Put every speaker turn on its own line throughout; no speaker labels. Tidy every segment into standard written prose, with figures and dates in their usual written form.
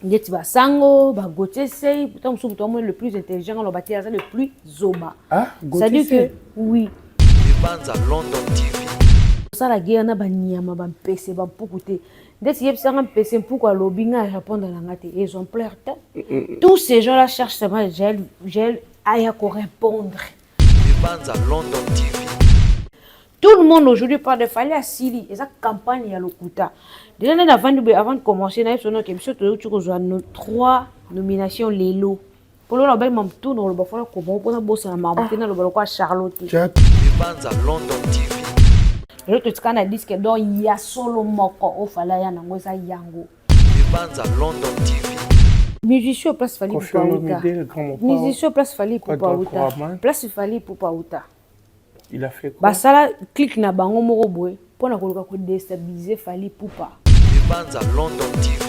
Ndeti basango, ba Gauthier Sey, pourtant mosusu moto amoni le plus intelligent aloba te aza le plus zoba.
Ah,
C'est-à-dire que oui.
Banza London TV.
Osala guerre na banyama bampese bampuku te. Ndeti yebisanga mpese mpuku alobi nga répondre na nga te exemplaire te. Tous ces gens là cherchent seulement Jael, Jael aya ko répondre.
Banza London TV.
Tout le monde aujourd'hui parle de Fally asili eza campagne ya lokuta. Déjà nde navandi boye avant de commencer nayebi sono ke biso toyoti kozwa no trois nominations lelo. Mpo lola obali mamutu na oloba fona koma mpona bosana makambo te naloba lokola Charlotte.
Banza London TV.
Lelo totika na disque d'or ya solo moko oyo Fally aya nango eza yango.
Banza London TV.
Musicien place Fally
Koffi
Ipupa uta.
Olomide, le grand Mopao.
Musicien place Fally Ipupa
Quadra
uta.
Koraman.
Place Fally Ipupa uta.
Il a fait quoi?
Basala clique na bango moko boye pona koluka ko destabiliser Fally Ipupa.
Banza London TV.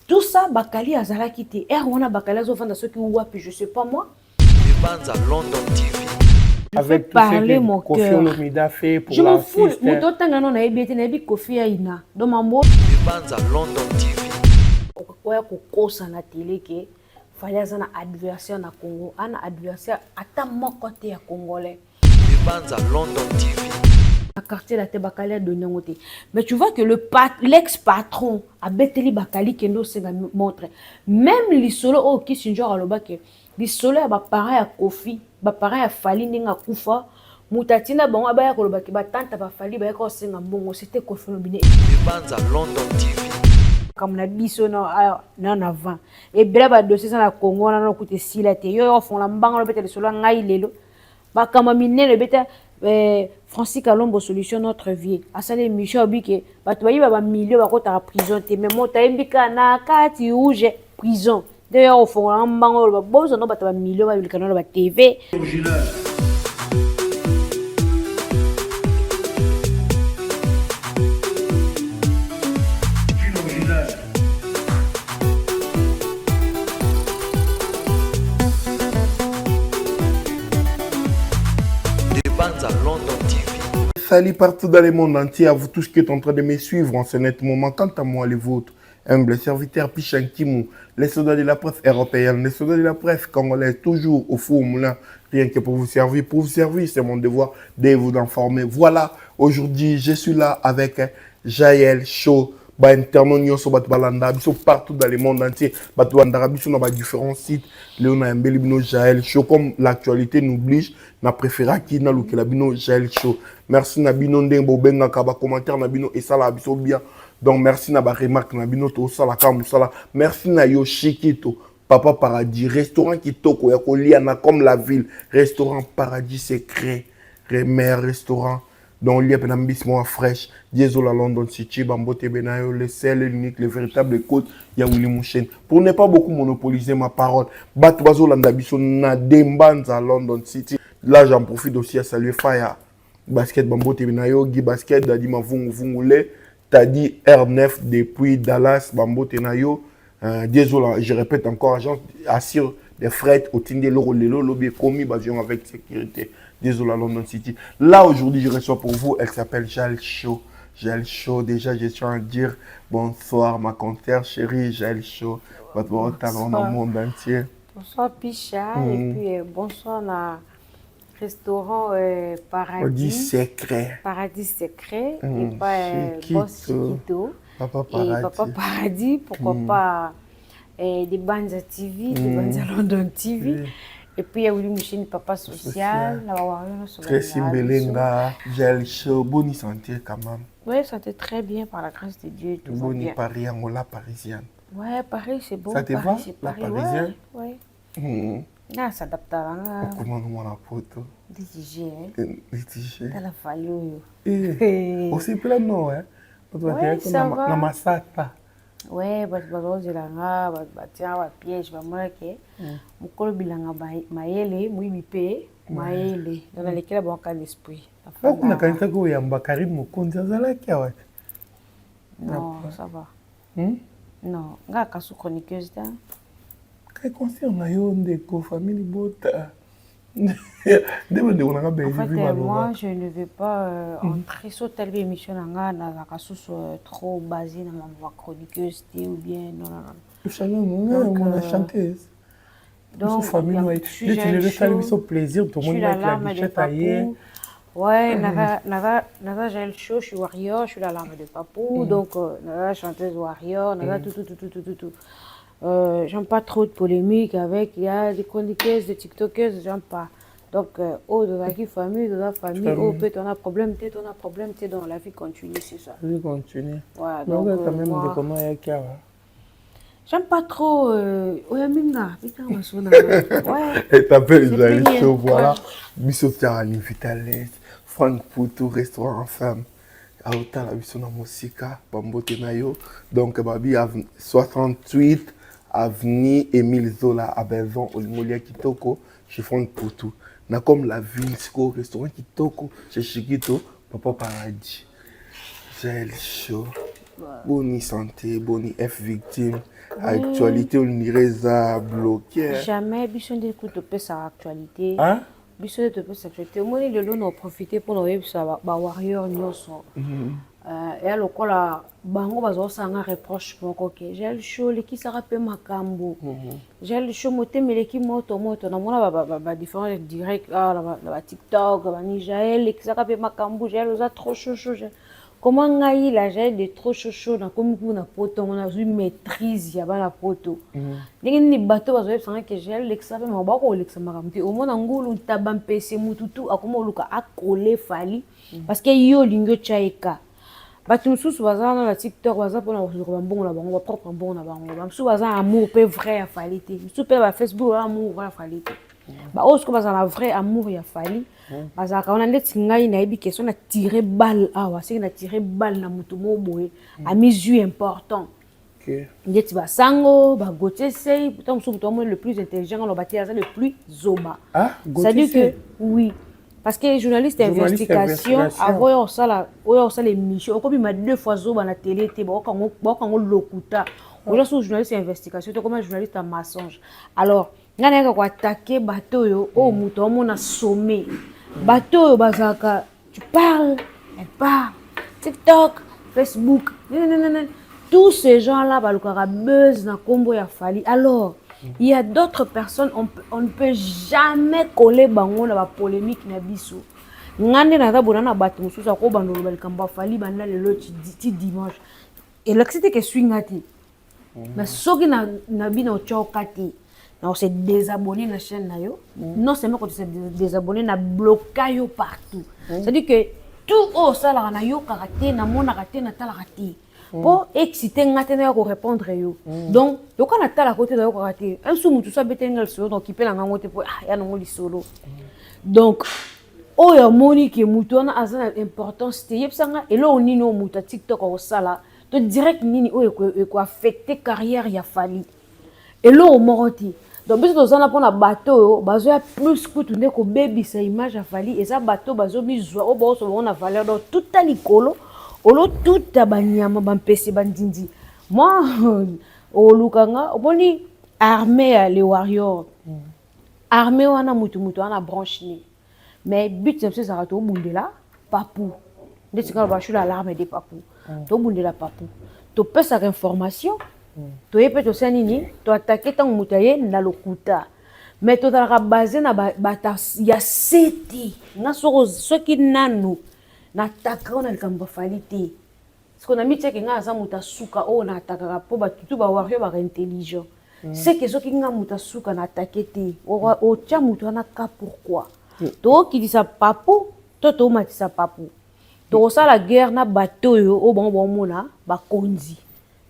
Tout ça Bakali azalaki te. Heure wana Bakali azovanda soki wapi je sais pas moi.
Banza London TV.
Je
Avec
fais
tout ce
parler
que
mon
Koffi
cœur.
Olomide a fait pour
Je m'en fous.
l'artiste.
Moto otanga no nayebi ete nayebi Koffi Aina. Donc mambo
Banza London TV.
oya kokosa na télé ke Fally aza na adversaire na Congo, ana adversaire ata moko te ya congolais.
Banza London TV.
Na quartier la te Bakali a donné yango te. Mais tu vois que le pat, l'ex-patron abeteli Bakali kendo osenga montre. Même lisolo oyo Kissinger alobaki lisolo ya ba parents ya Koffi, ba parents ya Fally ndenge akufa, moto atinda bango abaya koloba ke ba tante ba Fally bayaka kosenga mbongo, c'était Koffi Olomide.
Banza London TV.
Makambo na biso na na na avant. Ebele ba dossier eza na Congo wana na kuta esila te. Yo yo fongola mbanga lobeta lisolo ya ngai lelo. Makambo minene ebeta Francis Kalombo solution notre vie. Asali émission obike bato bayiba ba millions bakotaka prison te mais moto ayembi kaka na kati rouge prison. Nde yo ofongola mbango oloba bozo no bato ba millions balika na ba TV.
Banza London TV.
Salut partout dans le monde entier, à vous tous qui êtes en train de me suivre en ce net moment. Quant à moi, les vôtres, humble serviteur Pichan Kimou, les soldats de la presse européenne, les soldats de la presse congolaise, toujours au four au moulin, rien que pour vous servir. Pour vous servir, c'est mon devoir de vous informer. Voilà, aujourd'hui, je suis là avec Jael Show. Ba internautes nyonso bato balanda biso partout dans le monde entier, bato balandaka biso na ba différents sites. Leo na yambeli bino Jael Show, comme l'actualité nous oblige, na préféraki nalukela bino Jael Show. Merci na bino ndenge bobengaka ba commentaire na bino esalaka biso bien. Donc merci na ba remarque na bino tosalaka mosala. Merci na yo Shikito, Papa Paradis, restaurant kitoko ya kolia na comme la ville, restaurant Paradis secret, meilleur restaurant. Donc il y a un mbisi mwa fraîche, Diesel à London City, Bambote Benayo, le seul, l'unique, le véritable côte, ya Willy Mouchen. Pour ne pas beaucoup monopoliser ma parole, Bato Bazolanda biso na Dembanza London City. Là j'en profite aussi à saluer Faya Basket Bambote Benayo, Guy Basket, Dadi Mavungu Vungule, Tadi R9 depuis Dallas, Bambote Nayo. Désolé, je répète encore, agence assure des frais au Tindé Loro Lelo, lobby commis, bavion avec sécurité. Désolé à London City. Là, aujourd'hui, je reçois pour vous, elle s'appelle Jael Show. Jael Show, déjà, je tiens à dire bonsoir, ma consoeur chérie, Jael Show. Votre bon talent dans le monde entier.
Bonsoir, Picha. Et puis, bonsoir, na restaurant Paradis.
Paradis secret.
Paradis secret. Et pas Boss Chiquito.
Papa
Et
Paradis.
Papa Paradis, pourquoi pas des Banza TV, des Banza London TV. Et puis il y a Willy Mouchine, Papa Social,
Social.
la Warrior, sur la
Tracy
Miracle.
Mbelenga, Jael Show, bonne santé quand même.
Oui, santé très bien par la grâce de Dieu, tout va
Bonne
bien.
Paris, Angola, parisienne.
Ouais, Paris, c'est bon.
Ça te
Paris,
va,
c'est
la
Paris,
parisienne?
Ouais, ouais. Ah, s'adapte à la
Comment nous on a poto?
DTG, hein.
DTG.
T'as la fallu.
Eh, on s'est plaint, non, hein? On doit
Ouais,
dire que
ça va.
na masata.
Ouais, bato bazozelanga, bato batia ba piège, bamonake. Mokolo bilanga mayele, moyibi pe mayele. Donc nalekela bango kaka l'esprit.
Baku nakanisaki koyamba Karim Mokonzi azalaki awa te.
Non, ça va. Non, nga kasu chroniqueuse ta.
Kai concert na yo ndeko famille bota. Nde bandeko na nga
En fait,
Bellevue
moi,
balobaka.
je ne vais pas entrer sur telle émission na nga nazalaka susu trop basé na mambo ya chroniqueuse te ou bien non, non, non.
Mona chanteuse.
Donc,
famille neti lelo esali biso plaisir, tomoni Mike la Bichette aye.
Ouais, naza, naza Jael Show, je suis warrior, je suis la larme de Papou, donc naza chanteuse warrior, naza tout, tout, tout, tout, tout, tout, tout. J'aime pas trop de polémiques avec, il y a des chroniqueuses, des tiktokeuses, j'aime pas. Donc, oh, dans la famille, dans la famille, oh, peut-être on a problème, peut-être on a problème, peut-être dans la vie continue, c'est ça.
La vie continue.
Ouais,
donc, quand même, moi, comment il y a
J'aime pas trop. Oya minga, ouais.
Et t'appelles Jael Show, voilà. Biso tiara Vitales, Franck Poutou, restaurant en femme. Aotala biso na mosika, bambote na yo. Donc, babi 68 avenue Émile Zola à Bezon, Olimolia Kitoko, chez Franck Poutou. Na comme la ville, siko restaurant Kitoko, chez Chiquito, Papa Paradis. Jael Show. Boni santé, boni F victime. Actualité onire eza bloqué.
Jamais, biso nde kutu topesaka actualité. Biso nde topesa actualité. Omoni lelo na oprofite mpona oyebisa bawarrior nyonso eya lokola bango bazosanga reproche moko ke Jael Show lekisaka mpe makambo. Jael Show motema eleki moto moto. Namona badifférent direct na baTikTok bani Jael lekisaka mpe makambo, Jael oza trop chaud chaud. Comment ngai la Jael de trop chaud chaud nakomi kuna poto ngo, nazwi maîtrise ya bana poto? Ndenge nini bato bazoyebisanga ke Jael lekisa mpe makambo? Bakolekisa makambo te. Omona ngulu, ntaba, mpese, mututu akoma oluka akole Fally parce que yo olingi otya eka. Bato mosusu baza wana na TikTok, baza mpona koluka bambongo na bango, bapropre mbongo na bango. Bamosusu baza na amour mpe vrai ya Fally te. Mosusu mpe na baFacebook baza amour vrai ya Fally te. Baoyo sikoyo bazala na vrai amour ya Fally, bazalaka wana. Ndeti ngai nayebi question na tire balle awa, seki na tire balle na motu moko boye amizwi important, ndeti basango baGautier Sey. Ntango mosusu moto amoni le plus intelligent, aloba te aza le plus zoba. C'est-à-dire que oui, parce que journaliste investigation, avant oyo osala, oyo osala émission, okobima deux fois zoba na télé te, baokango lokuta. Oza so journaliste ya investigation te, okoma journaliste ya mensonge. Alors ngai nayaka koattaquer bato oyo, oyo moto amona sommet, bato oyo bazalaka tu parles, elle parle, TikTok, Facebook, nanana. Tous ces gens là balukaka buzz na nkombo ya Fally. Alors il y a d'autres personnes, on ne peut jamais coller bango na bapolémique na biso. Nga nde naza bona na bato mosusu akobanda oloba likambo ya Fally banda lelo ti dimanche, elakisi te ke eswi nga te. Mais soki na bino otyoka te, na ose désabonner na chaîne na yo. Non seulement quand tu se désabonner, na bloqua yo partout. C'est à dire que tout oyo osalaka, nayokaka te, namonaka te, natalaka te, mpo excité nga te naya korépondre yo. Donc yoka, natalaka te, nayokaka te. Un su motu so abeteli nga lisolo, donc ipe na ngango te, mpo ya nango lisolo. Donc oyo amoni ke motu wana aza na importance te, yebisanga eloko nini oyo motu ya TikTok akosala to direct nini oyo ekoaffecte carrière ya Fally? Eloko moko te. Donc biso toza na mpona bato oyo bazoya plus kutu nde kobebisa image ya Fally, eza bato bazomizwa oyo baoso bango na valeur. Donc tuta likolo olotuta banyama, bampese, bandindi. Moi olukanga, omoni armée ya le warrior, armée wana mutu mutu wana branche ne, mais but na biso ezalaka tobundela Papu. Ndeti kaka bashula l'arme de Papu, tobundela Papu, topesaka information, toye mpe tosala nini, toattaquer ntango moto aye na lokuta. Mais tozalaka base na bato ya se te. Nga soki nanu nataka oyo na likambo aFally te, siko na mitiaki nga aza moto asuka oyo na attaquaka, mpo batutu bawario baka intelligent. Seke soki nga moto asuka na attaquer te, otya moto wana ka pourquoi tokokitisa Papu to tomatisa Papu? Tokosala guerre na bato oyo, oyo bango baomona bakonzi.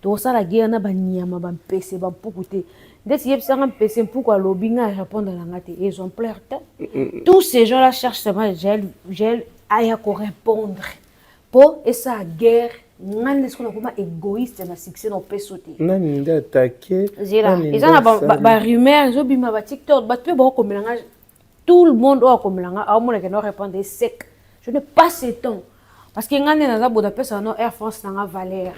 Tokosala guerre na banyama, bampese, bampuku te. Ndeti yebisanga mpese, mpuku alobi ngai répondre na nga te, exemplaire te. Tous ces gens là cherchent seulement Jael aya korépondre mpo esala guerre. Nga nde soki nakoma égoïste na succès na opeso te.
Nani nde attaqué?
Zela, eza na barumeur ezobima baTikTok, bato mpe baokomela nga. Tout le monde oyo akomela nga aomonaka na répondre sec. Je n'ai pas ce temps parce que nga nde naza boda apesaka no Air France nanga valeur.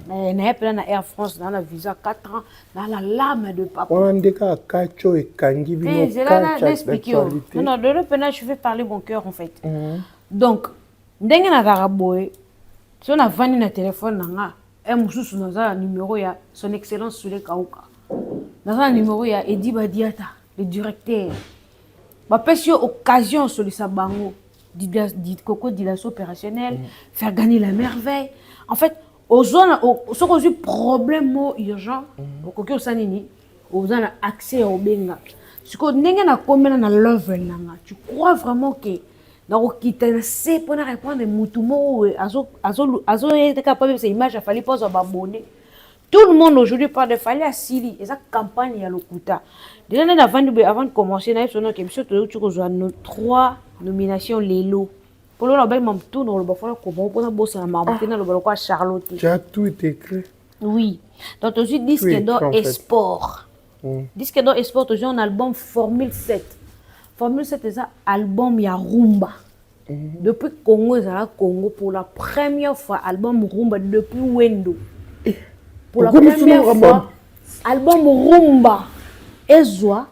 Naye mpena na Air France, naa na visa 4 ans, naa la lame de papa.
Wana nde kaka kaco ekangi bino.
Zela na explique yo. Non, lelo mpena je vais parler mon cœur en fait. Donc ndenge nazalaka boye, so navandi na telefone na nga, e mosusu naza na numero ya Son Excellence Sule Kauka. Naza na numéro ya Edi Badiata, le directeur. Bapesi yo occasion osolisa bango. Coco dilation opérationnelle, faire gagner la merveille. En fait, ozwa soki ozwi problème moko urgent, okoki osala nini? Oza na accès ya obenga. Sikoyo ndenge nakomela na level na nga, tu crois vraiment que nakokita na se mpona répondre mutu moko oyo azoyetaka mpo abebisa image afali mpo azwa babone? Tout le monde aujourd'hui parle de Fally asili, eza campagne ya lokuta. Déjà nde navandi boye, avant de commencer, nayebi sono ke biso toyoti kozwa no trois nominations lelo. Mpo lelo nabaki mamutu na koloba fona koma mpona bosana makambo te, naloba lokola Charlotte.
Tu as tout écrit.
Oui, donc tozwi disque
Oui,
d'or
en
et
fait.
sport. Disque d'or et sport, tozwi un album Formule 7. Formule 7 eza album ya rumba. Depuis Congo ezala Congo, pour la première fois album rumba depuis Wendo, pour la
Okomi
première
sino
fois album rumba ezwa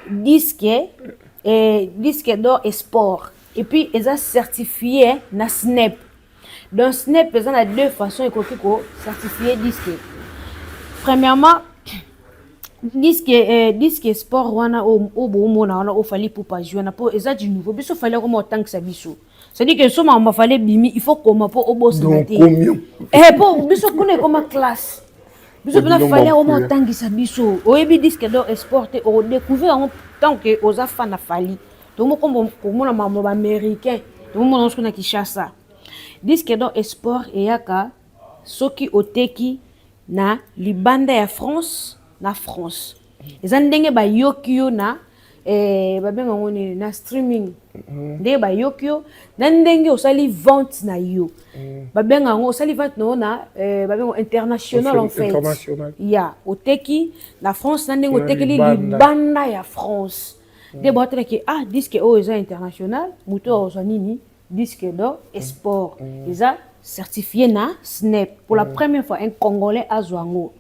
disque d'or et sport, et puis eza certifié na SNEP. Donc SNEP eza na deux façons ekoki kocertifie disque. Premièrement, disque sport wana oyo boomona wana, oyo Fally Ipupa azwi wana, mpo eza du nouveau. Biso Fally akoma otangisa biso, c'est-à-dire que so makambo afali ebimi, il faut koma mpo obosana te. Mpo biso kuna ekoma classe, biso mpena Fally akoma otangisa biso. Oyebi disque d'or sport te, okodécouvrir yango tant que oza fan na Fally. Tomokombo komona makambo baaméricain, tomomona soki na Kinshasa. Disque d'or sport eyaka soki oteki na libanda ya France. Na France eza ndenge bayoki yo na babenga yango nini, na streaming, ndenge bayoki yo na ndenge osali vente na yo. Babenga yango osali vente na yo na babenga international en fait. Ya oteki na France na ndenge otekeli libanda ya France, nde baotelaki: ah, disque oyo eza international, moto oyo ozwa nini, disque d'or et sport. Eza certifié na SNEP. Pour la première fois un Congolais azwa yango.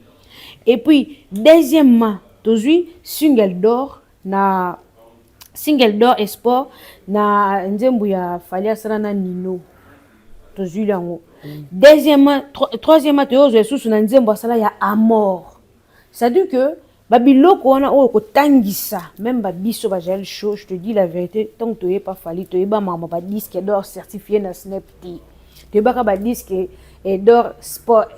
Et puis deuxièmement, tozwi single d'or, na single d'or et sport na nzembo ya Fally asala na Nino, tozwi yango. Deuxièmement, troisièmement, toyozwa lisusu na nzembo asala ya Amor. C'est-à-dire que babiloko wana oyo kotangisa même babiso bajael show, je te dis la vérité, ntango toyeba Fally, toyeba makambo badisque d'or certifié na SNEP te, toyebaka badisque d'or sport,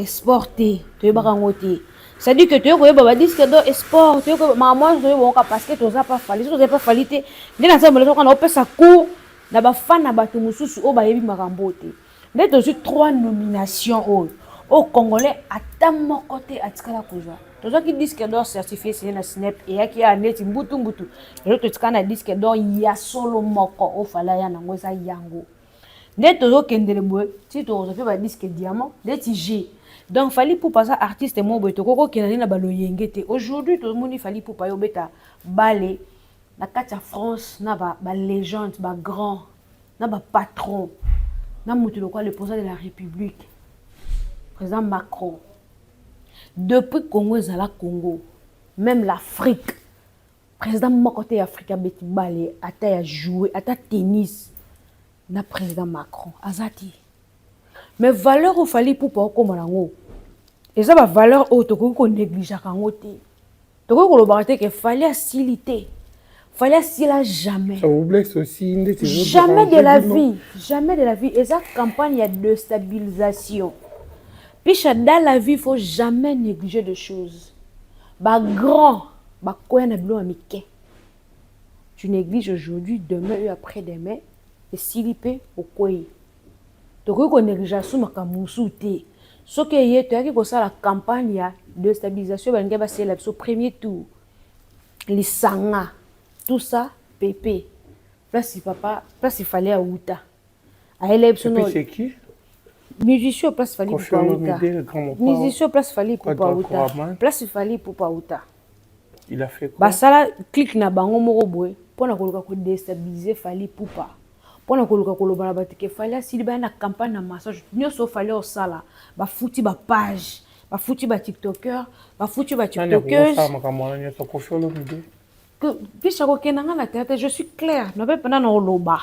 sport te, toyebaka yango te. C'est-à-dire que toyei koyeba badisque d'or sport, toyei koyeba makambo wana, toyeba yango parce que toza pa Fally. So toza pa Fally te, nde na nzambe lesoka na opesa cours na bafan na bato mosusu oyo bayebi makambo te. Nde tozwi trois nomination oyo Congolais ata moko te atikala kozwa. Tozwaki disque d'or certifié signé na SNEP, eyaki ya neti mbutu mbutu. Lelo totikala na disque d'or ya solo moko oyo Fally aya nango, eza yango nde tozokendele boye ti tokozwa mpe badisque diamant ndeti g. Donc Fally Ipupa aza artiste moko boye, tokoki kokenda nde na baloyenge te. Aujourd'hui tomoni Fally Ipupa ye obeta bale na kati ya France na balégende, ba bagrand, na bapatron, na moto lokola le président de la République, président Macron. Depuis Congo ezala Congo, même l'Afrique, président moko te ya Afrique abeti bale, ata ya jouer, ata tennis na président Macron aza te. Mais valeur oyo Fally Ipupa okóma nango eza bavaleur oyo tokoki konégligeaka yango te. Tokoki kolobaka te ke Fally asili te. Fally asila jamais.
Ça vous blesse aussi? Ndeti
Jamais de la vie, jamais de la vie. Eza campagne ya déstabilisation. Pisha, dans la vie, il faut jamais négliger de choses. Bagrand bakoya na biloko ya mike. Tu négliges aujourd'hui, demain et après-demain esili mpe okwei. Tokoki konéglige asu makambo mosusu te. Soki eye toyaki kosala campagne ya déstabilisation, balingi basalela biso premier tour, lisanga, tout ça pepe place papa, place Fally auta ayela biso.
No, c'est qui?
Musicien, place Fally Ipupa auta. Musicien, place Fally Ipupa auta, place Fally Ipupa auta.
Il a fait quoi?
Basala clique na bango moko boye mpona koluka kodéstabiliser Fally Ipupa, mpona koluka koloba na bato ke Fally asili. Baya na campagne na massage nyonso Fally osala, bafuti bapage, bafuti batiktoker, bafuti batiktokeuse. Pisha kokenda nga na théâtre, je suis claire, nabe mpena na oloba.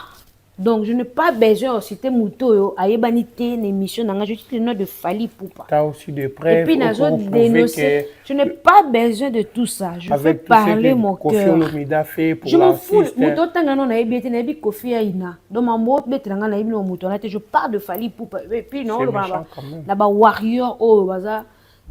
Donc je n'ai pas besoin de citer moto oyo ayebani te na émission na nga. Je cite le nom de Fally Ipupa.
T'as aussi des preuves.
Et puis nazo dénoncer. Je n'ai pas besoin de tout ça. Je
Avec
veux
tout ce
parler
que
mon
Koffi
cœur.
Olomide a fait pour
Je m'en fous.
l'artiste.
Moto otanga no nayebi ete nayebi Koffi Aina. Donc mambo obetela nga nayebi no moto wana te. Je parle de Fally Ipupa. Et puis non
C'est
loba
méchant quand même.
na ba warrior oyo baza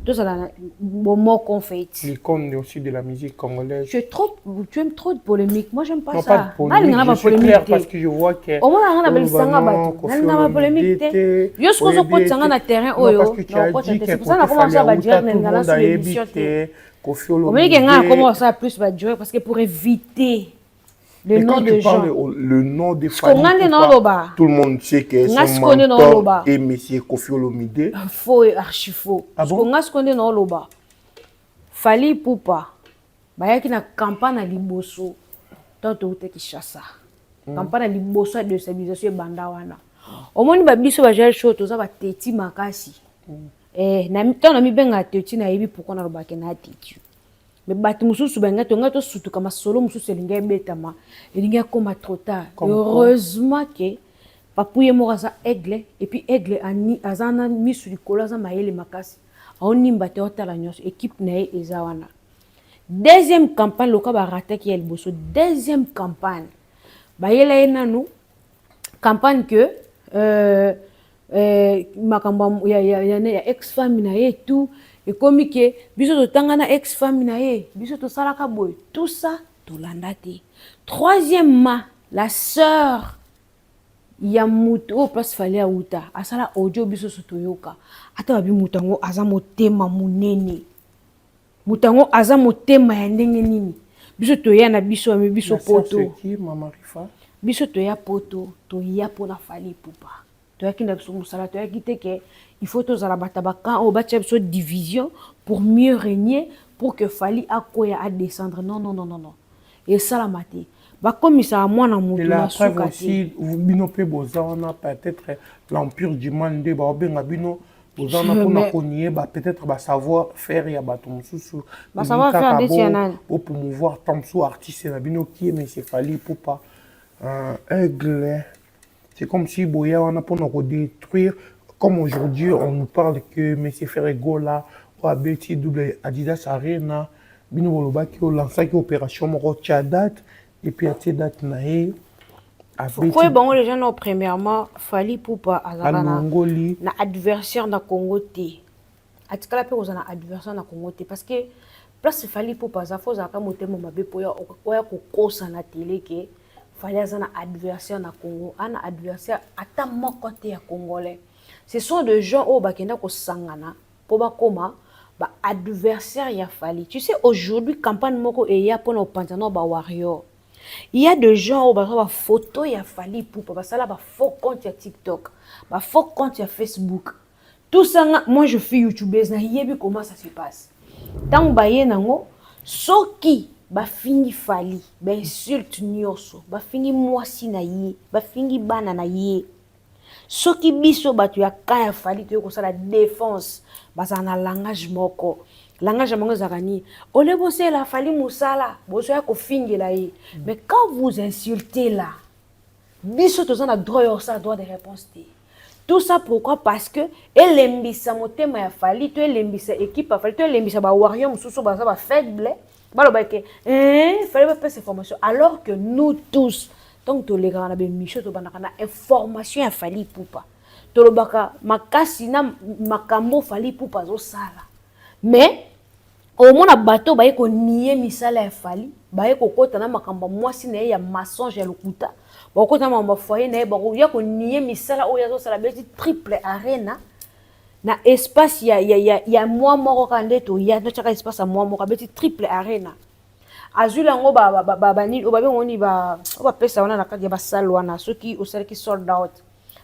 tozala na bomoko en fait.
L'icône aussi de la musique congolaise.
Tu es trop, tu aimes trop de polémique. Moi, j'aime pas
Non,
ça.
pas de polémique.
Nalinga na
Je suis
ba
clair
polémique te.
parce que je vois que.
Omona nga na
Oh,
belisanga
bah non,
bato.
Koffi
Nalinga ba polémique
Olomide
te.
te,
Yo soki
oyebi
ozokotisa nga
ete-
na terrain
Non,
oyo,
parce que tu
na
as
okota
dit
te.
que
C'est pour ça
côté
na koma
Fally
kosala ba
Aouta,
direct
tout
na
le
lingala
monde
sur
ayebi
l'émission te.
que Koffi
Omoni ke nga na
Olomide.
koma kosala plus ba direct parce que pour éviter le
Mais
nom
quand
de
tu parles
gens.
le nom de
Siko
Fally
nga nde
Ipupa,
naoloba.
tout le monde sait que
Nga
son
siko nde
mentor
naoloba.
est Monsieur Koffi Olomide.
Faux et archi faux.
Ah bon?
Siko nga siko nde naoloba. Fally Ipupa bayaki na campagne na liboso ntango touta Kinshasa. Campagne na liboso ya déstabilisation ebanda wana. Omoni babiso ba show toza bateti makasi. Eh, na ntango na mibengaka teti, nayebi pourquoi nalobaka na teti. Mais bato mosusu balingai tongai tosutuka masolo mosusu elingi ebetama, elingi ekóma trop tard.
Comme quoi?
Heureusement ke papu ye moko aza aigle, et puis aigle aza na misu likolo, aza mayele makasi, aonimba te, otala nyonso, équipe na ye eza wana. Deuxième campagne, loka barataki ya liboso, deuxième campagne bayela ye nanu campagne que makambo ya ex femme na ye, tout ekomi ke biso totanga na ex femme na ye, biso tosalaka boye, tout ça tolanda te. Troisièmement, la sœur ya moto oyo place Fally auta asala audio, biso so toyoka ata babi moto yango aza motema monene, moto yango aza motema ya ndenge nini. Biso toya na biso yami biso
La sœur,
poto.
c'est qui, Mama Rifa?
Biso toya poto, toya mpona Fally Ipupa. Toyaki na biso mosala, toyaki te ke il faut tozala bato ya bacamp oyo batia biso division pour mieux régner, pour que Fally akoya adescendre. Non, non, non, non, non, esalama te. Bakomisaka mwana
Et
moto
la
na
preuve
suka te.
aussi, bino pe boza wana, peut-être l'empire du mal nde baobenga bino, boza wana mpona konier ba peut-être ba savoir faire ya bato mosusu.
Ba savoir faire
Kaka
ndeti ya nani?
Bo promouvoir tant mosusu artiste na bino qui est monsieur Fally Ipupa, un aigle. C'est comme si boya wana mpona kodétruire, comme aujourd'hui on nous parle que monsieur Ferre Gola oyo abeti double Adidas Arena, bino bolobaki olansaki opération moko, tia date, et puis atie date na ye, abeti.
Koyeba bango déjà no. Premièrement, Fally Ipupa azalaka na
Alongoli.
na adversaire na Congo te. Atikala mpe kozala na adversaire na Congo te, parce que place Fally Ipupa aza, fo ozalaka motema mabe mpo oya kokosa na tele ke Fally aza na adversaire na Congo. Ana adversaire ata moko te ya congolais. Ce sont des gens oyo bakenda kosangana mpo bakóma baadversaire ya Fally. Tu sais, aujourd'hui campagne moko eya mpona kopanza na bawarrior. Il y a des gens oyo bazwa bafoto ya Fally Ipupa, basala bafaux compte ya TikTok, bafaux compte ya Facebook, tout ça. Nga, moi je suis youtubeuse, nayebi comment ça se passe. Ntango baye nango, soki bafingi Fally, bainsulte nyonso, bafingi mwasi na ye, bafingi bana na ye, soki biso bato ya ka ya Fally toyei kosala défense, bazala na langage moko. Langage ya bango ezalaka nini? Ole bosala Fally mosala, bozoya kofingela ye. Mais quand vous insultez là, biso toza na droit ya kosala droit de réponse te. Tout ça pourquoi? Parce que elembisa motema ya Fally, to elembisa équipe ya Fally, to elembisa bawarrior mosusu baza bafaible, baloba ke Fally bapesa information, alors que nous tous, ntango tolekaka na baémission, tobandaka na information ya Fally Ipupa, tolobaka makasi na makambo Fally Ipupa azosala. Mais omona bato baye konier misala ya Fally, baye kokɔta na makambo ya mwasi na ye ya mensonge ya lokuta, bakokɔta na makambo ya foyer na ye, bakoya konier misala oyo azosala. Beti triple arena na espace ya mwa moko kaka nde toya totyaka espace ya mwa moko, abeti triple arena, azwili yango banini oyo babengo nini, oyo bapesa wana na kati ya basale wana soki osalaki sold out.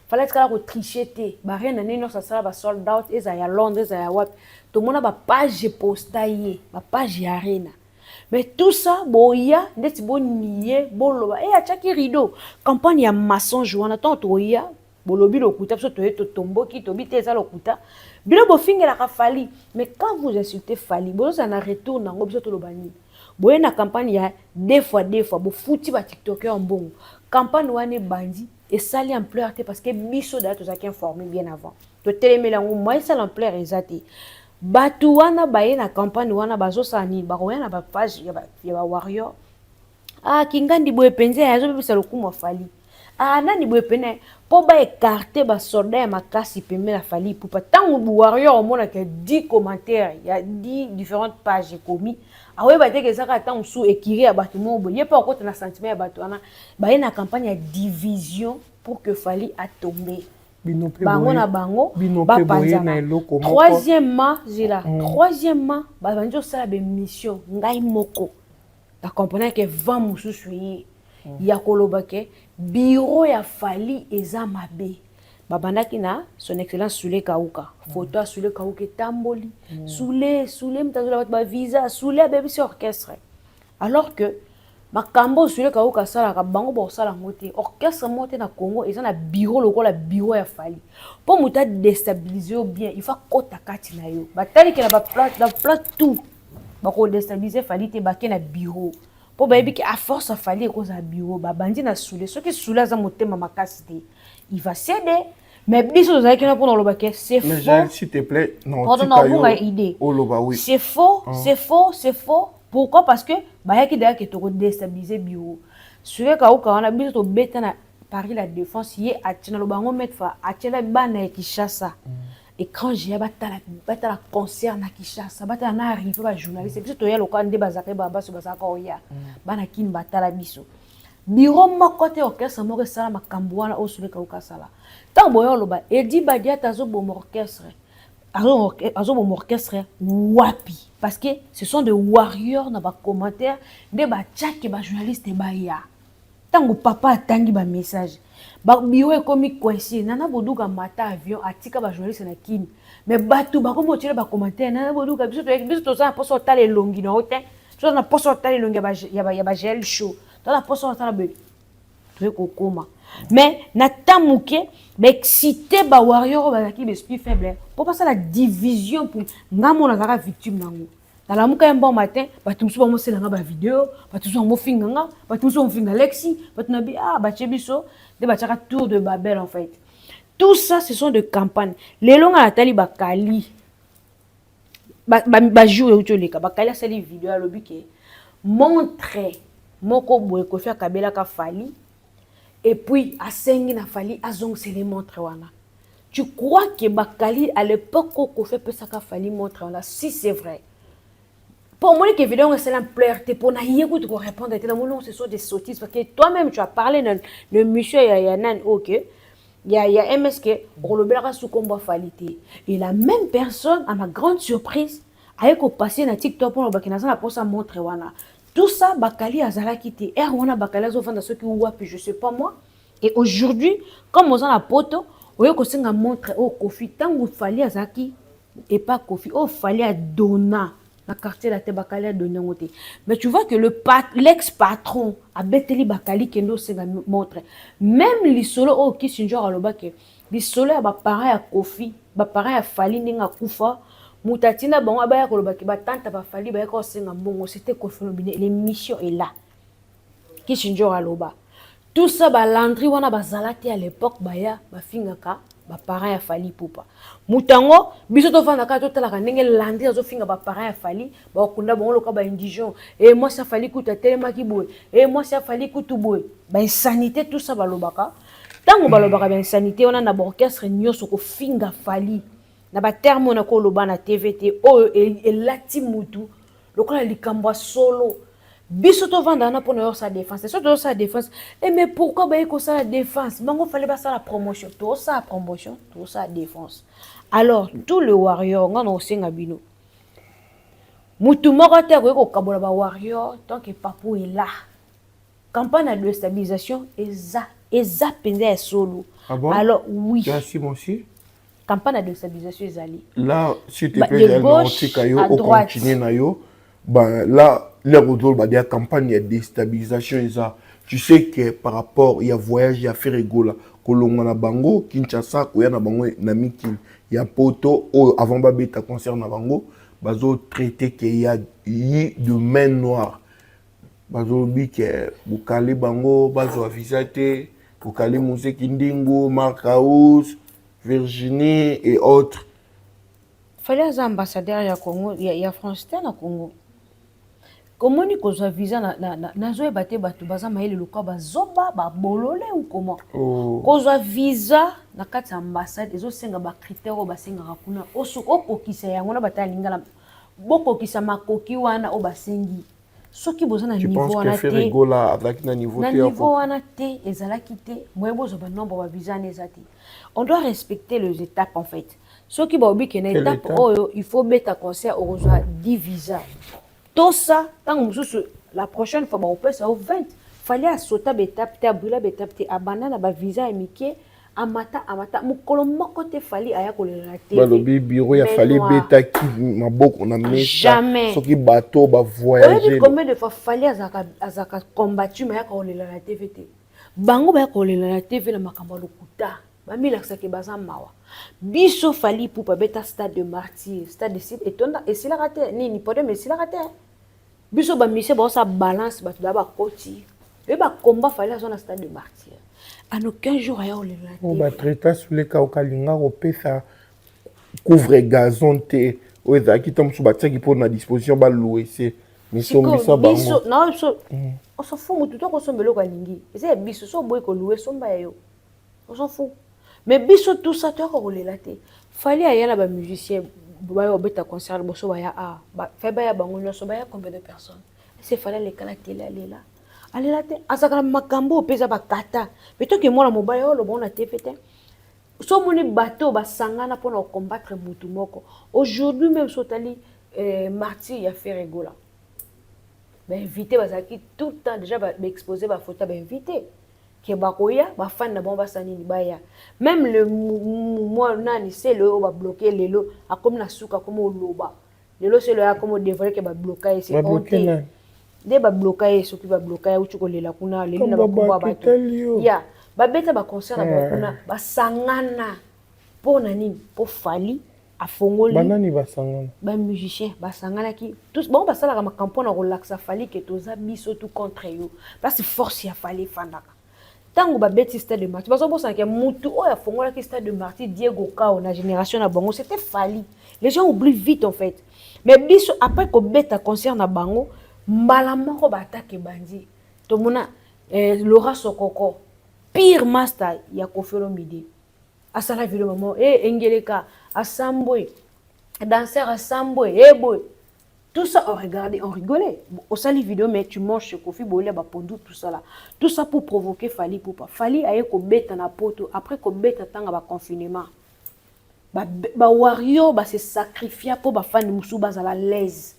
Fally atikala kotriche te. Barena nde nyonso asala basold out, ezala ya Londres, ezala ya wapi, tomona bapage posta ye, bapage ya arena. Mais tout ça, boya ndeti bonier, boloba e atiaki rideau, campagne ya mensonge wana. Ntango toya bolobi lokuta, biso toye totomboki, tobi te eza lokuta, bino bofingelaka Fally. Mais quand vous insultez Fally, bozozala na retour nango. Biso toloba nini? Boye na campagne ya deux fois deux fois, bofuti batiktoker ya mbongo. Campagne wana ebandi, esali ampleur te, parce que biso daya tozalaki informé bien avant. Totelemeli yango, mwa esala ampleur eza te. Bato wana baye na campagne wana, bazosala nini? Bakoya na bapage ya bawarrior. Ah, kingandi boye mpenza azobebisa lokumu. Afali, ah, nani boye pene mpo baécarter basoldat ya makasi pembe na Fally Ipupa. Ntango warrior omonaka 10 commentaire ya 10 différentes pages ekomi, akoyeba te ke eza kaka ntango mosusu ekiri ya bato moko boye. Ye mpe akota na sentiment ya bato wana baye na campagne ya division pour que Fally atombe. Bango na bango bapanzana. Troisièmement, zela, troisièmement, babandi osala baémission. Ngai moko nakomprendre ke vent mosusu ye ya koloba ke bureau ya Fally eza mabe. Babandaki na Son Excellence Sule Kauka, photo ya Sule Kauka etamboli. Sule, Sule moto azola bato bavisa, Sule abebisi orchestre, alors que makambo oyo Sule Kauka asalaka, bango bakosala yango te. Orchestre moko te na Congo eza na bureau lokola bureau ya Fally. Mpo moto adéstabiliser yo bien, il faut akɔta kati na yo. Bataliki na baplan tout, bakodéstabiliser Fally te. Bake na bureau mpo bayebi ke à force afali ekozala bureau. Babandi na Sule. Soki Sule aza motema makasi te, il va céder. Mais biso tozalaki na mpona koloba ke c'est
faux. S'il te plaît,
non. Pardon, naobunga idée.
Oloba, oui.
C'est faux, c'est faux, c'est faux. Pourquoi? Parce que bayaki daya ke tokodéstabiliser bureau Sule Kauka wana. Biso tobeta na Paris La Défense, ye atie na loba yango maître fa atiela bana ya Kinshasa écran géant, batala, batala concert na Kinshasa, batala na arrivé bajournaliste. Biso toya lokola nde bazalaka babaso, bazalaka oya bana kini, batala biso. Bureau moko te, orchestre moko esala makambo wana oyo Sule Kauka asala. Ntango boya oloba Edi Badiata azoboma orchestre, azoboma orchestre wapi? Parce que ce sont des warriors na bacommentaire nde batiake bajournaliste baya. Ntango papa atangi bamessage, bureau ekomi coincé. Nana Boduka mata avion, atika bajournaliste na Kini, mais bato bakomi otiela bacommentaire. Nana Boduka, biso biso toza na mposa otala elongi na yo te, toza na mposa otala elongi ya bagel show, toza na mposa otala boye. Toye kokóma, mais na temps moke baexciter bawarrior oyo bazalaki baesprit faible mpo basala division. Pour nga mona azalaka victime nango. Nalamuka ye bon matin, bato mosusu bamoselanga bavideo, bato mosusu bamofinga nga, bato mosusu bamofinga Lexi, bato na bi, ah, batie biso nde batiaka tour de Babel. En fait, tout ça, ce sont des campagnes. Lelo nga natali bakali bajour euti oleka, bakali asali video, alobi ke montre moko boye Kofi akabelaka Fally, et puis asengi na Fally azongisela montre wana. Tu crois que bakali, à l'époque oyo Kofi apesaka Fally montre wana, si c'est vrai, mpo omoni ke video yango esala ampleur te, mpo na ye kutu korépondre te. Namoni ce sont des sottises, parce que toi-même tu as parlé na le monsieur ya nani, ok, ya MSK, okolobelaka su kombo afali te. Et la même personne, à ma grande surprise, aye kopasser na TikTok mpona obaki naza na mposa montre wana. Tout ça, bakali azalaki te ere wana. Bakali azovanda soki wapi, je sais pas moi. Et aujourd'hui, comme oza na poto, oye kosenga montre oyo Kofi, ntango Fally azalaki epa Kofi, oyo Fally adona na Quartier la te, bakali adoni yango te. Mais tu vois que le pat, l'ex patron abeteli bakali kende osenga montre. Même lisolo oyo Kisinjor alobaki, lisolo ya baparent ya Kofi, baparent ya Fally, ndenge akufa, moto atinda bango abaya kolobaki batante bafali bayaka kosenga mbongo, c'était Kofi Olomide. L'émission est là, Kisinjor aloba tout ça. Balandri wana bazala te à l'époque, baya bafingaka baparent ya Fally Ipupa. Moto yango, biso tovanda kaka, totalaka ndenge Landri azofinga baparent ya Fally, bakunda bango loka baindigent, e mwasi afali kutu atelemaki boye, e mwasi afali kutu boye, bainsanité, tout ça. Balobaka, ntango balobaka bainsanité wana na baorchestre nyonso, kofinga Fally na baterme oyo nakoloba na TV te, oyo elati mutu lokola likambo ya solo. Biso tovanda wana mpona yosala défense. So tozosala défense, e mais pourquoi baye kosala défense? Bango fale basala promotion. Tozosala promotion, tozosala défense. Alors tout le warrior, nga na kosenga bino, mutu moko te akoki kokabola bawarrior tant que papu ela. Campagne ya déstabilisation eza mpenza ya solo.
Ah bon?
Alors oui.
Merci, monsieur.
Campagne ya déstabilisation ezali.
Là, s'il te plaît, de gauche à droite, continuer na yo. Ben là, l'heure ozoloba ya campagne ya déstabilisation eza, tu sais que par rapport ya voyage ya Ferre Gola, kolongwa na bango Kinshasa, koya na bango na mikili ya poto oyo, avant babeta concert na bango, bazotraiter ke ya yi de main noire. Bazolobi ke bokale bango bazwa visa te, bokale Mozeki Ndingo, Mark House, Virginie et autres.
Fally aza ambassadeur ya Congo, ya France te na Congo. Komoni kozwa visa, nazoyeba te, bato baza mayele lokwa bazoba babolole ou comment.
Oh.
Kozwa visa na kati ya ambassade ezosenga bacritère oyo basengaka kuna. Okokisa yango na bato ya lingala, bokokisa makoki wana oyo basengi. Soki boza na niveau wana te,
azalaki na niveau
na niveau wana te, ezalaki te moye bozwa banombre bavisa wana eza te. On doit respecter les étapes en fait. Soki baobi ke na étape oyo il faut beta concert, okozwa 10 visa, tosa. Ntango mosusu la prochaine fois bakopesa yo 20. Fally asota baétape te, abrûla baétape te, abanda na bavisa ya mike, amata, amata. Mokolo moko te Fally aya kolela na te.
Balobi bureau ya Fally ebetaki maboko na mesa.
Jamais.
Soki bato bavoyage.
Oyebi combien de fois Fally azalaka combattu, mais ayaka kolela na TV te? Bango baya kolela na TV na makambo ya lokuta, bamilakisaki baza mawa. Biso Fally Ipupa abeta Stade de Martyr, stade etonda, esilaka te. Nini, podium esilaka te. Biso bamusicien baosa balance, bato baya bakoti oye bakomba. Fally azwa na Stade de Martyr, en aucun jour aya kolela na
TV. Batraita suleka okalinga kopesa couvre gazon te, oyo ezalaki ntango mosusu batiaki mpo na disposition balouer se misombisa bango.
Biso osofu motu to kosomba eloko alingi, eza ya biso. So oboyi kolouer, somba ya yo, on s'en fout. Mais biso tout ça toyaka kolela te. Fally aya na bamusicien baya kobeta concert liboso, baya a fai, baya bango nyonso, baya combien de personnes? Ese Fally aleka na tele alela? Alela te. Azalaka na makambo oyo mpe eza bakata. Mais toke mwana mobali oyo oloba ngo na TV te. So omoni bato basangana mpona kocombattre motu moko aujourd'hui, même so otali martyr ya Ferre Gola, bainvité bazalaki tout le temps déjà baexpose bafoto ya bainvité ke bakoya, bafani na bango basala nini, baya. Même le mwa nani sele oyo babloquer lelo, akomi na suka, akomi oloba lelo. Sele oyo akomi odévoiler ke babloka ye, c'est honte nde babloka ye. Soki babloka ye, auti kolela kuna lelo na bakombo ya bato ya babeta baconcert na bango kuna, basangana mpo na nini? Mpo Fally afongoli.
Banani basangana?
Bamusicien basanganaki tous. Bango basalaka makambo mpona kolakisa Fally ke toza biso tout contre yo. Place force ya Fally efandaka ntango babeti Stade de Martyr, bazobosanaka mutu oyo afongolaki Stade de Martyr, Diego Kao, na génération na bango, c'était Fally. Les gens oublient vite en fait. Mais biso, après kobeta concert na bango, mbala moko baattaque ebandi. Tomona Laura Sokoko, pire master ya Koffi Olomide, asala video mamo e engeleka asambwe, danser asambwe eboye. Tout ça, on regardait, on rigolait. Osali vidéo, mais tu manges chez Kofi, bolé, ba pondu, tout ça là. Tout ça pour provoquer Fally Ipupa. Fally aye ko beta na poto, après ko beta tanga ba confinement. Ba warrior ba se sacrifier pour ba fan musu bazala l'aise.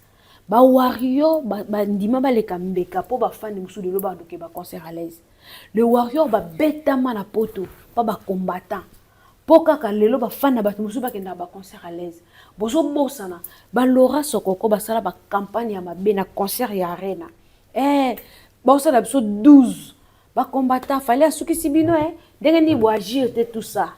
Ba warrior ba, ba ndima ba leka mbeka pour ba fan musu de loba doke ba concert à l'aise. Le warrior ba betama na poto, pas ba combattant. Mpo kaka lelo bafani na bato mosusu bakendaka baconcert à l'aise. Bozobosana balora Sokoko basala bacampagne ya mabe na concert ya Arena. Baosala biso 12 bacombattant, Fally asukisi bino ndenge nini boagir te? Tout ça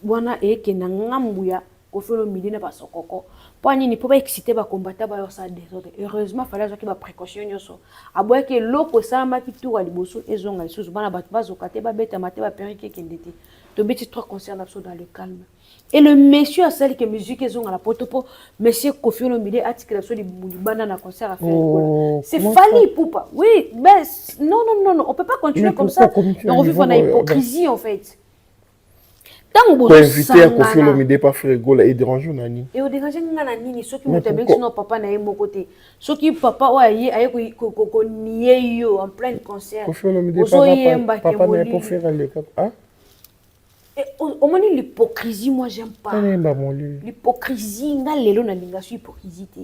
wana eyekenda ngambu ya Koffi Olomide na basokoko. Mpo nini? Mpo baexciter bacombattant, bayosala désordre. Heureusement Fally azwaki baprécaution nyonso, aboyaki eloko esalamaki tour ya liboso ezonga lisusu. Bana bato bazoka te, babetama te, baperruque ekende te. Tobeti trois concerts na biso dans le calme. Et le monsieur asali ke musique ezonga na poto, mpo monsieur Koffi Olomide atikela biso libanda na concert à faire.
Oh,
c'est Fally Ipupa, oui. Ben non, non, non, non, on peut pas continuer comme ça. Donc ovivre na hypocrisie en fait.
Ntango koinvité ya Koffi Olomide pa Ferre Gola edérange na nini?
Eodérange nga na nini? Soki moto abengisi no papa na ye moko te, soki papa oyo aye, aye konier yo en plein concert,
ozoyemba. Papa na ye po Ferre aleka.
Omoni l'hypocrisie, moi j'aime pas l'hypocrisie. Nga lelo nalinga so hypocrisie te.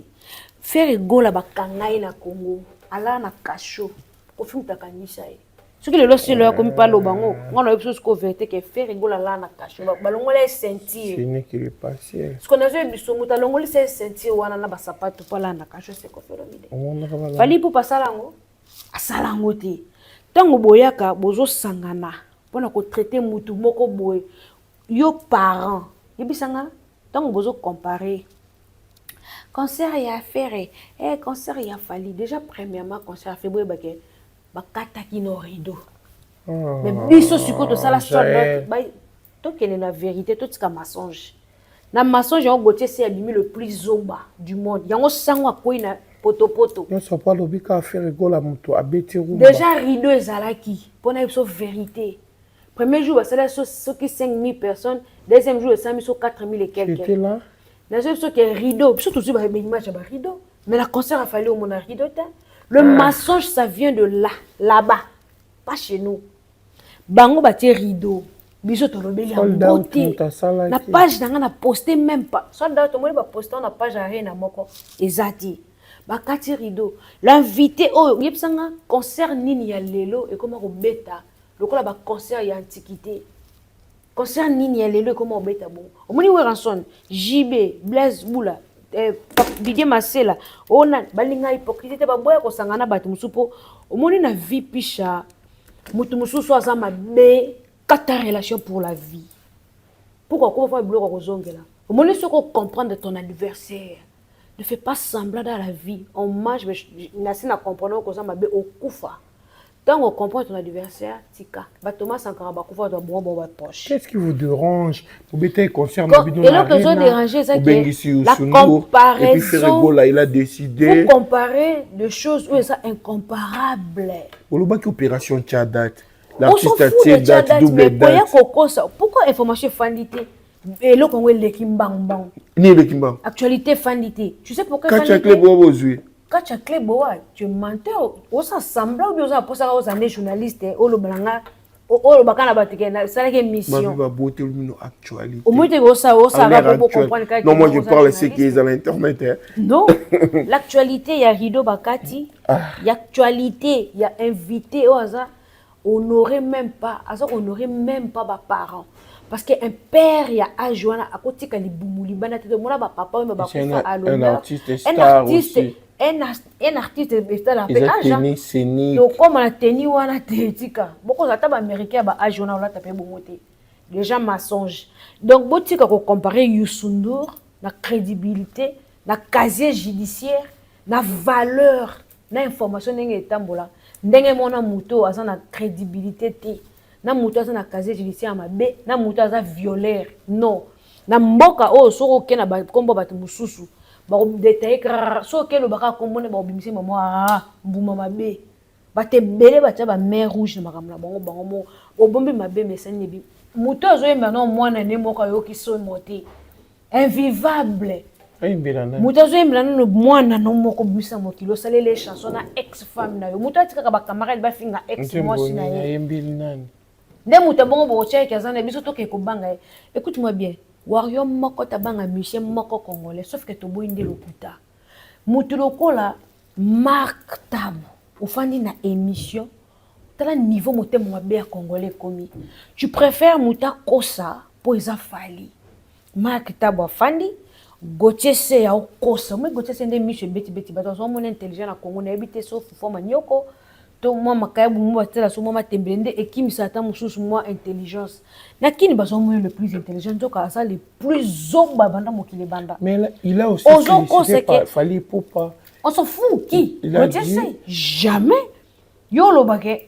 Ferre Gola bakanga ye na Congo, alala na cachot. Koffi moto akangisa ye. Soki lelo silo akomi mpe aloba ngo, nga nayebi so sikoyo vérité ke Ferre Gola alala na cachot, balongola ye ceinture. Siko nazoyebi so moto alongolisa ye ceinture wana na basapato mpo alala na cachot, c'est Koffi Olomide. Fally mpo asala yango, asala yango te. Ntango boyaka bozosangana mpona kotraiter mutu moko boye, yo parent yebisanga, ntango bozocomparer concert ya Ferre, concert ya Fally, déjà premièrement concert ya Ferre, boyebake. Bakataki no rideau. Mais biso sikoyo tosala sold out. Tokende na vérité, totika mensonge. Na mensonge yango, Gauthier se abimi le plus zoba du monde. Yango sango akwei na potopoto.
Nyonso po alobi kaka Ferre Gola moto abeti rumba.
Déjà rideau ezalaki mpona biso vérité. Premier jour basala so soki 5000 personnes, deuxième jour esali biso 4000 et
quelques.
J'étais
là.
Nazo biso ke rideau, biso tozwi baimage ya barideau, mais la concert a fallu omona rideau te. Le mensonge, ça vient de là, là-bas, pas chez nous. Bango batie rideau, biso tolobeli yango te. Na page na nga na poste même pas sold out. Omoni baposte na page arena moko eza te. Bakati rideau. L'invité oyo yebisanga concert nini ya lelo ekoma kobeta lokola baconcert ya antiquité? Concert nini ya lelo ekoma kobeta bongo? Omoni Werrason, JB, Blaise Bula, Didier Masela ona balinga hypocrisie te, baboya kosangana na bato mosusu. Mpo omoni na vie pisha, moto mosusu aza mabe, kata relation pour la vie. Pourquoi koma biloko kozongela? Omoni, soki ocomprendre ton adversaire, ne fais pas semblant. Dans la vie on mange, mais nasi na comprendre koza mabe, okufa. Ntango ocomprendre ton adversaire, tika. Bato masankaka bakufa, bato babongo bongo bapoche.
Qu'est-ce qui vous dérange? Obeta concert
na bino. Eloko ezodérange eza
la
comparaison.
Et puis Ferre Gola, il a décidé.
Vous comparez des choses oyo eza incomparable.
Olobaki opération tia date. L'artiste atie date, double date.
Kokosa pourquoi? Information efandi te, eloko yango eleki mbangu mbangu.
Nini eleki mbangu?
Actualité efandi te. Tu sais pourquoi?
Katia clé boa bozwi.
Katia clé boa, tu es menteur. Osa semblant ou bien oza posaka oza nde journaliste oloba na nga, olobaka na bato ke nasalaki émission.
Baboteli actualité.
Omoi te osaka po comprendre.
Non, moi je parle ce qui est à l'internet, hein.
Non, l'actualité ya rideau bakati, ya actualité ya invité oyo aza honoré même pas, aza honoré même pas baparent, parce que un père ya âge wana akotika libumu libanda te. Tomona bapapa oyo bakufa
à l'honneur. Un artiste star
aussi. Un artiste esala mpe
âge.
Tokóma na teni wana te, tika. Bokozala ata baaméricain ya baâge wana olata mpe bongo te. Déjà mensonge. Donc botika kocompare Youssou N'Dour na crédibilité, na casier judiciaire, na valeur, na information ndenge etambola. Ndenge mona moto aza na crédibilité te, na moto aza na casier judiciaire mabe, na moto aza violeur. Non, na mboka oyo soki oke na bakombo bato mosusu bakodetaye, soki oke lobaka kombo nde bakobimisa mama mbuma mabe. Bato ebele batia bamer rouge na makambo na bango. Bango moko obombi mabe, mesani nebi moto azoyemba na mwana ne moko ayoki somo te, invivable. Moto azoyembela nano mwana no moko, bimisa mokili, osaleli chanson na ex femme na yo. Moto atikaka bacamarade bafinga ex mwasi na ye nde moto abongo bokotiaki aza na biso toke kobanga ye. Écoute moi bien, wario moko tabanga musicien moko congolais, sauf que toboyi nde lokuta. Moto lokola Mark Tabo ofandi na émission, tala niveau motema mabe ya congolais ekomi. Tu préfères moto akosa mpo eza Fally. Mark Tabo afandi, Gauthier se ya okosa moi. Gauthier se nde miso ebetibeti, bato azomona intelligent na Congo. Nayebi te so fufu manioko to mwa makayabu mo batela so mwa matembele nde ekimisa ata mosusu mwa intelligence na kini. Bazomona le plus intelligent, nzoka aza le plus zomba banda mokili ebanda.
Mais il a aussi félicité Fally Ipupa.
On s'en fout. Qui? Gauthier se jamais yo olobake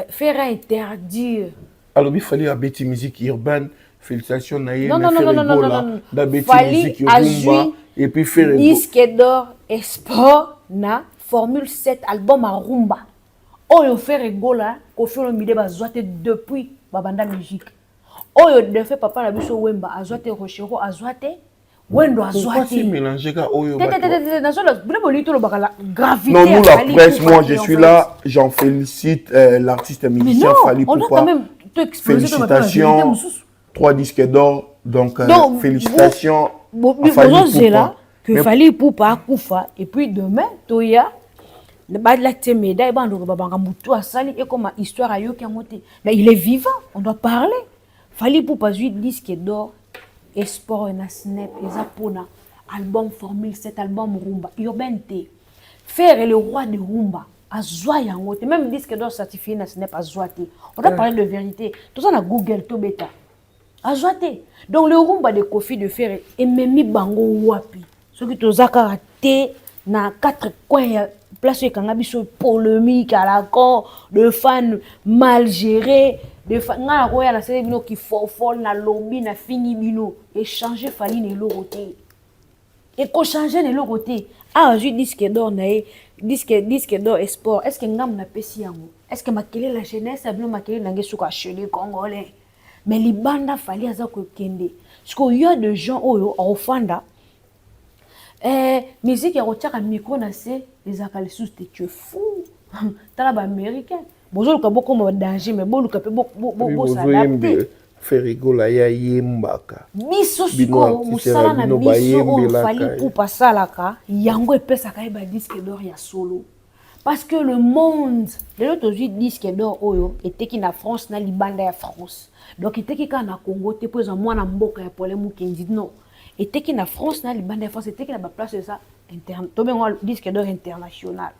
faire interdire.
Alobi Fally abeti musique urbaine, félicitations na ye.
Non, non, non, non, non, non, non.
D'abeti musique rumba et puis faire
disque d'or export na Formule 7, album à rumba oyo Ferre Gola, Koffi Olomide bazwa te depuis babanda musique. Oyo defe papa na biso Wemba azwa te, Rochereau azwa te, Wendo azwa te.
Mélanger ka oyo.
Bino bolingi tolobaka la gravité.
Non, nous la presse, moi je suis là, j'en félicite l'artiste musicien Fally.
Pourquoi? Quand même.
Félicitations, trois disques d'or, donc, donc félicitations.
Bozozela que Fally Ipupa akufa et puis demain toya balati médaille, bandoko babanga motu asali ekoma histoire ayoki yango te. Mais il est vivant, on doit parler. Fally Ipupa azwi disque d'or esport na SNEP, eza mpona album Formule 7, album rumba urbaine te. Ferre le roi de rumba azwa yango te, même disque d'or certifié na SNEP azwa te. On doit parler de vérité. Toza na Google, tobeta, azwa te. Donc le rumba de Koffi, de Ferre ememi bango wapi soki toza kaka te na quatre coins ya Place oyo ekanga biso polémique à la con de fans mal géré de fan. Ngai nakoya, nasali bino kifofol, nalobi, nafingi bino, échange Fally na eloko te, ekochange na eloko te. Awa azwi disque d'or na ye, disque d'or et sport. Est ce que ngambo napesi yango? Est ce que makelele ya jeunesse ya bino, makelele nange suka chez les Congolais? Mais libanda, Fally aza kokende. Sikoyo yo de gens oyo akofanda, musique ya kotiaka micro na se ezalaka lisusu te. Tu es fou. Tala Baaméricain, bozoluka bokoma danger, mais boluka mpe bos'adapter.
Ferre Gola ye ayembaka.
Biso sikoyo, mosala na biso oyo Fally Ipupa asalaka, yango epesaka ye badisque d'or ya solo, parce que le monde lelo tozwi disque d'or oyo eteki na France na libanda ya France. Donc eteki kaka na Congo te, mpo eza mwana mboka ya Pole Mokendi. Non, eteki na France na libanda ya France, eteki na baplace eza tobenga disque d'or international.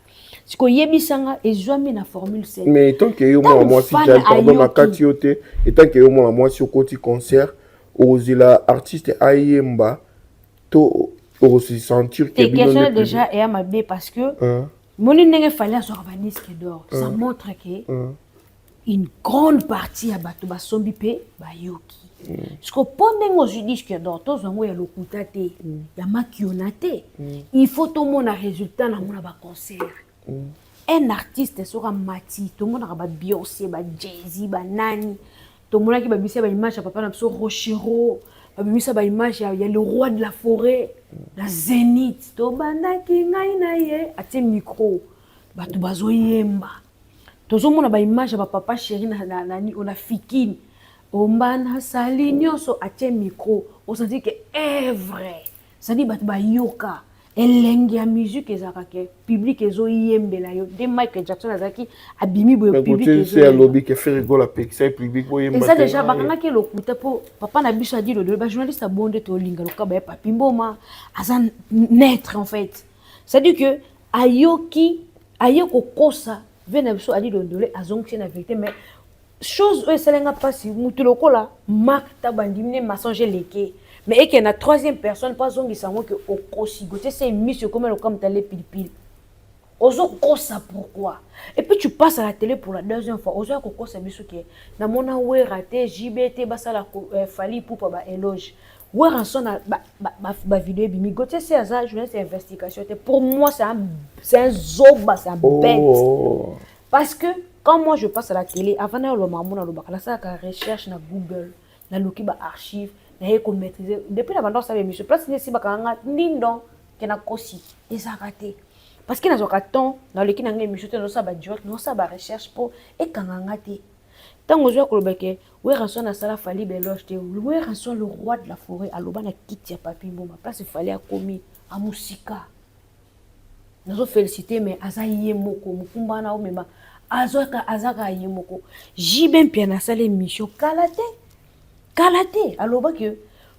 Sikoyo yebisanga, ezwami na formule 7.
Mais tant que yo mwana mwasi, pardon, na kati yo te, etant que yo mwana mwasi okoti concert, okozela artiste ayemba to okose sentir
que question déjà eya mabe, parce que moni ndenge Fally azwaka badisque d'or, ça montre que une grande partie ya bato basombi mpe bayoki. Parce mpo ndenge ozwi disque d'or, tozwa yango ya lokuta te, ya makiona te. Il faut tomona résultat nango na baconcert. Un artiste soki amati, tomonaka baBeyoncé, baJay-Z, banani, tomonaki babimisa baimage ya papa na biso Rochereau, babimisa baimage ya le roi de la forêt na Zénith. Tobandaki ngai na ye, atie micro, bato bazoyemba. Tozomona baimage ya bapapa chéri na Fikine, omba nasali nyonso, atie micro, osanti ke œuvre, c'est-à-dire bato bayoka elenge ya musique ezalaka ke public ezoyembela yo. Nde Michael Jackson azalaki abimi boye,
public alobi ke Ferre Gola apekisa public boyemba.
Eza déjà bakangaki lokuta, mpo papa na biso adi lodolo, bajournaliste abonde, tolinga loka baye. Papi Mboma aza neutre en fait, c'est-à-dire que ayoki aye kokosa ve na biso adi londole, azongisi na vérité. Mais chose oyo esalenga mpasi, mutu lokola Mark Tabandimi ne mensonge eleke, mais eke na troisième personne mpo azongisa yango ke okosi. Gotie se émission ekoma lokola moto ale pilipili, ozokosa. Pourquoi? Et puis tu passes à la télé pour la deuxième fois, ozoya kokosa biso ke namona Wera te, JB te, basala Fally Ipupa baéloge. Wera so na bavideo ebimi. Gautier se aza journaliste ya investigation te. Pour moi, c'est un zoba, c'est un bête, parce que quand moi je passe à la télé, avant nayoloba makambo nalobaka, nasalaka recherche na Google, naluki baarchive, naye komaîtrise depuis na banda osala émission. Place nde esimbaka nga ndindo ke nakosi ezalaka te, parce que nazwaka temps, naleki na ngai émission te, nazosala badirect, nazosala barecherche mpo ekanga nga te. Ntango ozwa koloba ke Werrason asala Fally baéloge te, Werrason le roi de la forêt aloba na kiti ya Papi Mboma, place Fally akomi amusika. Nazofélicité, mais aza ye moko mokumba wana omema, azaka ye moko. JB Mpiana asala émission kala te, kala te, alobaki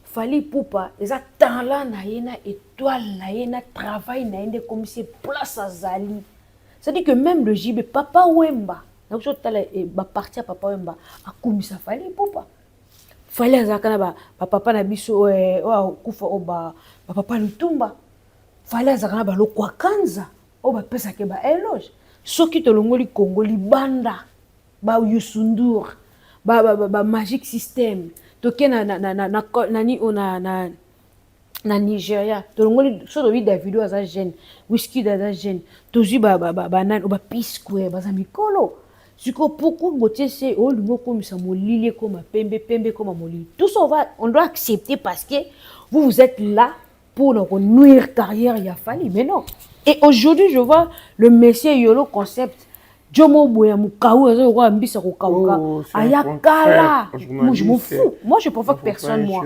Fally Ipupa eza talent na ye, na étoile na ye, na travail na ye nde ekomisi place azali. C'est-à-dire que même le JB, Papa Wemba, nakoki otala baparti ya Papa Wemba, akumisa Fally Ipupa. Fally azalaka na bapapa na biso oyo akufa, oyo bapapa Lutumba. Fally azalaka na balokwa kanza oyo bapesaka baéloge. Soki tolongoli Congo libanda, baYoussou N'Dour, bamagic system, toke nani oyo na Nigeria, tolongoli so tozwi Davido aza jeune, Wizkid aza jeune, tozwi banani oyo baP-Square baza mikolo. Sikoyo pourquoi Gautier se olingi okomisa molili ekoma pembe, pembe ekoma molili? Tout ça, on doit accepter parce que vous, vous êtes là pour nuire carrière ya Fally. Mais non. Et aujourd'hui, je vois le monsieur Yolo Concept, Jomo Boya Mukau, aza mbisa kokauka. Aya kala. Moi, je m'en fous. Moi, je provoque personne, moi.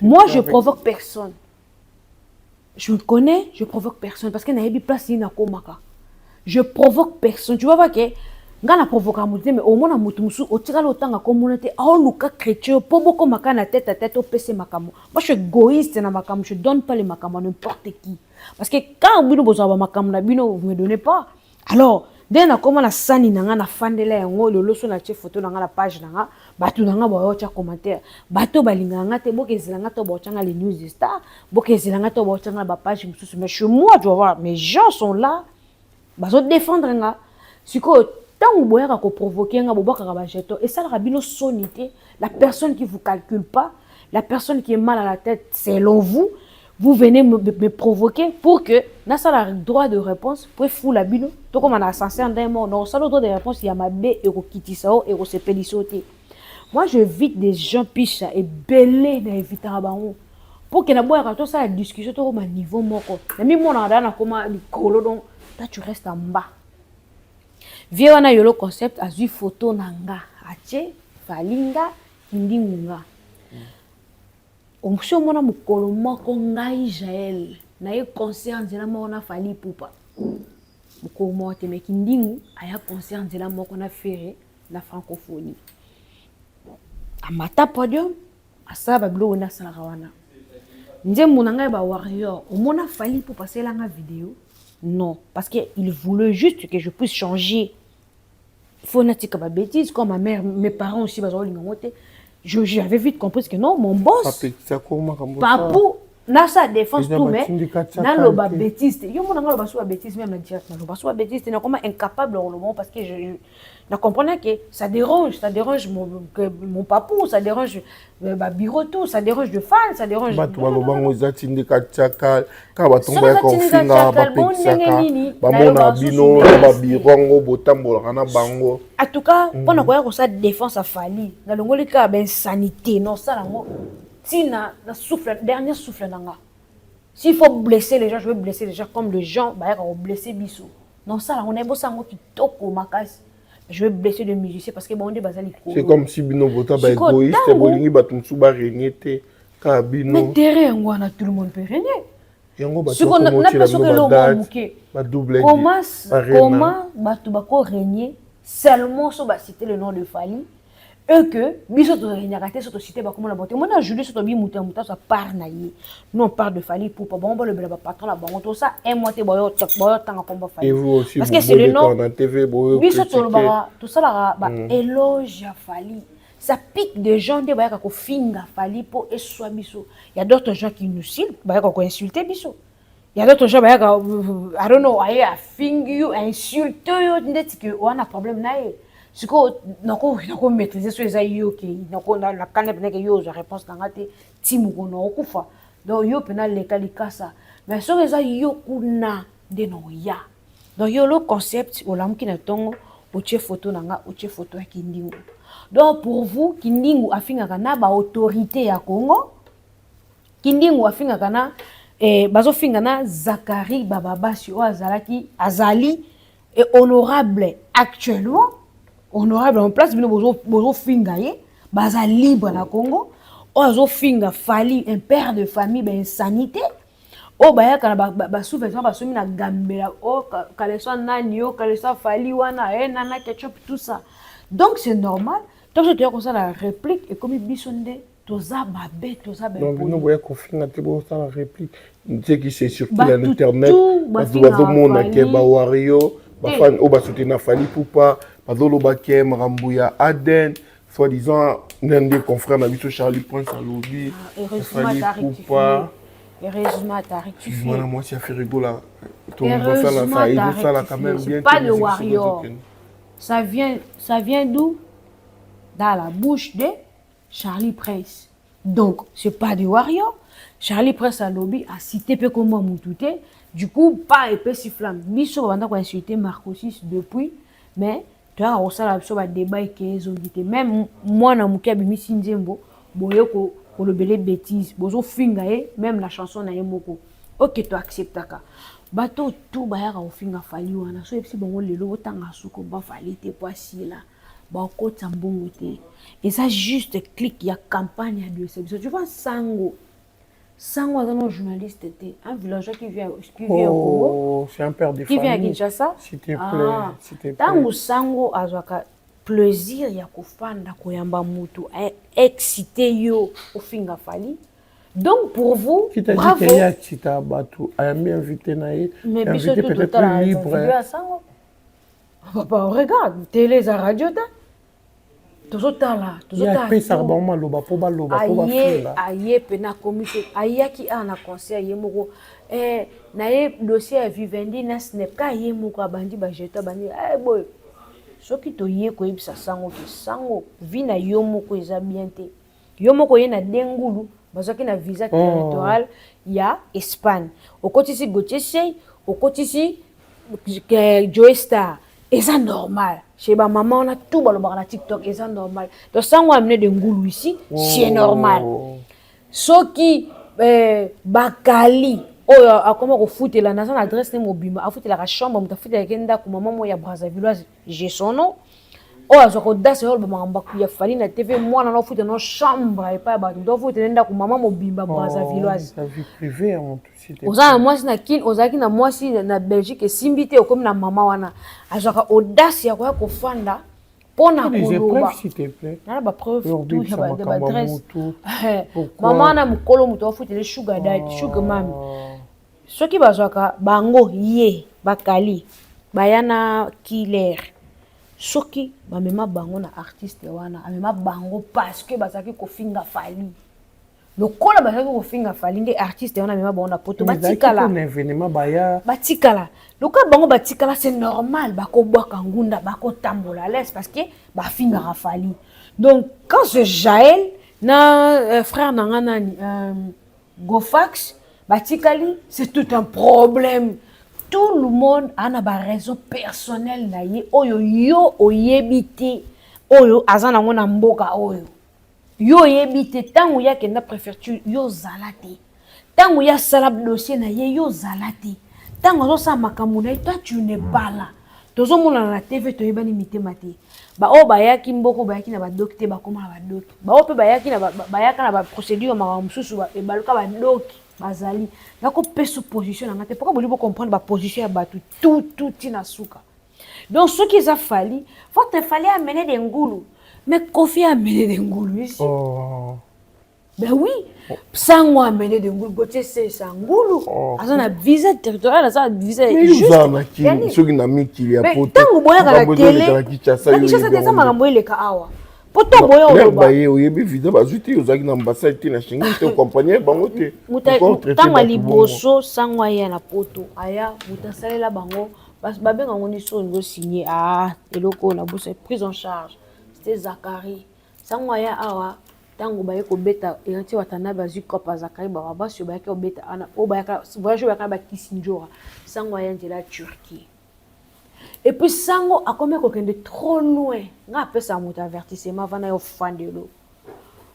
Moi, je provoque personne. Je me connais, je provoque personne. Parce que nayebi place nini nakomaka. Je provoque personne. Tu vas voir que nga na provoka motu te, mais omona motu mosusu otikala otanga komona te, aoluka chrétien mpo bokomaka na tête à tête, opesa makambo. Moi, je suis égoïste na makambo. Je donne pas les makambo à n'importe qui, parce que quand bino bozwa bamakambo na bino, vous me donnez pas. Alors ndenge nakóma na sani na nga, nafandela yango. Lelo so natie photo na nga na page na nga, bato na nga baotya commentaire. Bato balingaka nga te, bokezela nga to baotyanga les news de star, bokezela nga to baotyanga na bapage mosusu. Mais chez moi, tu vas voir, mes gens sont là. Bazodéfendre nga. Sikoyo ntango boyaka koprovoquer nga, bobwakaka bajeton, esalaka bino soni te? La personne qui vous calcule pas, la personne qui est mal à la tête selon vous, vous venez me provoquer pour que nasala droit de réponse po efula bino. Tokóma na ascenseur nde moko na osala droit de réponse ya mabe, ekokitisa o, ekosepelisa o te. Moi, j'évite des gens pisha ebele, na évitaka bango mpo ke naboyaka tosala discussion, tokóma niveau moko. Na mimonaka daa nakóma likolo, donc toi tu restes en bas. Vie wana Yolo Concept azwi photo na nga, atie Fally nga, Kindingu nga. Osi omona mokolo moko ngai Jael naye concert nzela moko na Fally Ipupa? Mokolo moko te. Mais Kindingu aya concert nzela moko na Ferre na Francophonie, amata podium, asala babiloko nde asalaka wana. Nzembo na ngai Bawarrior, omona Fally Ipupa asalelanga video? Non, parce que il voulait juste que je puisse changer. Faut natika babêtise comme ma mère, mes parents aussi bazolinga yango te. J'avais vite compris que non, mon boss Papu nasa défense tout, mais naloba bêtise te. Yo mona nga loba so babêtise même na direct, naloba so babêtise te, nakoma incapable ya koloba parce que je na comprendre que ça dérange, ça dérange mon papou, ça dérange babureau, tout ça dérange de fans, ça dérange.
Bato balobango eza Tindika tiaka kaka batongo bayaka kofinga, bapekisaka, bamona bino na babiro yango botambolaka na bango.
En tout cas, mpona koya kosala défense afali, nalongoli kaka bainsanité, nosala yango ntina na souffle, dernier souffle na nga. S'il faut blesser les gens, je vais blesser les gens comme les gens bayaka koblesser biso. Nosala yango, nayebosala yango kitoko makasi. Je vais blesser des musiciens parce que bango nde baza likolo.
C'est comme si bino bota baégoïste, bolingi bato mosusu barégner te, kaka bino.
Mais terrain yango wana, tout le monde peut régner.
Yango bato bakomotila bino badate, badouble.
Comment bato bakorégner seulement so baciter le nom de Fally et que biso torégnaka te? So tociter bakomona bango te. Omona aujourd'hui, so tobi moto ya moto azwa part na ye, nous on parle de Fally Ipupa, bango balobela bapatron na bango, tosa un mois te, boyotanga kombo Fally.
Parce que c'est le nom.
Biso tolobaka, tosalaka baéloge ya Fally, ça pique des gens nde bayaka kofinga Fally mpo eswa biso. Y a d'autres gens qui nous ciblent, bayaka koinsulte biso. Y a d'autres gens bayaka, I don't know, aye afingi yo, insulte yo ndeti ke wana problème na ye. Sikoyo nakomaîtrise so eza yo ke nakanda mpena ke yo ozwa réponse na nga te ti mokolo okufa. Donc yo mpena leka likasa, mais soki eza yo kuna nde na oya. Donc yo le concept, olamuki na ntongo, otie photo na nga, otie photo ya Kindingu. Donc pour vous, Kindingu afingaka na baautorité ya Congo, Kindingu afingaka na bazofinga na Zakari Bababasi oyo azalaki, azali et honorable, actuellement honorable en place. Bino bozofinga ye, baza libre na Congo. Oyo azofinga Fally, un père de famille, bainsanité oyo bayaka na basous-vêtement, basomi na Gambela, o kaleso nani, o kaleso Fally wana e nana ketchup, tout ça. Donc c'est normal, to biso toya kosala réplique, ekomi biso nde toza mabe, toza.
Bino boya kofinga te, bosala réplique. Ce qui c'est circule à l'internet, bato bazomona ke bawario, bafani oyo basoutenir Fally Ipupa, bazoloba ke makambo ya Aden, soi-disant nde confrère na biso Charlie Prince alobi Fally Ipupa.
Heureusement, t'as rectifié.
Mwana mwasi ya Ferigola, tozosala ezosala quand même bien.
Pas de warrior. Ça vient d'où? Dans la bouche de Charlie Prince. Donc c'est pas de warrior. Charlie Prince alobi, acité mpe kombo mutu te. Du coup pas epesi flamme. Biso babanda koinsulte Marcosis depuis, mais toyaka kosala biso badébat eke ezongi te. Même mwana moke abimisi nzembo, boye kolobele bêtise, bozofinga ye même la chanson na ye moko. Ok, toacceptaka. Bato tu bayaka kofinga Fally wana, so oyebisi bango lelo botanga suko baFally te po asila, bakotisa mbongo te. Eza juste clique ya campagne ya déception, tu vois. Sango, Sango aza no journaliste te, un villageois qui vient au Congo.
Oh, c'est un père de
qui vient à Kinshasa.
S'il te plaît, ah, s'il te plaît.
Ntango Sango azwaka plaisir ya kofanda koyamba mutu excité yo ofinga Fally. Donc pour vous,
qui t'a dit qu'il y a excité bato, ayambi invité na ye?
Mais biso tout peut-être libre ya Sango. Papa, regarde télé, eza radio te. Tozotala.
Tozotala, bango maloba mpo baloba, mpo bafinga.
Aye pena akomi te, ayaki awa na concert ye moko na ye dossier ya Vivendi na Snep ka ye moko abandi bajeton, abandi boye. Soki toye koyebisa sango ke sango vi na yo moko eza bien te, yo moko oye na dengulu, bazwaki na visa territorial ya Espagne, okotisi Gautier Sey, okotisi Joe Star, eza normal. Chez bamama wana tout balobaka na TikTok, eza normal. Donc sango amener de ngulu ici, c'est normal. Soki bakali oyo akoma kofutela, naza na adresse ne mobimba, afutelaka chambre, moto afutelaki ndako, mama moko ya Brazzavilloise, j'ai son nom, oyo azwaka audace oyo aloba makambo ya Fally na TV, mwana na ofutela no chambre epai ya bato, moto afutela ndako, mama mobimba Brazzavilloise. Oza na mwasi na Kine, ozalaki na mwasi na Belgique, esimbi te, okomi na mama wana azwaka audace ya koya kofanda mpona koloba nana bapreuve tout ya baadresse. Mama wana mokolo moto afutele sugar daddy, sugar mami, soki bazwaka bango ye bakali baya na killer, soki bamema bango na artiste wana, amema bango parce que bazalaki kofinga Fally. Lokola bazalaki kofinga Fally nde artiste wana amema bango na Poto, batikala. Batikala lokola bango batikala, c'est normal, bakobwaka ngunda, bakotambola à l'aise parce que bafingaka Fally. Donc quand ce Jael na frère na nga nani, Gofax, batikali, c'est tout un problème. Tout le monde a na baraison personnelle na ye oyo yo oyebi te, oyo aza nango na mboka oyo yo oyebi te. Ntango ye akenda préfecture, yo ozala te. Ntango ye asala dossier na ye, yo ozala te. Ntango azosala makambo na ye, toi tu n'es pas là. Tozomonana na TV, toyebani mitema te. Baoyo bayaki mboka, bayaki na badoki te, bakóma na badoki. Baoyo mpe bayaki bayaka na baprocédure, makambo mosusu ebaluka badoki. Bazali nakopesa position na nga te mpoka boli bocomprendre baposition ya bato tout ntina suka. Donc soki eza Fally, votre Fally amener des ngulu, mais Kofi a amené des ngulu ici.
Oh.
Ben oui, sango amené des ngulu, Gautier c'est ngulu.
Oh.
Aza na visa territorial, aza na visa.
Juste soki na mikili ya
poto. Ntango boyaka na télé na Kinshasa te, eza makambo eleka awa po to boya
oloba. Ye oyebi visa bazwi te, ozalaki na ambassade te, na Schengen te, okompagne bango te.
Ntango ya liboso sango aya na Poto, aya moto asalela bango, babenga yango niso olingi osigne ah eloko oyo na bosa prise en charge, c'était Zakari. Sango aya awa, ntango baye kobeta Héritier Watanabe, bazwi cope ya Zakari, bawa basi oyo bayaki kobeta wana, oyo bayaka voyage, oyo bayaka na bakisi njora. Sango aya nzela ya Turquie et puis sango akomi kokende trop loin. Nga apesaka moto avertissement avanda yo fandelo.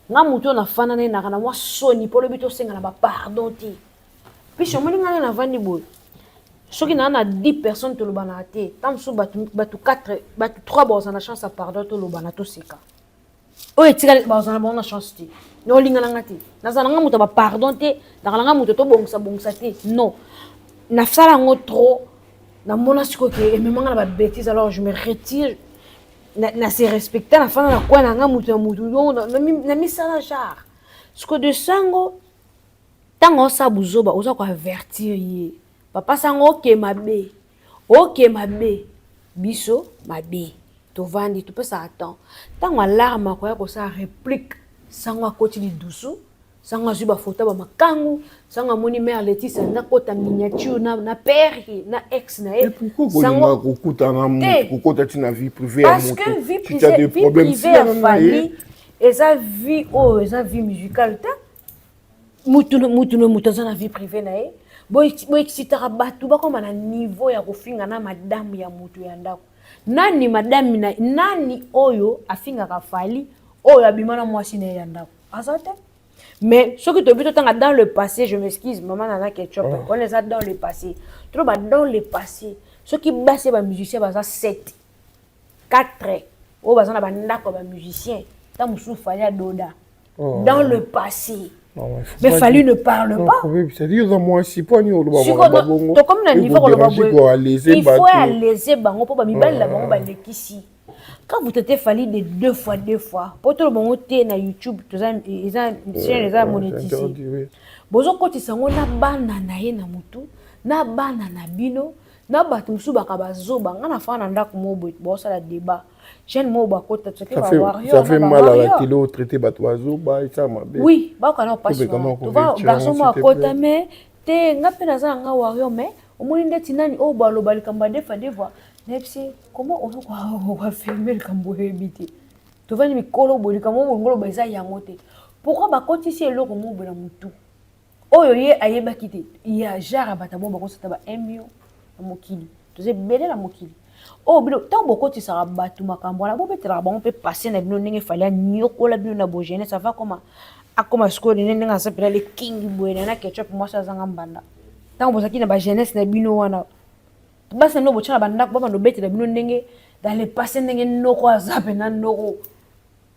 Nga moto oyo nafanda na ye naka na mwa soni mpo lobi tosenga na bapardon te. Puis omoni ngai navandi boye, soki naa na 10 personnes tolobanaka te, ta mosusu bato 4, bato 3 bazala na chance ya pardon, tolobana, toseka. Oyo etikali bazala bango na chance te. Na olinga na nga te, nazala nga moto ya bapardon te, nakala nga moto tobongisa bongisa te. Non, nasala yango trop, namona sikoyo ke ememanga na babêtise, alors je me retire na se respecte, nafanda na kwa na nga moto ya motu na misala genre. Sikoyo de sango, ntango osala buzoba, oza koavertir ye: papa sango, oke mabe, oke mabe, biso mabe. Tovandi, topesaka temps. Ntango alarme akoya kosala réplique, sango akoti lidusu, sango azwi bafoto ya bamakangu, sango amoni mare Letise alingi akota miniature na père na ex na ye.
Kolinga kokutana, kokota ntina vie privée ya
Parce que vie privée, vie privée ya famille eza vie oyo eza vie musicale te. Mutu mutu mutu aza na vie privée na ye. Boexcitaka bato bakoma na niveau ya kofinga na madame ya motu ya ndako. Nani madame na nani oyo afingaka Fally, oyo abima na mwasi na ye ya ndako aza te. Mais soki toyebi totanga dans le passé, je m'excuse, mama Nana Ketchup, wana eza dans le passé. Toloba dans le passé, soki basi ya bamusicien baza 7, 4 oyo baza na bandako ya bamusicien, ta mosusu Fally adoda dans le passé.
Non,
mais Fally ne parle
non,
pas.
C'est-à-dire oza mwasi, mpo ani oloba
bongo? Tokomi na niveau koloba boye, il faut alese bango mpo bamibali na bango balekisi. Quand vous traitez Fally de deux fois, deux fois, po toloba bango te na YouTube, toza eza chaîne eza monétisé, bozokotisa yango na bana na ye na motu na bana na bino. Na bato mosusu baka bazoba. Nga na fana na ndako moko boye, baosala débat, jeune moko bakota soki
Ça fait, ça fait mal à la télé otraité bato bazoba, esa mabe.
Oui, baoka na pasi wana. Garçon moko akota, mais te, nga mpe naza na nga warrior, mais omoni ndeti nani oyo baloba likambo ya defa devoir, nayebisi comment ozokoaffirme likambo oyebi te. Tovandi mikolo boye, likambo oyo bolingo oloba eza yango te. Pourquoi bakotisi eloko moko boye na motu oyo ye ayebaki te? Ya genre ya bato bongo bakosata ba 1 million na mokili, toza ebele na mokili oyo. Bino ntango bokotisaka bato makambo wana, bobetelaka bango mpe pase na bino ndenge Fally anyokola bino na bojeunesse. Ava koma akoma sikoyo nene ndenge aza mpena lekingi boye na ketchup, mwasi azanga mbanda. Ntango bozalaki na bajeunesse na bino wana, basi na bino botya na bandako, babanda obetela bino ndenge dans le passé, ndenge noko aza mpena noko,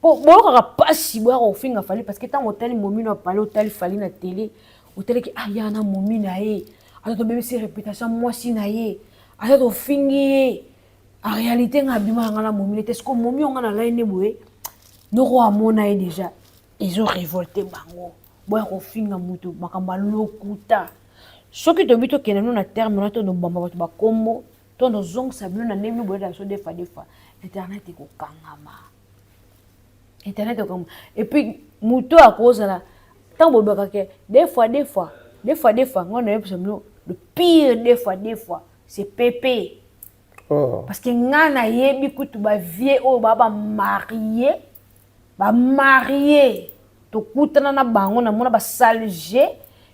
po boyokaka mpasi, boyaka kofinga Fally, parce que ntango otali momino apale, otali Fally na télé, otalaki aya na momi na ye, aza tobebisi réputation mwasi na ye, aza tofingi ye. En réalité, nga abima na nga na momi te. Siko momi onga na lai nde boye, noko amona ye déjà, ezo révolte bango, boya kofinga motu makambo ya lokuta. Soki toyebi, tokende bino na terme wana, tondobamba bato bakombo, tondozongisa bino na ndenge bino boyela biso defa defa. Internet ekokangama, internet ekokangama. Et puis moto akozala ntango bolobaka ke deux fois, deux fois, deux fois, deux fois, ngai nayebisa bino, le pire deux fois, deux fois, c'est Pepe.
Oh.
Parce que ngai nayebi kutu bavie oyo baa bamarie, bamarie, tokutana na bango, namona basale g,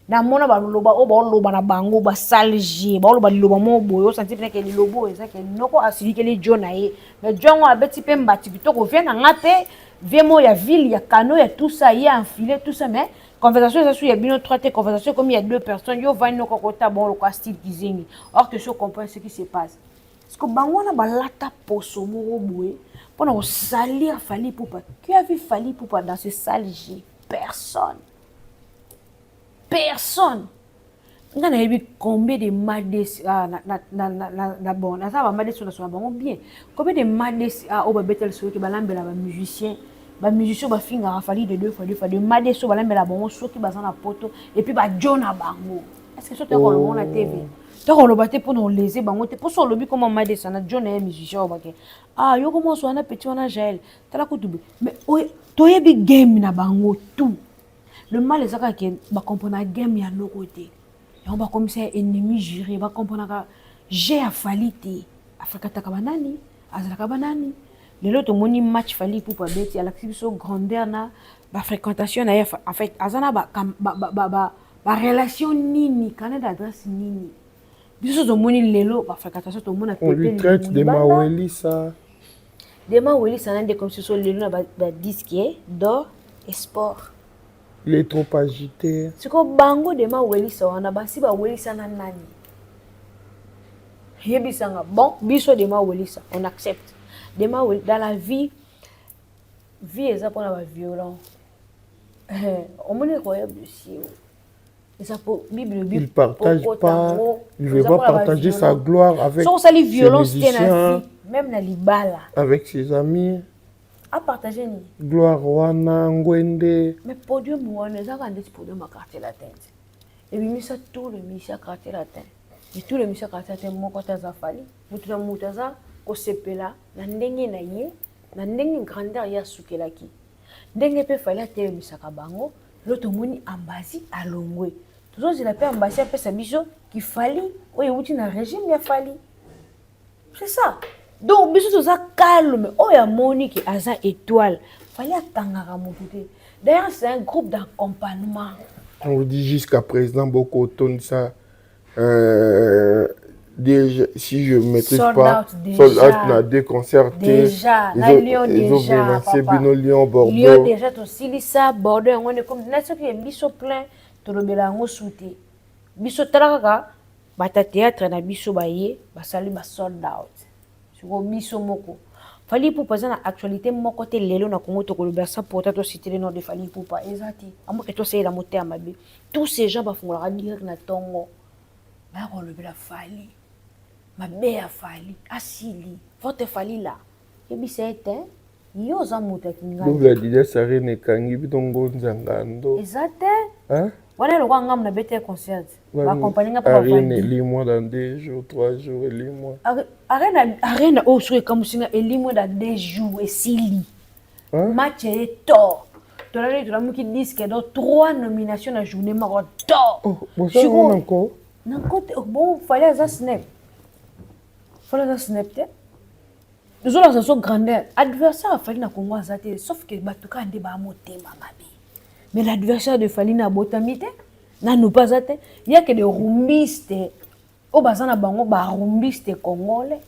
namona baloba oyo baoloba na bango, basale g, baoloba liloba moko boye, osanti mpenake liloba oyo ezake noko asilikeli jo na ye, mais jo yango abeti mpe mbati kitoko. Vie na nga mpe vie moko ya ville ya kano ya tout ça, ye enfilé tout ça, mais conversation eza su ya bino trois te, conversation ekomi ya deux personnes. Yo ovandi noko kota bongo lokwa style kizengi, or que so comprend ce qui se passe, parce que bango wana balata poso moko boye mpona kosalir Fally Ipupa. Qui a vu Fally Ipupa dans ce sale jeu? Personne, personne. Nga nayebi combien de madesi, ah, na, bon, naza bamadesi oyo nasola bango bien, combien de madesi, ah, oyo babetela soki balambela bamusicien, bamusicien oyo bafingaka Fally de deux fois, deux fois, de madesi oyo balambela bango soki baza na poto, et puis bajo na bango. Est ce que so toyaka koloba na TV, toyaka koloba te mpona oleze bango te, mposo olobi koma madesi na jo na ye musicien oyo bake, ah, yoko mwasi wana, petit wana Jael, tala kutu. Mais toyebi game na bango tout. Le mal eza kaka ke bakomprena game ya noko te, yango bakomisa ya ennemi juré. Bakomprenaka jeu ya Fally te, afréquentaka banani, azalaka banani. Lelo tomoni match Fally Ipupa abeti, alakisi biso grandeur na bafréquentation na ye. En fait, aza na barelation nini, carnet d'adresse nini. Biso tomoni lelo bafréquentation, tomona.
On lui traite de Mawelisa.
De Mawelisa na nde comme soso lelo na badisque d'or et sport.
Il est trop agité.
Sikoyo bango de Mawelisa wana, basi bawelisa na nani? Yebisanga. Bon, biso de Mawelisa, on accepte de Mawelisa. Dans la vie, vie eza mpona baviolent. Omoni royaume de cieux eza po Bible.
Il partage pas, il veut pas partager sa gloire avec
soki osali violence te na vie, même na libala.
Avec ses amis.
Apartage nini?
Gloire wana ngwende.
Mais podium wana ezaka ndeti podium ya Quartier Latin te, ebimisa tout le musicien Quartier Latin, et tout le musicien Quartier Latin moko te aza Fally. Motu na motu aza kosepela na ndenge na ye, na ndenge grandeur ye asukelaki, ndenge mpe Fally atelemisaka bango. Lo tomoni Ambasi alongwe, tozozela mpe Ambasi apesa biso kifali oyo ewuti na régime ya Fally. C'est ça. Donc biso toza calme. Oyo amoni ke aza étoile, Fally akangaka motu te. D'ailleurs, c'est un groupe d'accompagnement.
On vous dit jusqu'à présent beaucoup ça, déjà, si je ne maîtrise
sold
pas,
out déjà.
Sold out na deux concerts.
Déjà, na Lyon déjà, papa.
Bino Lyon, Bordeaux.
Lyon déjà tosilisa, Bordeaux yango nde comme na soki biso plein, tolobela yango su te. Biso tala kaka bata théâtre na biso, baye basali ba sold out. Sikoyo biso moko Fally Ipupa eza na actualité moko te lelo na Congo. Tokolobela sans pourtant tociter le nom de Fally Ipupa, eza te amoke tosalela motema mabe. Tous ces gens bafungolaka direct na ntongo, baya kolobela Fally mabe ya Fally asili. Votre Fally la yebisa ye te, yo oza moto ya kingani.
Double Adidas Arena ekangi bino ngonza ngando.
Eza te.
Hein?
Wana eloko ngambo na bete concert, baaccompagne nga mpo
Arena
bavandi.
Elimwa dans 2 jours, 3 jours elimwa.
Arena, arena oyo soki ekamusi nga, elimwe dans 2 jours, esili.
Hein?
Match eye to tolali, tolamuki disque donc trois nominations na journée moko to.
Oh, bosala ngo na nko.
Na nkote. Bon, Fally aza snap, Fally aza snap te. Tozolakisa so grandeur. Adversaire aFally na Congo aza te, sauf que bato kaka nde baa motema mabe. Mais l'adversaire de Fally na abotami te, nanu mpe aza te. Yake de rumbiste oyo baza na bango, barumbiste congolais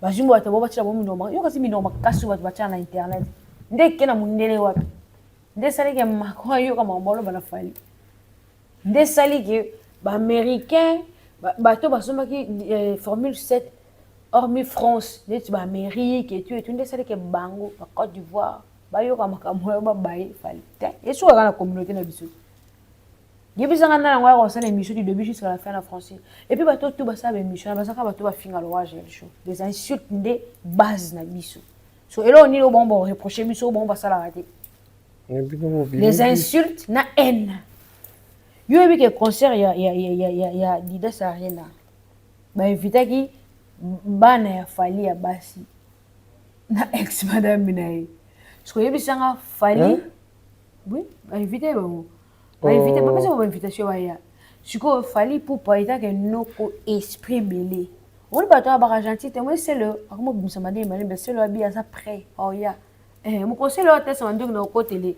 bazwi mbo bato bo batia bango minoko. Yo kasi minoko makasi oyo bato batia na internet nde eke na mondele wapi? Nde esaliki Macron ayoka makambo aloba na Fally, nde esaliki baaméricain, bato basombaki Formule 7, hormis France, neti baamérique etu etu, nde esaliki bango bacôte d'Ivoire bayoka makambo oyo babaye Fally te. Esukaka na communauté na biso. Yebisanga nda yango ya kosala émission du début jusqu'à la fin na français. Et puis bato tu basala baémission, bazalaka bato bafinga le roi Gel Show, des insultes nde base na biso. So eloko nini oyo bango bareproche biso, oyo bango basalaka te? Les insultes na haine. Yo oyebi ke concert ya Adidas Arena, bainvitaki bana ya Fally ya basi na ex madame na ye. Soki oyebisanga Fally, oui, bainvite bango, bainvite, bapesa bango bainvitation, baya. Sikoyo Fally Ipupa etake noko esprit ebele. Omoni bato oyo baka gentil te. Moi sele akoma obimisa madeni malembe, sele abi aza prêt oya. Mokolo sele oyo atesama ndoki na okotele,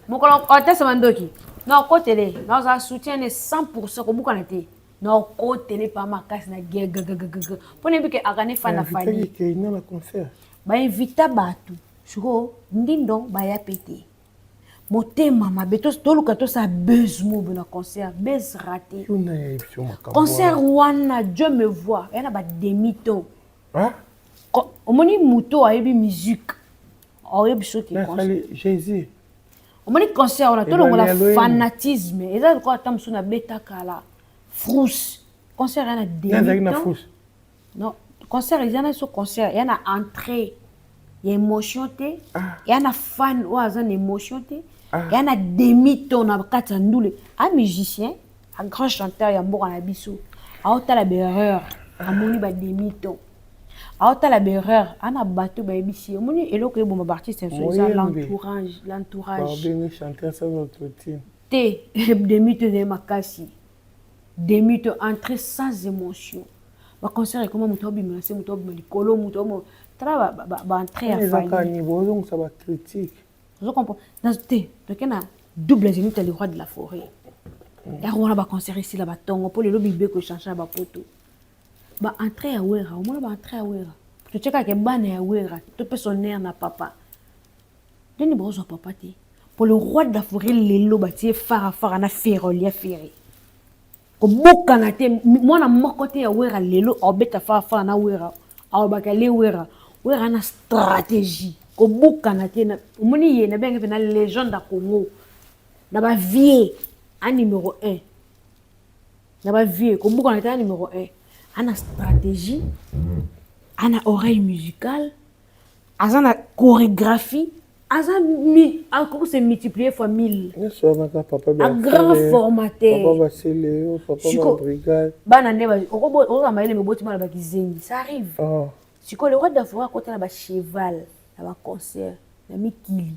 mokolo atesama ndoki na okotele, nazala soutien ne 100, kobukana te, na okotele pa makasi na gegegegege, mpo nayebi ke akane fa na Fally. Bainvita bato sikoyo ndindo baya pe te, motema mabe. Toluka tosala buzz mobe na concert, buzz raté. Concert wana, Dieu me voit, eya na bademi-ton. Omoni moto ayebi musique oyebi soki
Jésus.
Omoni concert wana, tolongola fanatisme, eza lokola ata mosusu nabeta kala frous. Concert eya na demi-ton. Non, concert eza na so, concert eya na entrée ya émotion te, eya na fan oyo aza na émotion te, eya na demi ton na kati ya ndule. A musicien, a grand chanteur ya mboka na biso, aotala baerreur, amoni bademi ton, aotala baerreur, ana bato bayebisi ye. Omoni eloko eboma baartiste mosusu eza l'entourage, l'entourage te. Demi ton ezali makasi, demi ton, entrée sans émotion. Baconcert ekoma moto abima na se, moto abima likolo, moto tala baentrée ya
Fally. Bozongisa bacritique.
Ozo comprendre te? Toke na double zénith, le roi de la forêt yako wana, baconcert esila batongo mpo lelo bibeko echange ya bapoto. Baentrée ya Wera, omona baentrée ya Wera, totie kaka bana ya Wera, topesa honneur na papa. Ndeni bozwa papa te mpo le roi de la forêt lelo batie farafara na Ferre, olia Ferre kobokana te. Mwana moko te ya Wera lelo aobeta farafara na Wera, aobaka le Wera. Wera na stratégie, kobukana te. Omoni ye nabenge mpe na légende ya Congo, na bavie a numéro 1 na bavie, kobukana te, a numéro 1, ana stratégie, ana oreille musicale, aza na chorégraphie, aza akoki se multiplier fois 1000.
Nyonso wana kaka papa.
A grand formateur.
Papa Baseleo, papa babrigade.
Bana nde okozala mayele, meboti bana bakizengi, ça arrive.
Oh.
Sikoyo le roi de la forêt akota na bacheval na baconcert na mikili.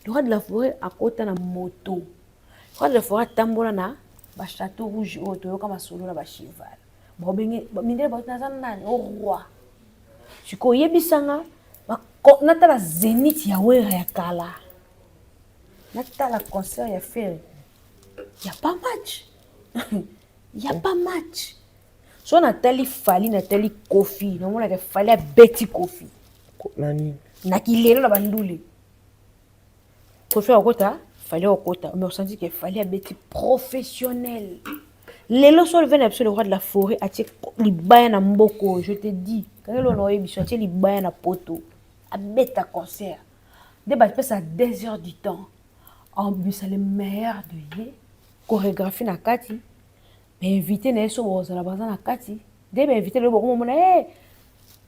Le roi de la forêt akota na moto. Le roi de la forêt atambola na bachâteau rouge oyo toyoka masolo na bacheval. Babenge mindele bato naza nani o roi. Sikoyo oyebisanga, natala zénith ya Wera ya kala, natala concert ya Ferre, ya pas match, ya pas match. So natali Fally, natali Koffi, namonaka Fally abeti Koffi.
Nani?
Na kilelo na bandule, Koffi akota, Fally akota, mais osenti ke Fally abeti professionnel. Lelo so oleve na biso, le roi de la forêt atie libaya na mboko. Je te dis, kaka eloko na oyebi so, atie libaya na poto, abeta concert nde bapesa 2 heures du temps, abimisa le meilleur de ye, chorégraphie na kati, bainvité na ye so bozala baza na kati nde bainvité lelo bakomomona e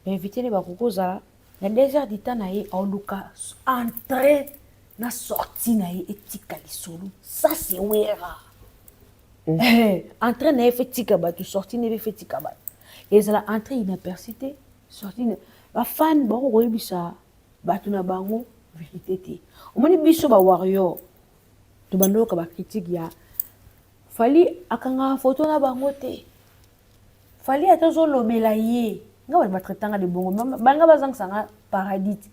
bainvité nde bakoki kozala na 2 heures du temps na ye, aoluka entrée. Na sortie na ye etika lisolo. Ça c'est Wera. Eh, entrée na ye fe tika bato, sortie na ye fe tika bato. Ezala entrée inaperçue te, sortie na ba fan bako koyebisa bato na bango vérité te. Omoni biso ba warrior tobanda oyoka ba critique ya Fally akangaka photo na bango te. Fally ata ozolobela ye nga bato batraitanga de bongo banga bazangisa nga paradis te.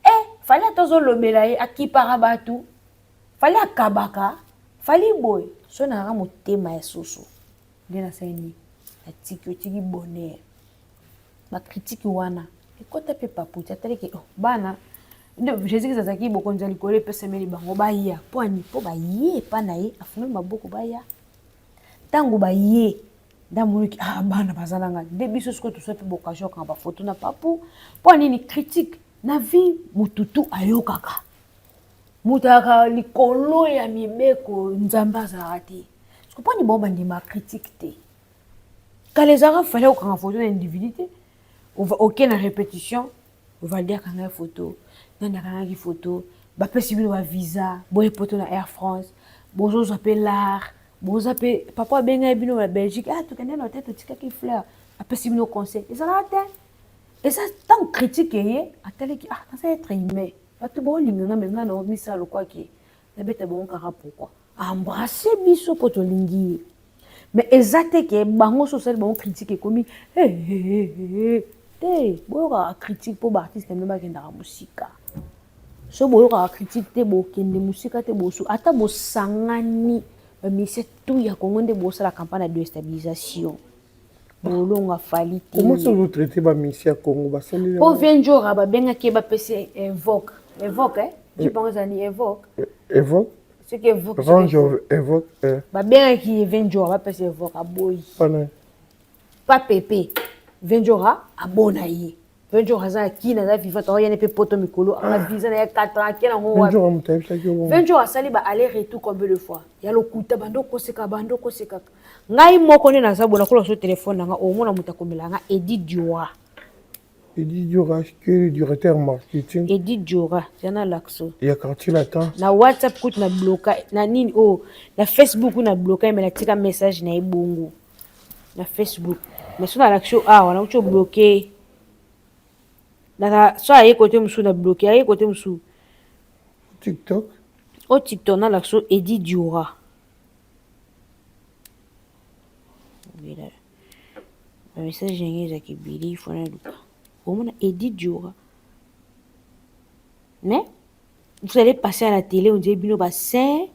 Eh, Fally ata ozolobela ye akipaka bato, Fally akabaka, Fally boye so nayaka motema ya soso nde nasali nini, natiki otiki bonheur. Bacritique wana ekota mpe paputi ataliki oh, bana nde Jésus Christ azalaki bokonzi ya likolo epesameli bango baya mpo ani mpo baye epa na ye afungoli maboko baya. Ntango baye nde amoniki ah, bana baza na ngai nde biso sikoyo toswa mpe boccasion okanga bafoto na papu mpo nini critique na vie motutu ayokaka moto ayaka likolo ya mibeko nzambe azalaka te siko mpo nini bango bandima critique te. Kala ezalaka fallait okanga photo na individu te, oke na répétition Valdi akangaki photo, nani akangaki photo, bapesi bino ba visa boye poto na Air France, bozozwa mpe lar, boza mpe papa abengaki bino na Belgique, ah tokende na hotel totikaki fleur, apesi bino conseil, ezalaka te. Eza ntango critique eye atalaki ah naza être humain, bato baolinga nga me nga na misala lokwaki nabeta bango kaka pourquoi embrasse biso mpo tolingi ye. Mais eza te ke bango so osali bango critique ekomi hey, hey, hey, hey. Te boyokaka critique mpo baartiste na bino bakendaka mosika. So boyokaka critique te bokende mosika te, bosu ata bosangani bamusicien tout ya Congo nde bosala campagne ya déstabilisation bolonga Fally te.
Comment ça vous traitez ba musicien ya Congo basali
po Venjora babengaki ye bapesi évoque évoque eh je pense ezali évoque
évoque
soki évoque
Range évoque eh.
Babengaki ye Venjora bapesi évoque aboyi
pana
pa pepe Venjora abona ye. Venjora aza ya kina aza vivant aoyani mpe poto mikolo anga visa na ye 4 ans akena ngo wapi.
Venjora moto ayebisaki yo bongo.
Venjora asali ba aller retour combien de fois ya lokuta bando koseka bando koseka ngai moko nde naza bona kola so telefone na nga omona moto akomela nga Eddy Diora.
Eddy Diora que le directeur marketing
Eddy Diora jana lakso
ya quartier latin
na WhatsApp kutu na bloka na nini oh na Facebook na bloka mais natika message na ye bongo na Facebook mais so na lakso awa na uti bloquer na so aye kote mosusu na bloquer aye kote mosusu
TikTok
o TikTok na lakso Eddy Diora. Message yango ezalaka ebele il faut naluka omona Eddy Diora. Mais vous allez passer à la télé on dirait bino ba saint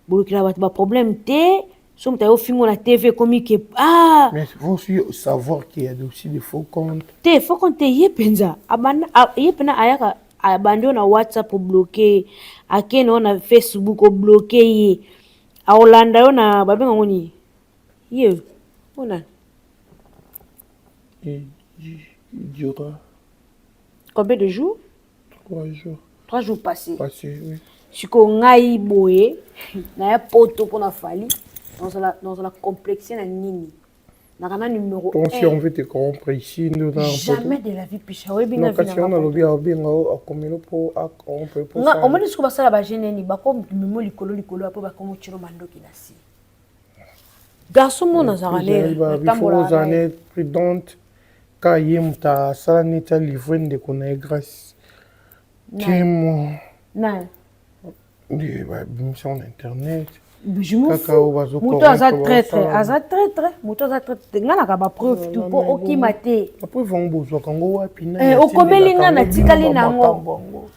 bolukela bato ba problème te so moto ayo fingo na TV ekomi ke ah
mais il faut aussi savoir qu'il y a aussi des faux comptes
te faux compte te ye mpenza abanda ye mpena ayaka abandi oyo na WhatsApp obloke akende oyo na Facebook obloke ye akolanda yo na babenga ngo nini ye ona
Diora
combien de jours?
3 jours.
3 jours passés.
Passés, oui.
Sikoyo ngai boye naya poto mpona Fally nazala complexe na nini naka na numéro
1. Si on veut te corrompre ici, nous
jamais de la vie pisha oyebi
nga vie na nalobi abenga akomelo mpo acorrompre
mpo nga omoni sikoyo basala ba jeune nini bakomimo likolo likolo apo bakomo tshilo mandoki na si garçon mo nazalaka ne
natambola ne prudente ka ye moto asala neti alivre ndeko na ye grâce temo
nani
nde babimisa na internet.
Je m'en fous. Moto aza traître, aza traître, moto aza traître. Nga naka ba preuve tout po okima te.
Ba preuve yango bozwaka yango wapi na
okomeli nga natikali nango.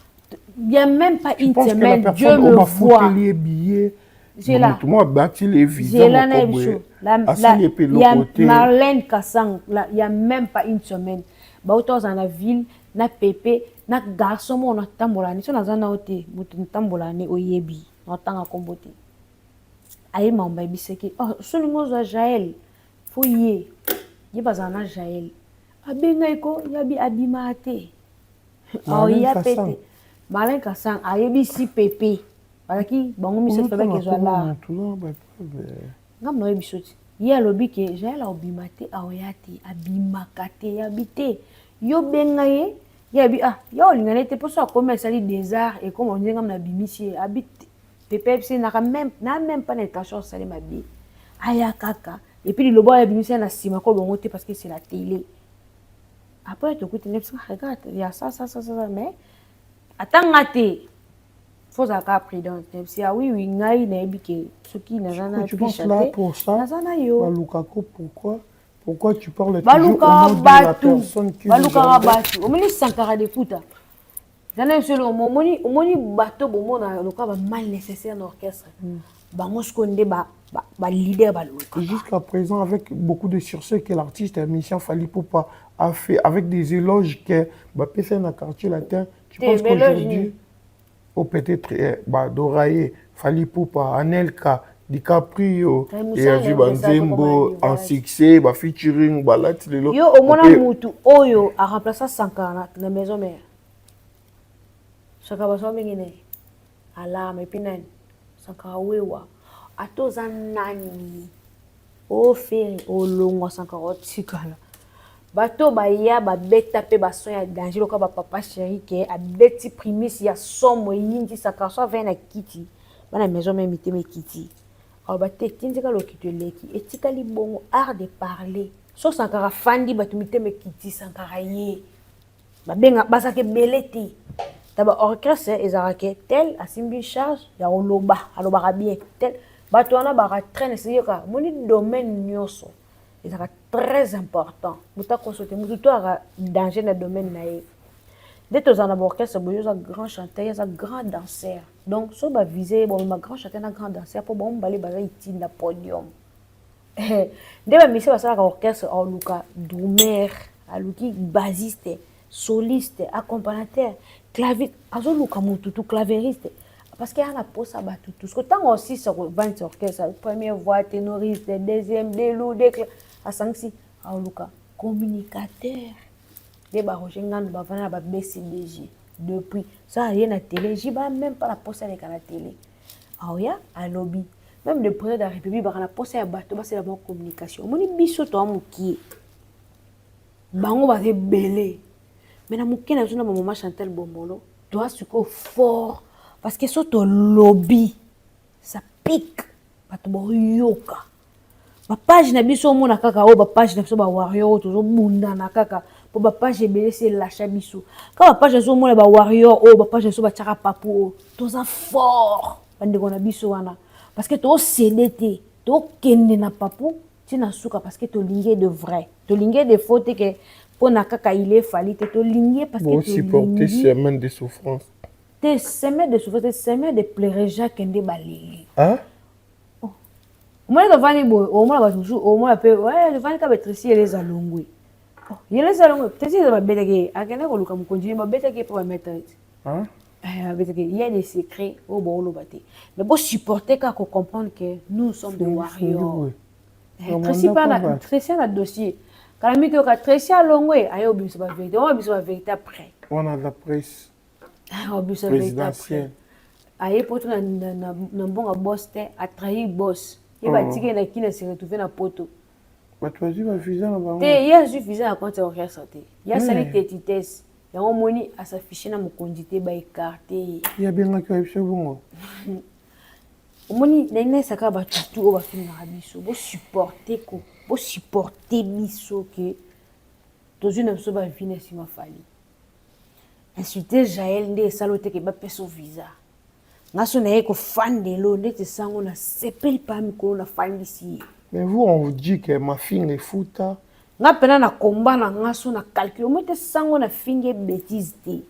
Il y a même pas une semaine, Dieu me voit.
Moto moko abatili ye visa moko boye asali ye mpe eloko te.
Marlène Kassang, il y a même pas une semaine. Bauta ozala na ville na pepe na garçon moko natambola ne so naza nao te moto natambola ne oyebi naotanga nkombo te aye mambo ayebisaki oh, solingo ozwa Jael fo ye ye bazala na Jael abengai ko yabi abimaka te aoya pe te Marlène Kassang ayebisi pepe bazalaki bango misato babaki ezwa la ngambo nayebi so ti ye alobi ke Jael aobima te aoya te abimaka te yabi te yo benga ye. Ye abi ah ya olinga ne te mpo so akomi asali désart ekoma ndenge nga nabimisi ye abi pepe yebisi naka même na même pas na intention osali mabe, aya kaka. Et puis liloba oyo abimisi ya na nsima ko bongo te, parce que c'est la télé. Après tokuti nde biso, regarde, ya ça ça ça ça, mais ata nga te, faut ozalaka prudente. Nayebisi ah oui, ngai nayebi ke soki naza na
Tu penses là pour ça?
Naza na yo.
Balukako pourquoi? Pourquoi tu parles toujours au nom de la personne qui
Balukaka bato. Omoni Sankara Dekuta, eza biso eloko. Omoni bato bomona lokola bamal nécessaire na orchestre, bango sikoyo nde baleader baluka.
Jusqu'à présent, avec beaucoup de succès que l'artiste musicien Fally Ipupa a fait, avec des éloges que bapesa na Quartier Latin, tu penses qu'aujourd'hui, ou peut-être bah, Doraye, Fally Ipupa, Anelka, DiCaprio, et azwi banzembo en succès, bafeaturing, balati lelo.
Yo omona mutu oyo aremplaça Sankara na Maison Mère? Sankara baso mingi ne alarme. Et puis nani? Sankara wewa, ata oza nani, ofere olongwa, Sankara otikala. Bato baya babeta mpe bason ya danger lokola bapapa chéri ke abeti primise ya somo eyindi. Sankara so avai na kiti, bana Maison Mère mitema ekiti. Aloba te, etindika lokito eleki, etikali bongo. Art de parler, so Sankara afandi, bato mitema ekiti. Sankara ye babenga bazalaka ebele te ta baorchestre, ezalaka ke tel asimbi charge ya koloba, alobaka bien tel. Bato wana baka très nécessaire. Yoka, moni domaine nyonso ezalaka très important. Moto akoso te, motu to aka danger na domaine na ye. Nde tozala na baorchestre boye, oza grand chanteur, ye aza grand danseur. Donc so bavise ye, bomema grand chanteur na grand danseur mpo bango mibale baza utile na podium. Nde bamusicien basalaka orchestre, aluka drummer, aluki bassiste, soliste, accompagnateur, clavier, azoluka motutu, clavieriste, parce que aya na posa bato tous. Ntango osisa kovandisa orchestre, première voix, ténoriste, deuxième, delu de, asangisi, aoluka communicateur. Nde baRoger Ngando bavanda na ba BCBG depuis ça. Aye na télé, jiba même pas na posa aleka na télé, aoya alobi. Même le président de la République baka na posa ya bato basala bango communication. Omoni biso toa mokie, bango baza ebele, mais na moke na biso na bamama Chantal Bombolo, toa sikoyo fort, parce que so tolobi, ça pique, bato baoyoka. Bapage na biso, omona kaka oyo bapage na biso bawarrior oyo tozobundana kaka mpo bapage ebele esi elasha biso. Kaka bapage na biso, omona bawarrior oyo, bapage na biso batiaka papu oyo, toza fort, bandeko na biso wana, parce que tocéder te, tokende na papu ntina suka, parce que tolingi de vrai, tolingi de faux te, ke mpona kaka il est Fally te, tolingi parce que
supporter semaine de souffrance.
Te, semaine de souffrance te, semaine de pleurer. Jacques nde baleli.
Hein?
Omoni tovandi boye, omona bato mosusu, omona mpe tovandi kaka Tracy Eleza longwe, Yeleza longwe. Tracy Eleza babetaki ye, akende koluka mokonzi ye, babetaki ye mpo bamettre ete babetaki. Il y a des secrets oyo booloba te, mais bosupporter kaka, kocomprendre que nous sommes des warriors. Tracy mpe, Tracy na dossier kala miki, oyoka Tracy alongwe, aye obimisa bavérité, oma obimisa bavérité après.
Wana la presse.
Obimisa vérité après. Aye poto na mbongo boss te, atrahir boss ye, batiki ye na kini, se retrouve na poto.
Bato bazwi bavisa na bango.
Te, ye azwi visa na compte ya orchestre te, ye asali tetitese yango. Omoni, asafishe na mokonzi te, baécarter ye.
Ye abengaki bayebiso bongo.
Omoni, ndenge esaka bato tu oyo bafingaka biso, bosupporte ko bosupporte biso ke tozwi na biso bavi na nsima. Fally insulte Jael nde esala oteke bapesa visa. Nga so naye kofandelo ndeti sango nasepeli pa mikolo nafandisi ye.
Mais vous, on vous dit que mafinga efuta.
Nga mpena na komba na nga so na calcule omoi te, sango nafingi bêtise te,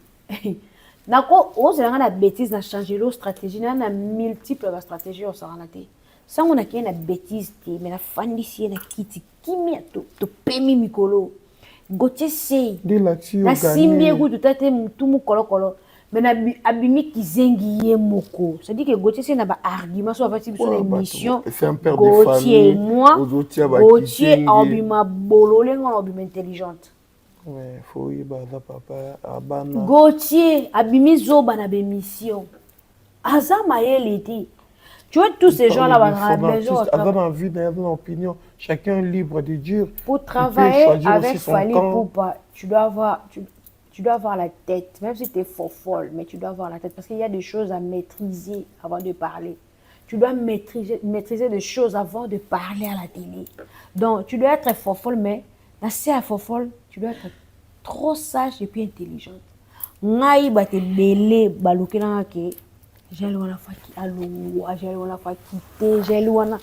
nako ozela nga na bêtise na change lo stratégie na multiple bastratégie osakana te. Sango nakei na bêtise te, mais nafandisi ye na kiti kimia, topemi mikolo. Gautier Sey, nasimbi ye kutu ta te, mutu mokolokolo, mais abimi kizengi ye moko. C'est-à-dire que Gautier Sey na baargument so avati biso na émission, Gautier, moi Gautier abima bolole, nga na obima intelligente. Gautier abimi zoba na bémission, aza mayele te. Tu vois, tous ces gens-là,
besoin. Aza na vie, aza na opinion. Chacun libre de dire.
Pour travailler avec Fally Ipupa, tu dois avoir. Tu... Tu dois avoir la tête, même si tu es faux folle, mais tu dois avoir la tête parce qu'il y a des choses à maîtriser avant de parler. Tu dois maîtriser des choses avant de parler à la télé. Donc, tu dois être faux folle, mais na se ya faux folle, tu dois être trop sage et puis intelligente. Ngai bato ebele balukelanga ke Jael wana faki alongwa, Jael wana faki te, Jael wana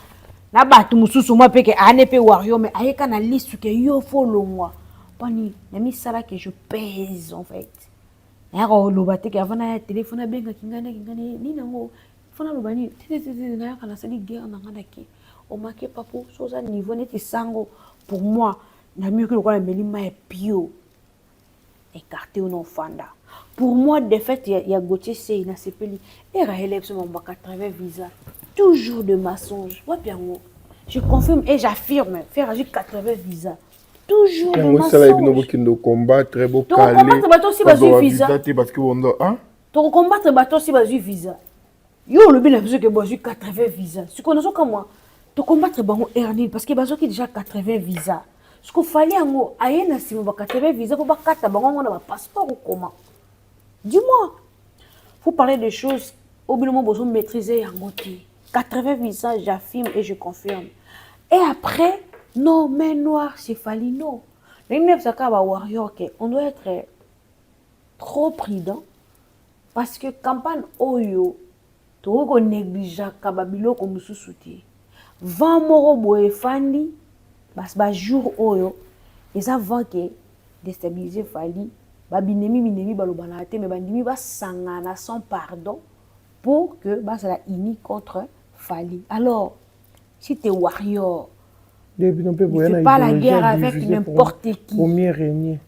na bato mosusu mwa mpe ke ane mpe wario, mais ayeka na lisu ke yo fo olongwa mpani na misala ke je pèse en fait. Nayaka koloba te ke avant naya telefone abengaki ngai naki ngai nini yango fo naloba nini te te te te. Nayaka nasali guerre na ngai nake omake papo so oza niveau neti sango. Pour moi, namioki lokola nameli mai ya pio écarté oyo na ofanda. Pour moi, défaite ya Gauthier Sey, nasepeli. Erayele biso mambo 80 visa, toujours de mensonge. Wapi yango? Je confirme et j'affirme, faire azwi 80 visa, toujours de
Yango esala bino
mensonge.
Bokende combattre.
Tokocombattre bato osi bazwi visa.
Te, parce que bondo, hein?
Tokocombattre bato osi bazwi visa. Yo olobi na biso ke bazwi 80 visa. Sikoyo nazokamwa, tocombattre bango aire nini? Parce que bazwaki déjà 80 visa. Siko Fally yango aye na nsima ba 80 visa mpo bakata bango yango na bapasseport okoma. Dis-moi, faut parler des choses oyo bino mo bozo maîtriser yango te. 80 visa, j'affirme et je confirme. Et après, non, main noire, c'est Fally. Non, ndenge nayebisaka bawarrior ke on doit être trop prudent parce que campagne oyo tokoki konégligeaka babiloko mosusu te. Vent moko boye efandi bajour oyo eza vent ke déstabiliser Fally. Babinemi binemi balobanaka te, mais bandimi basangana sans pardon pour que bazala unis contre Fally. Alors si t'es warrior,
ne
fais pas la guerre avec n'importe qui.
Premier régnier.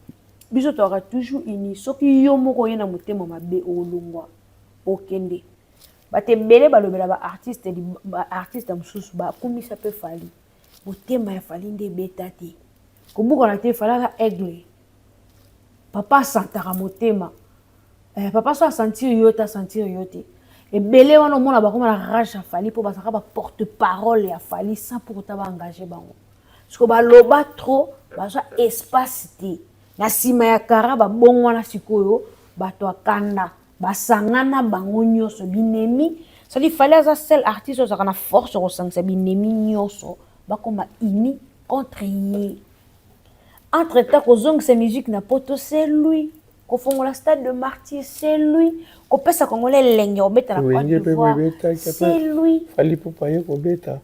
Biso tozalaka toujours unis. Soki yo moko oye na motema mabe, olongwa, okende. Bato ebele balobela baartiste, baartiste mosusu bakumisa mpe Fally. Motema ya Fally nde ebeta te, kobukana te. Fally aza aigle. Papa asantaka motema. Papa so asentir yo te, asentir yo te. Ebele wana omona bakoma na rage ya Fally mpo bazalaka baporte parole ya Fally sans pour autant baengage bango. Siko baloba trop, bazwa espace te na nsima ya kara babongwana. Sikoyo bato akanda basangana bango nyonso binemi. C'est-à-dire Fally aza seul artiste oyo azalaka na force kosangisa binemi nyonso, bakoma uni contre ye. Entre temps, kozongisa musique na poto, c'est lui. Kofongola Stade de Martyr, c'est lui. Kopesa Congolais elenge kobeta na Côte d'Ivoire, c'est lui.
Fally Ipupa ye kobeta,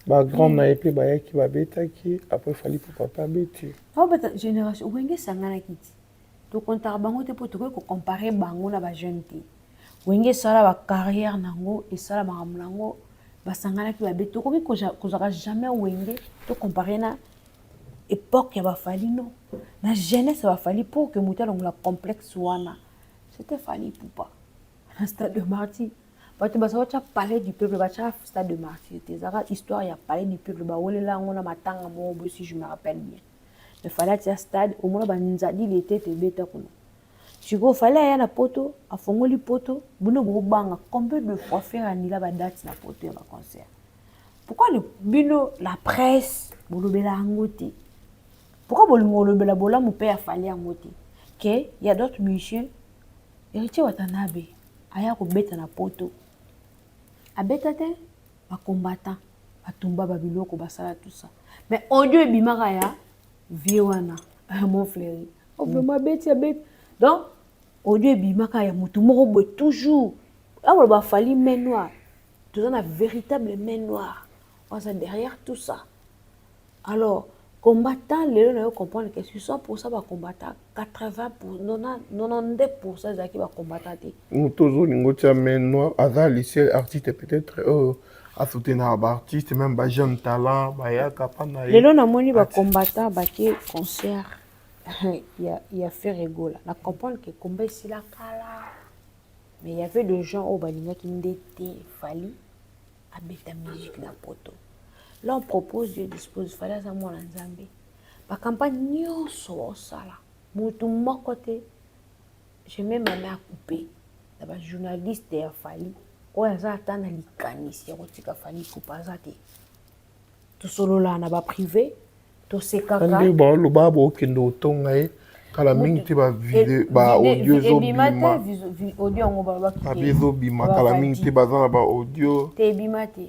bagrand na ye mpe bayaki babetaki. Après Fally Ipupa mpe abeti.
Aobeta génération Wenge esanganaki ti tokontaka bango te mpo tokoki kocompare bango na bajeune te. Wenge esala bacarrière nango, esala makambo nango, basanganaki babeti. Tokoki kozwaka jamais Wenge tocompare na époque ya baFally, non, na jeunesse ya baFally. Pour que moto alongola complexe wana, c'était Fally Ipupa na Stade de Martyr. Bato baza batya Palais du Peuple, batya Stade de Martyr te. Ezalaka histoire ya Palais du Peuple, bawelela yango na matanga moko boye, si je me rappelle bien. Mais Fally atia stade, omona banzadili ete ete ebeta kuna. Sikoyo Fally aya na poto, afongoli poto, bino bobanga. Combien de fois Ferre anila badate na poto ya baconcert? Pourquoi bino la presse bolobela yango te? Pourquoi bolingo kolobela bolamu mpe ya Fally yango te? Ke ya d'autres musiciens, Héritier Watanabe aya kobeta na poto, abeta te. Bacombattant batumba babiloko, basala tout ça, mais audio ebimaka ya vie wana mon fleuri. Oh, vraiment abeti, abeti. Donc audio ebimaka ya motu moko boye. Toujours awa baFally main noire, toza na véritable main noire oza derrière tout ça. Alors combattant lelo na yo comprendre que sur 100 bacombattant, 80, 92 ezalaki bacombattant te.
Moto ozolinga otia main noire aza lycée artiste peut-être oyo asoutenaka baartiste, même bajeune talent bayaka mpa na ye.
Lelo namoni bacombattant bake concert ya Ferre Gola, na comprendre que combat esila kala, mais il y avait des gens oyo balingaki nde te Fally abeta musique na poto. Là on propose, Dieu dispose. Fally aza mwana Nzambe. Bacampagne nyonso osala, motu moko te, je mets ma main à couper na bajournaliste ya Fally oyo aza ata na likanisi ya kotika Fally Ipupa aza te. Tosolola na baprivé, tosekaka.
Nde baloba bokende otonga ye. Kala mingi te bavideo, baaudio
Ebima te.
Ezobima.
Audio yango balobaki te.
Babi ezobima kala mingi te, baza na baaudio.
Te, ebima te,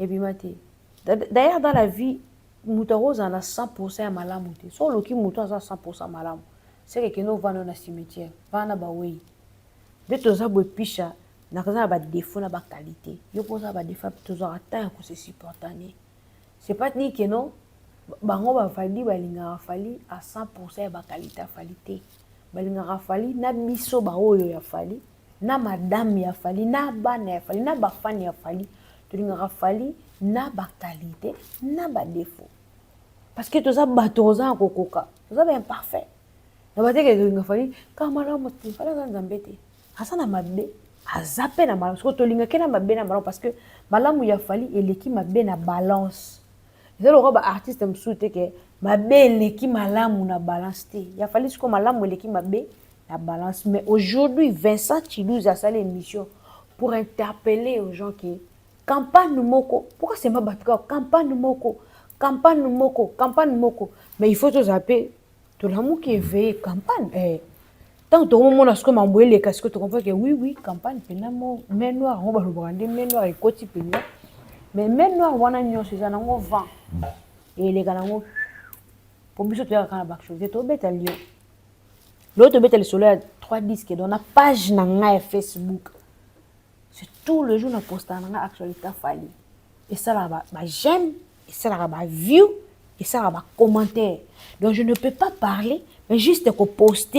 ebima te. D'ailleurs, dans la vie, moto akozala na 100 ya malamu te. So oloki moto aza 100 malamu, seke kende ovanda na cimetière, vanda na bawei. Nde toza boye, pisha nakaza na badéfaut na baqualité, yo mpo oza na badéfaut, tozwaka temps ya kose supporter. C'est pas dit que non, bango bafali balingaka Fally à 100 ya baqualité ya Fally te. Balingaka Fally na biso baoyo ya Fally, na madame ya Fally, na bana ya Fally, na bafani ya Fally. Tolingaka Fally na baqualité na badéfaut, parce que toza bato, toza na kokoka, toza baimparfait. Na bateke tolinga Fally kaka malamu te. Fally aza Nzambe te, aza na mabe, aza mpe na malamu. Soki tolingaki na mabe na malamu, parce que malamu ya Fally eleki mabe na balance. Eza lokola baartiste mosusu te ke mabe eleki malamu na balance te. Ya Fally sikoyo, malamu eleki mabe na balance. Mais aujourd'hui, Vincent Chilouz asali émission pour interpeller aux gens qui campagne moko, pourquoi c'est ma bato kaka campagne moko, campagne moko, campagne moko? Mais il faut tozala mpe tolamuki, éveillé. Campagne, eh. Ntango tokomomona sikoyo mambo eleka, sikoyo tocomprendre ke oui, campagne mpena mo main noire yango balobaka nde main noire ekoti mpenza. Mais main noire wana nyonso eza nango vent, eleka nango, po biso toyaka kaka na baactualité. Tobeta lion lelo, tobeta lisolo ya 3 disques. Donc na page na ngai ya Facebook, c'est tout le jour na postaka na ngai actualité. Afali esalaka ba j'aime, esalaka baview, esalaka bacommentaire. Donc je ne peux pas parler, mais juste koposte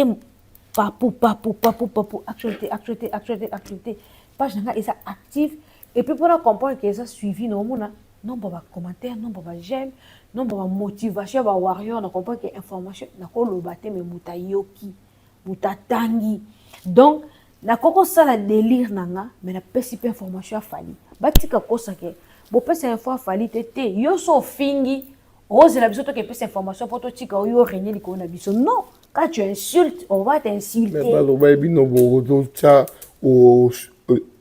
papu papu papu papu, actualité, actualité, actualité, actualité. Page na ngai eza active. Et puis mpona comprendre ke eza suivi, na omona nombre bacommentaire, nombre baj'aime, nombre bamotivation ya bawarrior, na comprendre ke information nakoloba te, mais moto ayoki, moto atangi. Donc nakoki kosala délire na nga, mais napesi mpe information. Afali batika kosake bopesa info afali te te. Yo so ofingi, ozela biso toke epesa information mpo totika oyo règne likolo na biso? Non, quand tu insultes, on va t'insulter.
Mais baloba bino bozotya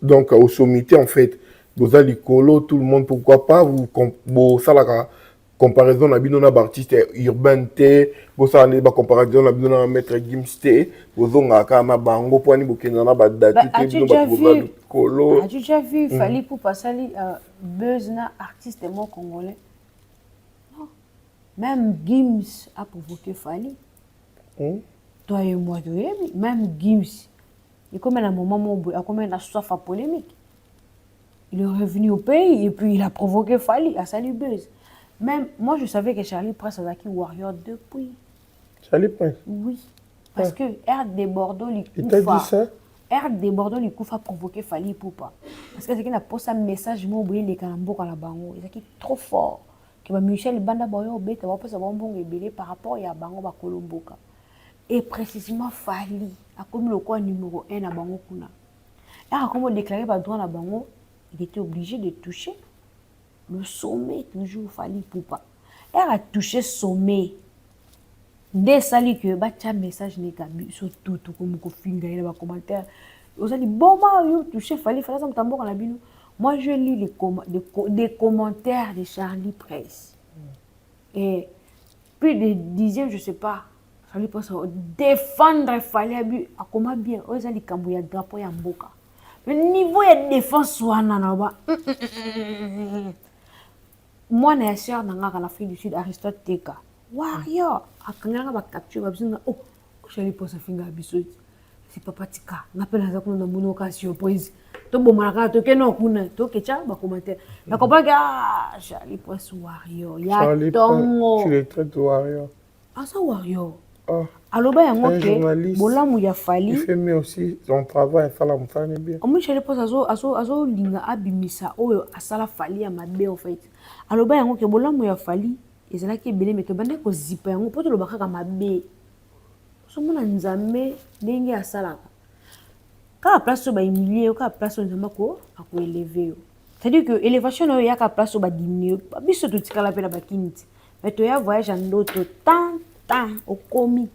donc au sommité, en fait boza likolo, tout le monde. Pourquoi pas vous bosalaka comparaison na bino na baartiste urbain te? Bosala nde bacomparaison na bino na Maître Gims te, bozongaka kaka na bango. Mpo ani bokenda na badatu te? Bino bato boza likolo.
As-tu déjà vu Fally Ipupa asali buzz na artiste moko congolais? Non. Même Gims a provoqué Fally. Toi et moi toyebi, même Gims ekomi na moment moko boye, akomi na soif ya polémique. Il est revenu au pays et puis il a provoqué Fally, asali buzz. Même moi, je savais que Charlie Prince azalaki warrior depuis.
Charlie Prince?
Oui, parce que R de Bordeaux.
Il t'a dit ça?
R de Bordeaux likufa provoqué Fally Ipupa, parce que ezalaki na posa message moko boye eleka na mboka na bango. Ezalaki trop fort ke bamusicien libanda baoyo obeta, bapesa bango mbongo ebele par rapport ya bango bakolo mboka. Et précisément Fally akomi lokola numéro 1 na bango kuna. R akomi odéclare badroit na bango, il était obligé de toucher le sommet, toujours Fally Ipupa. R a touché sommet nde esali ke batya message neka biso tu tokomi kofinga ye na bacommentaire: ozali boma oyo touché Fally, Fally aza moto ya mboka na bino. Moi, je lis les com des commentaires de Charlie Prince et plus de dixième, je sais pas, Charlie Prince défendre Fally, abi akoma bien, oyo eza likambo ya drapeau ya mboka. Mais niveau ya défense wana na ba mwana ya sœur na ngaka na Afrique du Sud, Aristote Teka warrior, akangelanga bacapture babiso nga: oh, Charlie Prince afinga biso. Si papa tika nga mpe naza kuna, namoni oka surprise, tobomana kaka, tokende kuna, toketya bacommentaire. Nakomprendre ah, Charlie Prince warrior ya ntongo.
Tu le traites de warrior?
Aza warrior. Ah. Aloba yango ke bolamu ya Fally.
Il fait mieux aussi son travail, asala mosala bien.
Omoni, Charlie Prince azolinga abimisa oyo asala Fally ya mabe. En fait, aloba yango ke bolamu ya Fally ezalaki ebele, me tobandaki kozipa yango mpo toloba kaka mabe. Ozomona Nzambe ndenge asalaka, kaka place oyo bahumilie yo, kaka place oyo Nzambe akoélever yo. C'est-à-dire que élévation na yo eyaka place oyo badiminue yo. Biso totikala mpe na bakini ti, mais toya voyage ya ndoto tan tan okomi.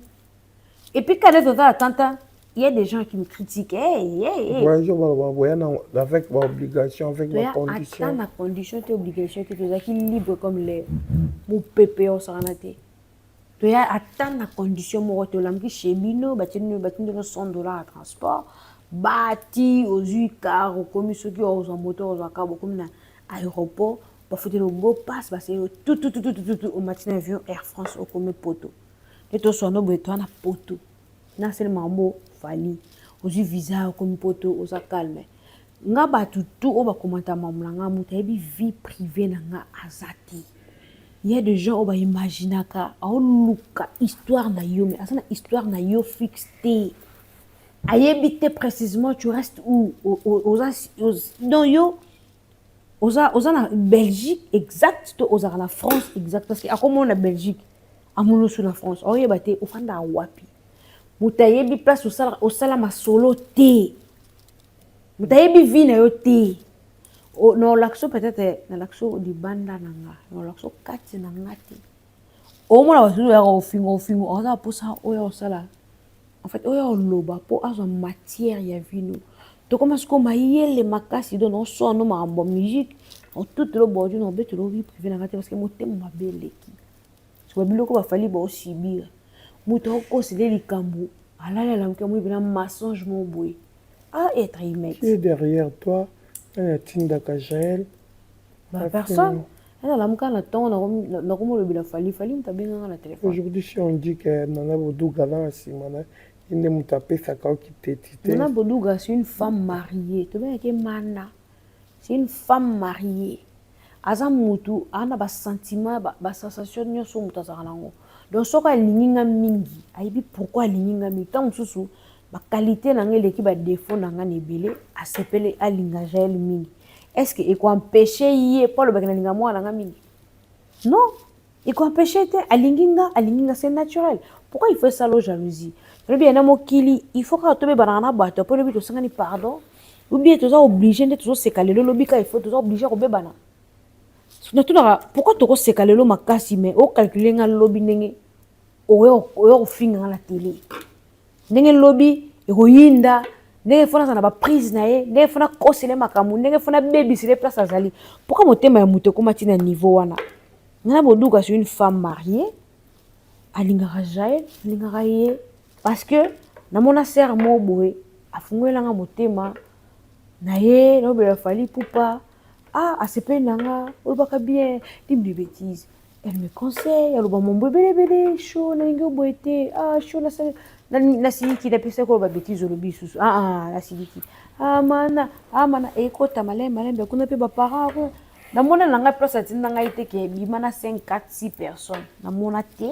Et puis quand tozala tanta, il y a des gens qui me critiquent. Hey, hey, hey.
Voyage, voyage avec obligation, avec ma condition.
Ata na condition te, obligation te, tozalaki libre comme l'air. Mopepe osakana te. Toya ata na condition moko te. Olamuki chez bino, batindi bino 100 $ ya transport, bati ozwi car, okomi soki ozwa moto, ozwa car, bokomi na aéroport, bafuteli go passe, baseli tutututututu, omati na avion Air France, okomi Poto. Nde toswana boye, toa na Poto, nasali makambo. Fally, ozwi visa, okomi Poto, oza calme. Nga bato tu oyo bakomata makambo na nga, moto ayebi vie privée na nga aza te. Il y a des gens oyo baimaginaka aoluka histoire na yo, mais aza na histoire na yo fixe te, ayebi te précisément tu restes où. Oza donc yo oza na Belgique exact to ozalaka na France exact, parce que akomona na Belgique, amoni oso na France, aoyeba te ofandaka wapi. Moto ayebi place osala masolo te, moto ayebi vie na yo te. Na olakisa peut-être, nalakisa libanda na nga, na olakisa kati na nga te. Omona bato oyaka ofinga ofinga, oza mposa oyo osala, en fait oyo oloba mpo azwa matière ya vino. Tokoma sikoyo mayele makasi, donc naosala no makambo ya musique, otutela bordi na obetela vie privée na nga te, parce que motema mabe eleki. Sikoyo biloko bafali baosibir, moto akokosele likambo, alali, alamuki, amoi mpena mensonge mo boye a être humain.
Qui est derrière toi? Nani atindaka Jael?
Personne. Ena alamuka na ntongo, nakomolobela Fally. Fally moto abenganga na telefone.
Aujourd'hui, si on dit que Nana Boduga aza na nsima na ye, nde moto apesaka oki teti te?
Nana Boduga, c'est une femme mariée. Tobengaki mana, c'est une femme mariée. Aza mutu aza na basentiment, basensation nyonso moto azalaka nango. Donc soki alingi nga mingi, ayebi pourquoi alingi nga mingi. Ntango mosusu baqualité na nga eleki badéfaut na nga na ebele, asepeli alinga Jael mingi. Est ce que ekoempêche ye mpo alobaki nalinga mwana na nga mingi? Non, ekoempêche te. Alingi nga, alingi nga, c'est naturel. Pourquoi il faut esala jalousie? Tolobi ya na mokili, il faut kaka tobebanaka na bato apo lobi tosangani pardon, ou bien toza obligé nde tozoseka lelo, lobi kaka il faut toza obligé kobebana. Natunaka, pourquoi tokoseka lelo makasi, mais ocalcule nga lobi ndenge oya kofinga nga na télé, ndenge lobi ekoyinda, ndenge faut nazala na baprise na ye, ndenge faut nakosele makambo, ndenge faut nabebisele place azali? Pourquoi motema ya moto ekóma ntina niveau wana? Nana Boduka, c'est une femme mariée. Alingaka Jael, alingaka ye parce que namona sere moko boye afungolelanga motema na ye, naobela Fally Pupa. Ah, asepeli na nga, olobaka bien, libre de bêtise. Elle me conseille, aloba mombo ebelebele sho nalingi oboye te. Ah, sho nasiliki, napesaki koloba bêtise, olobi lisusu. Ah, ah, nasiliki. Ah, mana, ah, mana ekota malembe malembe kuna mpe baparent kuna. Namona na ngai place atinda ngai te ke bima na 5, 4, 6 personnes, namona te.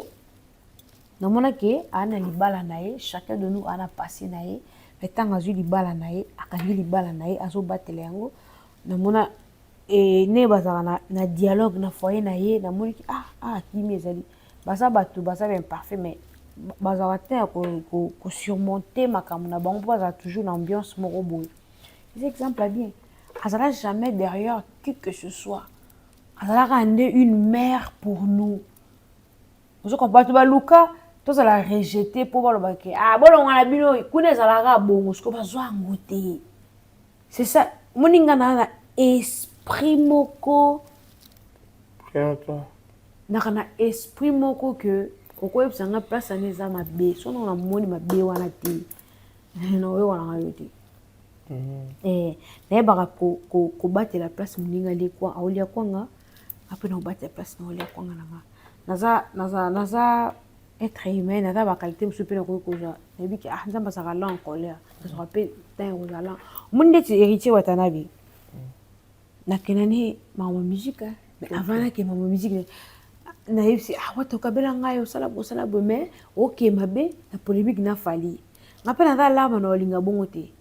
Namona ke aa na libala na ye, chacun de nous aa na passé na ye, mais ntango azwi libala na ye, akangi libala na ye, azobatela yango. Namona ndenge bazalaka na dialogue na foyer na ye. Namoniki ah, ah, akimi ezali baza bato baza baimparfait, mais bazalaka te ya kosurmonte makambo na bango mpo bazala toujours na ambiance moko boye. Eza exemple ya bien. Azala jamais derrière qui que ce soit, azalaka nde une mère pour nous. Ozoka bato baluka tozala rejeté mpo balobake: "Ah, bolonga na bino kuna." Ezalaka bongo, siko bazwa yango te. C'est ça, moninga na esprit moko. Naka na esprit moko ke okoyebisa nga place wana eza mabe, so nanga namoni mabe wana te, naoyokananga yo te. Nayebaka kobatela place moninga alie aolia kwanga, ape na kobatela place na olia kwanga na nga. Naza être humain, naza baqualité mosusu mpe nakoki kozwa. Nayebi ke ah, Nzambe azalaka lent en colère, nazwaka mpe temps ya kozala. Omoni ndeti Héritier Watanabe, nakenda ne makambo ya musique, mais avant nakende makambo ya musique, nayebisi: "Ah, wata, okabela ngai, osala boye, osala boye, mais okema be na polémique na Fally." Nga mpe naza lama na olinga bongo te.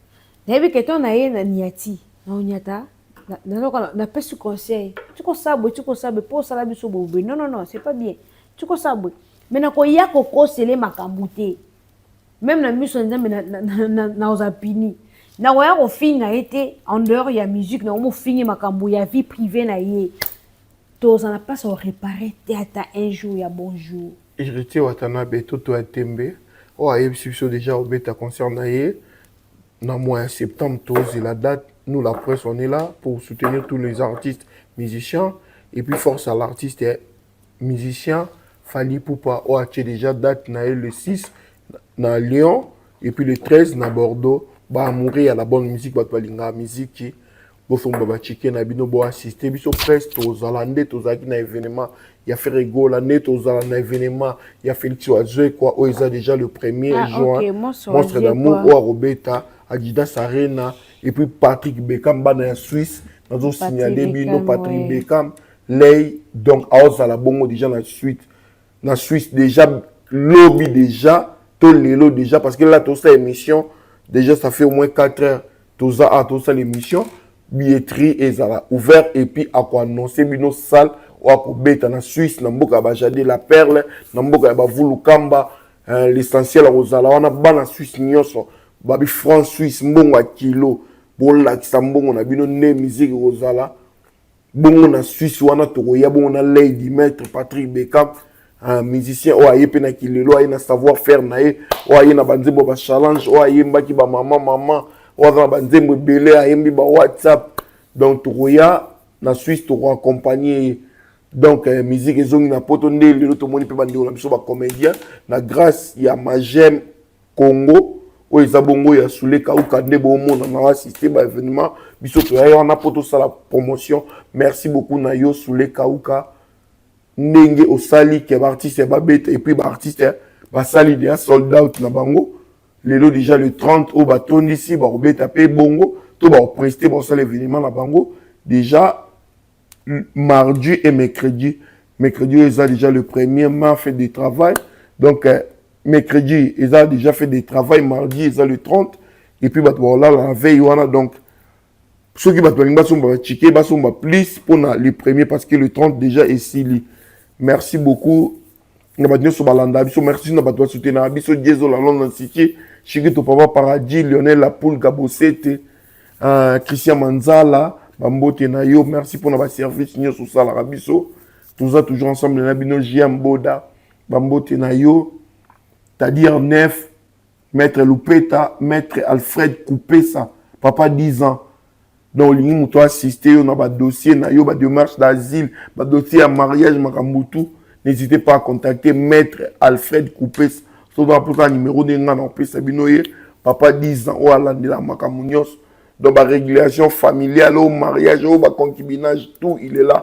Nayebi ke to na ye na niati na oniata, napesi conseil: "Tikosala boye, tikosala boye mpo osala biso boye boye. Non, non, non, c'est pas bien, tikosala boye." Mais nakoya kokosele makambo te. Même na miso ya Nzambe nakozala puni. Nakoya kofinga ye te en dehors ya musique, nakomofinge makambo ya vie privée na ye. Tozala na place orépare te ata un jour ya bonjour.
Héritier Watanabe, toto ya tembe oyo ayebisi biso déjà obeta concert na ye na mois ya septembre. Tozela date. Nous, la presse, on est là pour soutenir tous les artistes musiciens, et puis force à l'artiste et musicien. Fally Ipupa oyo atie déjà date na ye le 6 na Lyon et puis le 13 na Bordeaux. Baamoureux ya la bonne musique, bato balingaka musique, bosomba batickets na bino, boassiste biso presse. Tozala nde tozalaki na événement ya Ferre Gola, nde tozala na événement ya Félix Wazekwa oyo eza déjà le 1er juin.
Okay, Monstre
Monstre d'amour oyo akobeta Adidas Arena. Et puis Patrick Beckham, bana ya Suisse, nazosignale bino Patrick Beckham lei. Donc aozala bongo déjà na suite na Suisse déjà lobi déjà to lelo déjà, parce que là tosala émission déjà, ça fait au moins 4 heures toza a tosala émission. Billetterie ezala ouvert et puis akoannonce bino salle oyo akobeta na Suisse, na mboka ya bajade la Perle, na mboka ya bavulukamba. L'essentiel akozala wana. Bana Suisse nyonso babi franc suisse, mbongo ya kilo, bolakisa mbongo na bino nde musique ekozala bongo na Suisse wana. Tokoya bongo na Lady Maître Patrick Beckham, un musicien oyo aye mpe na kilelo, aye na savoir faire na ye, oyo aye na banzembo ya bachallenge, oyo ayembaki bamama mama, oyo aza na banzembo ebele, ayembi ba WhatsApp. Donc tokoya na Suisse, tokoaccompagne ye. Donc musique ezongi na Poto nde lelo tomoni mpe bandeko na biso bacomédien na grâce ya Magem Congo oyo eza bongo ya Sule Kauka nde bomona na assiste baévénement. Biso toyai wana mpo tosala promotion. Merci beaucoup na yo, Sule Kauka, ndenge osali ke baartiste babeta. Et puis baartiste basali deya sold out na bango lelo déjà. Le 30 oyo batondisi, bakobeta mpe bongo to bakopreste, bakosala événement na bango déjà mardi et mercredi. Mercredi oyo eza déjà le premier mai, fête de travail. Donc mercredi eza déjà fête de travail, mardi eza le 30 et puis bato bakolala na veille wana. Donc soki bato balingi basomba batickets, basomba plus mpona le premier, parce que le 30 déjà esili. Merci beaucoup na bato nyonso balanda biso. Merci na bato basoutenaka biso: Diesel la London City, Chikito Papa Paradis, Lionel Lapoule, Gabosete, Christian Manzala, bambote na yo. Merci mpona baservice nyonso osalaka biso. Toza toujours ensemble na bino. Jiam Boda, bambote na yo. Tadir Nef, Maître Lupeta, Maître Alfred Koupesa, papa 10 ans. Donc olingi moto assiste yo na badossier na yo, badémarche d'asile, badossier ya mariage, makambo tout, n'hésitez pas à contacter Maître Alfred Koupesa. So oza mposa numéro ndenge nga na opesa bino ye, papa 10 ans oyo alandela makambo nyonso. Donc barégulation familiale, oyo mariage, oyo baconcubinage, tout, il est là.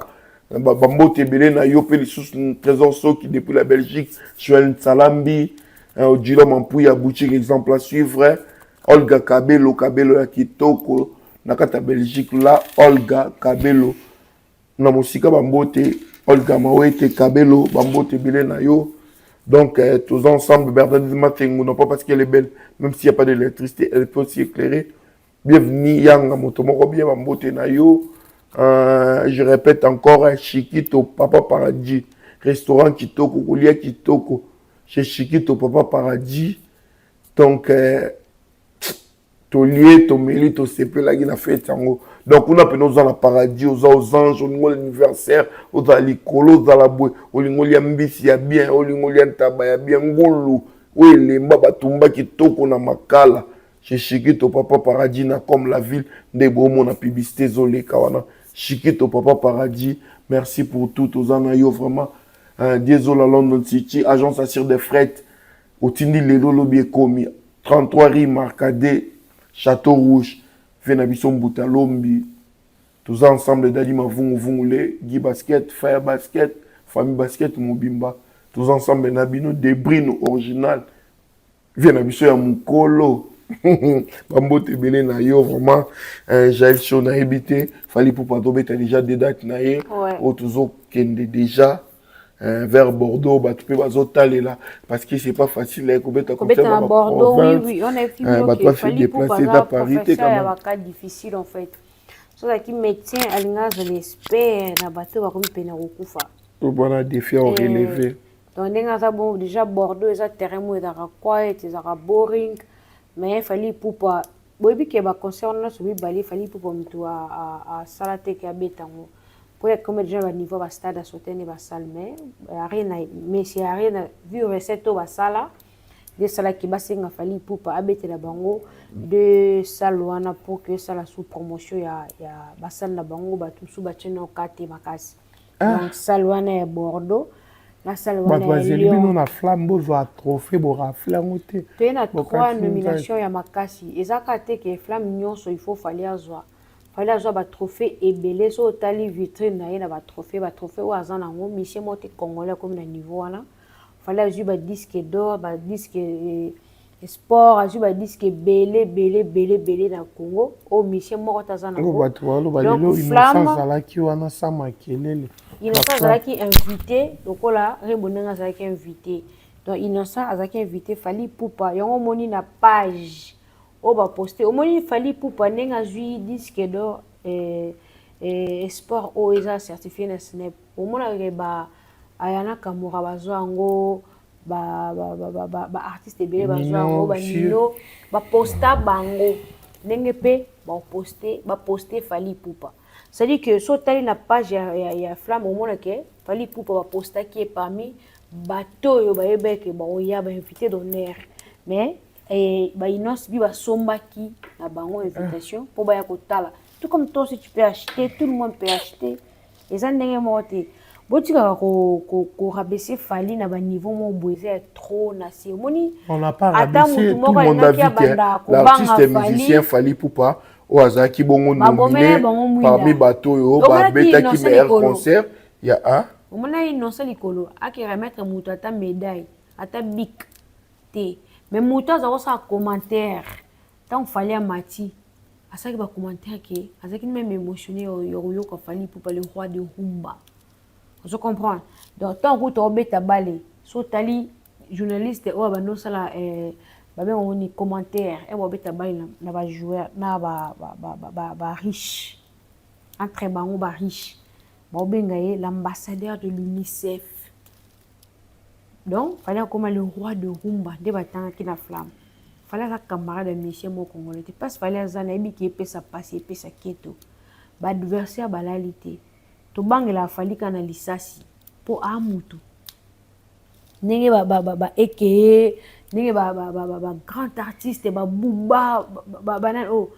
Bambote ebele na yo mpe lisusu Trésor Soki depuis la Belgique, Joel Nsalambi, Odilo Mampuya, boutique exemple à suivre, Olga Kabelo, Kabelo ya kitoko na kati ya Belgique la, Olga Kabelo na mosika, bambote. Olga Mawete Kabelo, bambote ebele na yo. Donc tous ensemble. Bernadette Matengo, non pas parce qu'elle est belle, même s'il n'y a pas d'électricité, elle peut aussi éclairer. Bienvenue Yanga moto moko bien, bambote na yo. Je répète encore, Chiquito Papa Paradis, restaurant kitoko, kolia kitoko chez Chiquito Papa Paradis. Donc tolie, tomeli, tosepelaki na fête yango. Donc kuna mpena oza na paradis, oza aux anges. Olingi anniversaire, ozala likolo, ozala boye, olingi olia mbisi ya bien, olingi olia ntaba ya bien, ngulu oyo elemba, batumba kitoko na makala, chez Chiquito Papa Paradis na Comme la Ville nde bomona publicité ezoleka wana. Chiquito Papa Paradis, merci pour tout. Toza na yo vraiment. Diesel à London City, agence assure des fret, otindi lelo, lobi ekomi. 33 rue Marcadet, Château Rouge ve na biso Mbuta Lombi. Toza ensemble. Dadi Mavunguvungu, le Guy Basket, Fire Basket, famille Basket mobimba, toza ensemble na bino. Debrino original vie na biso ya mokolo, bambote ebele na yo vraiment. Jael Show, nayebi te, Fally Ipupa tobeta déjà des dates na ye oyo tozokende déjà vers Bordeaux. Bato mpe bazotalela parce que c'est pas facile kobeta.
Kobeta na Bordeaux, oui, on a
bato base déplacer eza Paris te.
Quand difficile en fait. So ozalaki médecin, alinga azala expert na bato bakomi pene kokufa.
Wana défi à relever.
Donc ndenge aza bon déjà, Bordeaux eza terrain moko ezalaka quiet, ezalaka boring, mais Fally Ipupa, boyebi ke baconcert nyonso mibale, Fally Ipupa moto asala te ke abeta yango po ya comme déjà baniveau bastade asotene basale. Mais Arena, mais Arena vu recette oyo basala nde esalaki basenga Fally Ipupa abetela bango de salle wana pour que esala sous promotion ya basale na bango. Bato mosusu batie na oka te makasi. Donc salle wana ya Bordeaux. Na salle wana
bato bazeli bino na flamme, bozwa trophée, borafle yango te.
Toye na trois nomination ya makasi. Eza kaka te ke flamme nyonso, il faut Fally azwa. Fally azwa batrophée ebele. So otali vitrine na ye na batrophée, batrophée oyo aza nango, musicien moko te congolais akomi na niveau wana. Fally azwi badisque d'or, badisque sport, azwi badisque ebele ebele ebele ebele na Congo oyo musicien moko te aza nango.
Bato baloba lelo Innocent azalaki wana sa makelele.
Innocent azalaki invité lokola Rebo ndenge azalaki invité. Donc Innocent azalaki invité, Fally Ipupa yango omoni na page oyo baposte, omoni Fally Ipupa ndenge azwi disque d'or sport oyo eza certifié na SNEP. Omonaka ba Ayana Kamura bazwa yango, baartiste ebele bazwa yango, banino baposta bango ndenge mpe baposte, baposte Fally Ipupa. C'est-à-dire que so otali na page ya flamme, omona ke Fally Ipupa bapostaki ye parmi bato oyo bayebaki baoya, bainvité d'honneur. Mais bainonce bi basombaki na bango invitation mpo baya kotala. Tout comme toi aussi tu peux acheter, tout le monde peut acheter. Eza ndenge moko te. Botikaka korabaisser Fally na baniveau moko boye, eza ya trop na se. Omoni
ata motu moko alingaki abanda kobanga musicien Fally Ipupa oyo azalaki bongo nominé parmi bato oyo babetaki meilleur concert ya
a. Omona Innocent likolo ake remettre moto ata médaille, ata bic te. Mais moto aza kosala commentaire ntango Fally amati, asalaki bacommentaire ke azalaki même émotionné ya koyoka Fally Ipupa, le roi de rumba. Ozo comprendre? Donc ntango kuta obeta bale, so otali journaliste oyo abandi osala babengango ni commentaire e babeta bale na bajoueur na bariche, entre bango bariche baobenga ye l'ambassadeur de l'UNICEF. Donc Fally akoma le roi de rumba nde batangaki na flamme. Fally aza camarade ya musicien moko congolais te. Mpasi Fally aza, nayebi ke epesa mpasi, epesa keto, baadversaire balali te. Tobangela Fally kaka na lisasi mpo aa mutu ndenge baekeye, ndenge bagrand artiste babuba banani oyo,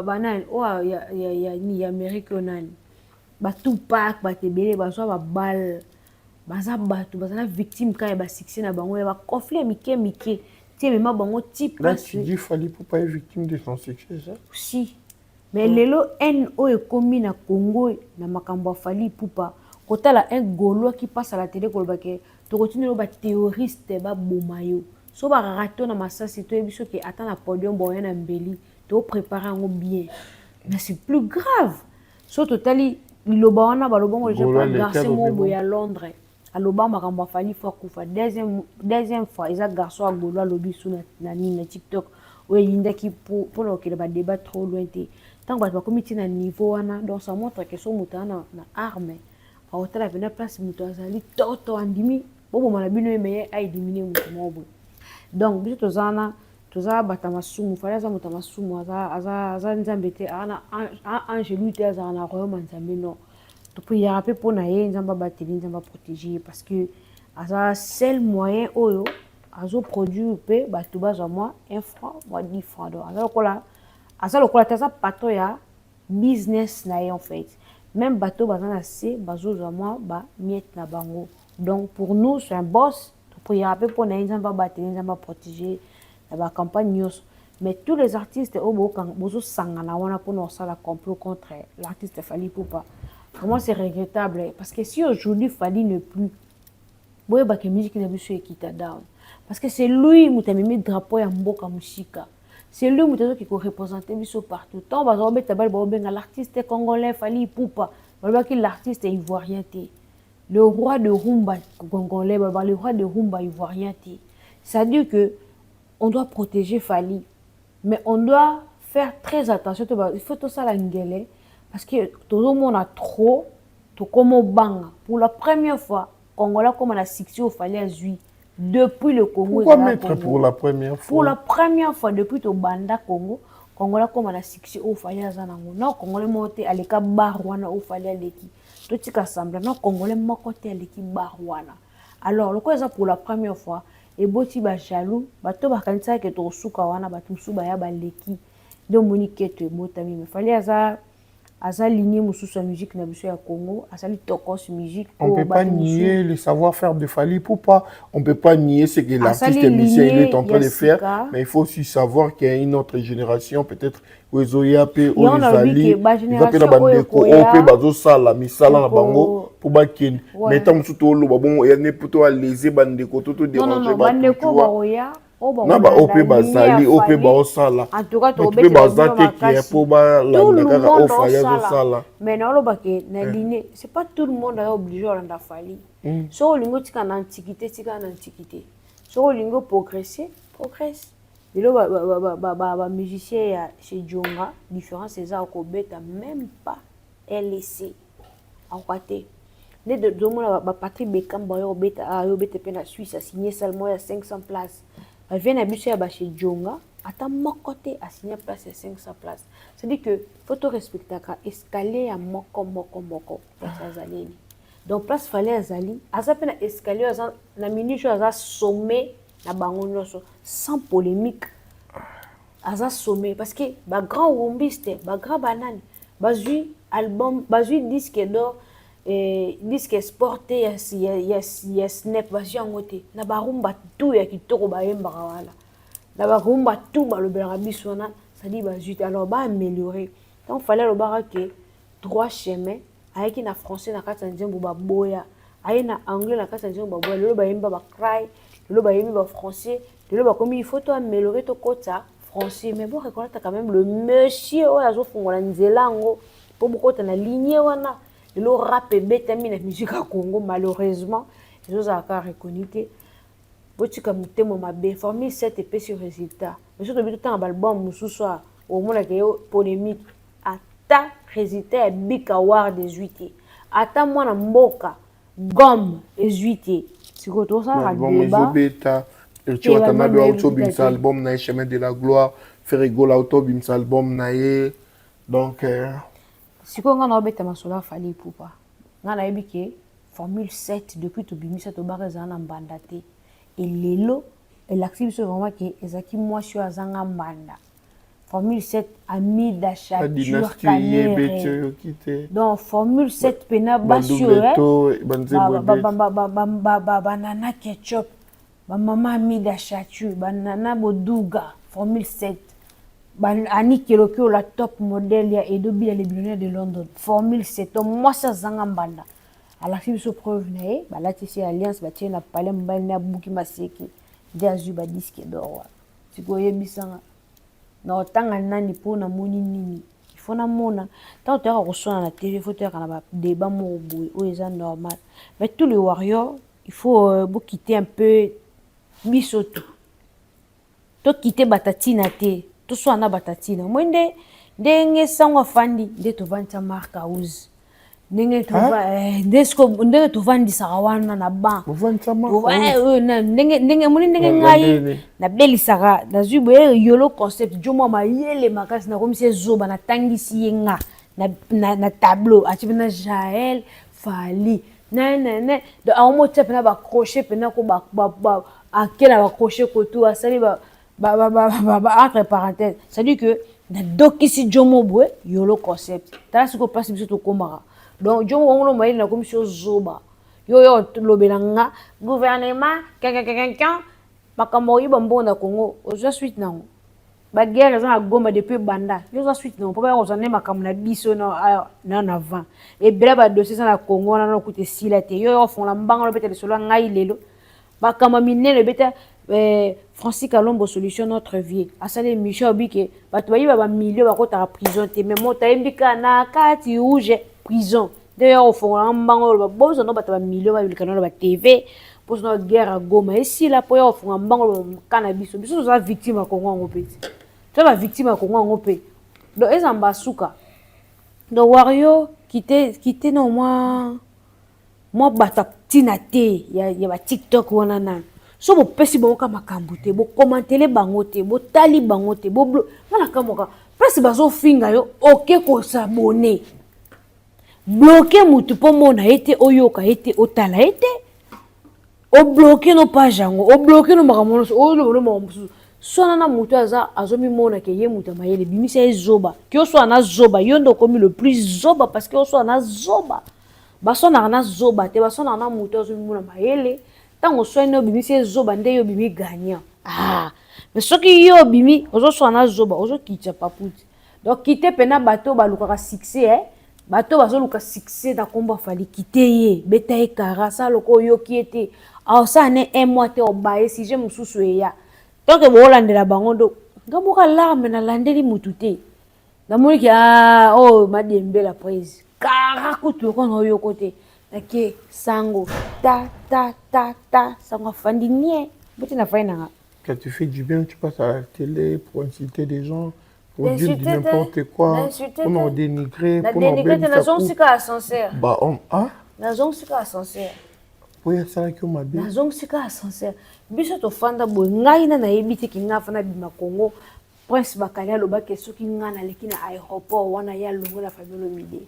banani oyo ya Amérique oyo, nani, baTupac, bato ebele bazwa babale. Baza bato bazala victime kaka ya basuccès na bango, ya baconflit ya mike mike ti emema bango ti.
Là, tu dis Fally Ipupa est victime de son succès, ça?
Si, mais lelo haine oyo ekomi na Congo na makambo ya Fally Ipupa, kotala un Gaulois qui passe à la télé koloba ke tokotindela baterroriste baboma yo so barato na masasi, toyebi soki ata na podium boya na mbeli, toprépare yango bien. Mais c'est plus grave so totali liloba wana balobango déjà, garçon moko boye ya Londres aloba makambo ya Fally fo akufa. Deuxième fois eza garçon ya Gaulois alobi su na nini na TikTok oyo eyindaki mpona kokende badébat trop loin te. Ntango bato bakomi ti na niveau wana, donc ça montre que so moto aza na arme, akotala mpena place moto azali toto andimi boboma na bino ye meye aélimine moto moko boye. Donc biso toza wana, toza bato ya masumu. Fally aza moto ya masumu, aza Nzambe te, angelu te, azala na royaume ya Nzambe. Non, topriaka mpe mpo na ye, Nzambe abateli, Nzambe aprotege ye, parce que aza seul moyen oyo azoproduire mpe bato bazwa mwa 1 franc, mwa 10 franc. Donc aza lokola te, aza patron ya business na ye en fait. Même bato baza na se bazozwa mwa bamiete na bango. Donc pour nous, c'est un boss. Topriaka mpe mpo na ye, Nzambe abateli, Nzambe aprotege na bacampagne nyonso. Mais tous les artistes oyo bozosangana wana mpona kosala complot contre l'artiste Fally Ipupa, vraiment c'est regrettable, parce que si aujourd'hui Fally n'est plus, boyebaka musique na biso ekita down, parce que c'est lui moto amemi drapeau ya mboka mosika, c'est lui moto azoki koreprésente biso partout. Ntango baza kobeta bale, baobenga l'artiste congolais Fally Ipupa, balobaki l'artiste ivoirien te, le roi de rumba congolais, balobaka le roi de rumba ivoirien te. C'est-à-dire que on doit protéger Fally, mais on doit faire très attention. Il faut tosala ngele, parce que tozomona trop, tokoma obanga. Pour la première fois Congolais comme na succès oyo Fally azwi depuis le Congo.
Pourquoi mettre pour la première fois?
Pour la première fois depuis tobanda Congo, Congolais koma na succès oyo Fally aza nango. Na Congolais moko te aleka bar wana oyo Fally aleki. Totika semblant, na Congolais moko te aleki bar wana. Alors lokola eza pour la première fois, eboti bajaloux, bato bakanisaka ke tokosuka wana, bato mosusu baya baleki nde omoni keto ebotami. Mais Fally aza Aza lignée mosusu ya musique na biso ya Congo, asali tokos musique.
On ne peut pas nier le savoir-faire de Fally Ipupa.
On ne peut pas nier ce que l'artiste musicien il est en train de faire, mais il faut aussi savoir qu'il y a une autre génération, peut-être oyo pe oyo ezali, eza mpe na bandeko oyo mpe bazosala misala na bango mpo bakende. Mais ntango mosusu toloba bongo, eya nde mpo toalese bandeko to todéranger
bato.
Na baoyo mpe bazali, oyo mpe baosala, bato mpe baza te ke mpo balanda kaka oyo Fally azosala.
Mais naoloba ke na ligne, c'est pas tout le monde aza obligé olanda Fally. Soki olingi otika na antiquité, tika na antiquité. Soki olingi oprogresse, progresse. Lelo bamusicien ya chez Djonga, différence eza akobeta même pas LC, akoka te. Nde tozomona baPatrick Bekamba oyo obeta, ayo obeta mpe na Suisse, asigne salle moko ya 500 place. Bavie na biso ya bashe Djonga, ata moko te asigne place ya 500 place. C'est-à-dire que faut torespectaka escalier ya moko moko moko, place azaleli. Donc place Fally azali, aza mpe na escalier, aza na minute oyo aza sommet na bango nyonso, sans polémique. Aza sommet parce que bagrand rumbiste, bagrand banani bazwi album, bazwi disque d'or, disque sport te ya SNEP, bazwi yango te. Na barumba tu ya kitoko bayembaka wana, na barumba tu balobelaka biso wana, c'est-à-dire bazwi te. Alors baaméliorer. Donc Fally alobaka ke droit chemin, ayaki na français na kati ya nzembo, baboya. Aye na anglais na kati ya nzembo, baboya. Lelo bayembi bacry, lelo bayembi bafrançais, lelo bakomi il faut to améliorer, tokota français. Mais bon, reconnaître quand même le monsieur oyo azofungola nzela yango mpo bokota na ligne wana. Lelo rap ebetami na musique ya Congo, malheureusement ezozalaka reconnu te. Botika motema mabe. Formule 7 epesi résultat, mais soki tobi totanga baalbum mosusu, a omonaka yo polémique. Ata résultat ya Bika Ward ezwi te, ata mwana mboka gomme ezwi te. Sikoyo tosalaka débat.
Ezobeta. Héritier Watanabe auti obimisa album na ye, Chemin de la gloire. Ferre Gola auti obimisa album na ye, donc
Sikoyo ngai naobeta masolo ya Fally Ipupa. Ngai nayebi ke formule 7, depuis tobimisa, tobaka ezala na mbanda te. Elelo elakisi biso vraiment ke ezalaki mwasi oyo azanga mbanda. Formule 7, Amida Chature Kanere. Donc formule 7 pena basi oyo, banana ketchup, bamama Amida Chature, banana boduga, formule 7, Ani Keloki oyo la top modèle ya Edo Bila, le billionnaire de London, formule 7. Donc mwasi azanga mbanda alakisi biso preuve na ye. Balatisi alliance, batie na palais, mobali nde abuki maseke, nde azwi badisque d'or wana. Sikoyo oyebisanga na otanga nani mpo namoni nini? Il faut namona ntango toyaka koswana na TV, faut toyaka na badébat moko boye oyo eza normal. Mais tous les warriors, il faut bokite un peu biso tu tokite bato ntina te, toswana na bato ntina moi nde ndenge sango afandi nde tovandisa Mark House, ndenge ndenge tovandisaka wana na ban, ndenge moni, ndenge ngai nabelisaka, nazwi boye yolo concept jo mwa mayele makasi, nakomisi ezoba, natangisi ye nga na tableau, atie mpena Jael Fally nene. Donc aomotia mpena bacrochet mpena ko ake na bacrochet kotu asali entre parenthèse. C'est à dire que nadokisi jomo boye yolo concept. Tala sikoyo mpasi biso tokomaka. Donc jomo wango mayele, nakomisi yo zoba. Yo yo lobela nga gouvernement kenkenkenken, makambo oyiba mbongo na Congo, ozwa suite nango. Baguerre eza na Goma depuis banda, yo ozwa suite nango mpo baya kozwa nde makambo na biso na na avant. Ebele badossier eza na Congo wana na okuta esila te. Yo yo ofongola mbanga, obeta lisolo ya ngai. Lelo makambo minene ebeta. Francis Kalombo solution notre vie asali émission, obi ke bato bayiba bamilio bakotaka prison te, mais moto ayembi kaka na kati rouge, prison. Nde yo kofongola mbango, oloba bozwa no bato bamilio baleka nano ba TV, mposo guerre ya Goma esila, mpo ya kofunga mbango ka na biso. Biso toza victime ya Kongo yango mpe ti toza bavictime ya Kongo yango mpe. Donc eza mbasuka. Donc wario kite kite na mwa bato ntina te ya baTikTok wana nano. So bopesi bango ka makambo te, bokomantele bango te, botali bango te, nga na kamwaka place bazofinga yo, oke kosabonner, bloquer mutu mpo mona ye te, oyoka ye te, otala ye te, obloquer no page yango, obloquer no makambo nyonso, oloba no makambo mosusu. Swana na moto aza azomimona ke ye moto ya mayele, bimisa ye zoba. Ke oswana na zoba, yo nde okomi le plus zoba parce que oswana na zoba. Baswanaka na zoba te, baswanaka na moto azomimona mayele. Ntango oswani obimisi ye zoba, nde yo obimi gagnant. Ah, mais soki yo obimi ozoswana na zoba, ozokitisa paputi. Donc kite mpena bato balukaka succès, eh? Bato bazoluka succès na nkombo ya Fally, kite ye, beta ye kara, sala loko oyoki ye te, aosala ne un mois te, obaye sujet mosusu eya. Tant que boolandela bango ndo nga moko alarme nalandeli mutu te, namoniki ah, oyo oh, madiembela prise kara kutu loko na oyoko te, nake sango ta ta ta ta sango afandi nie boti na fai nanga.
Quand tu fais du bien, tu passes à la télé pour insulter des gens, pour dire du n'importe quoi, pour nous dénigrer, pour nous
dénigrer. Nazongisika ascenseur.
Bah, on, ah?
Nazongisika ascenseur.
Oyo asalaki yo mabe.
Nazongisika ascenseur. Biso tofanda boye, ngai na nayebi te ki ngai afanda bima Congo. Prince Bakali alobaki soki ngai naleki na aéroport wana ya longo na famille Olomide.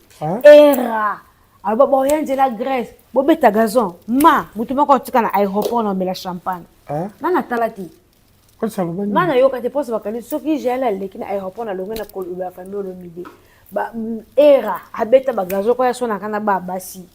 Era aloba boya nzela Grèce, bobeta gazon ma moto moko atika na aéroport na omela champagne. Nga natala te. Nga nayoka te Prince Bakali soki Jael aleki na aéroport na longo na koloba ya famille Olomide. Ba era abeta ba gazon kwa ya sonaka na ba basi.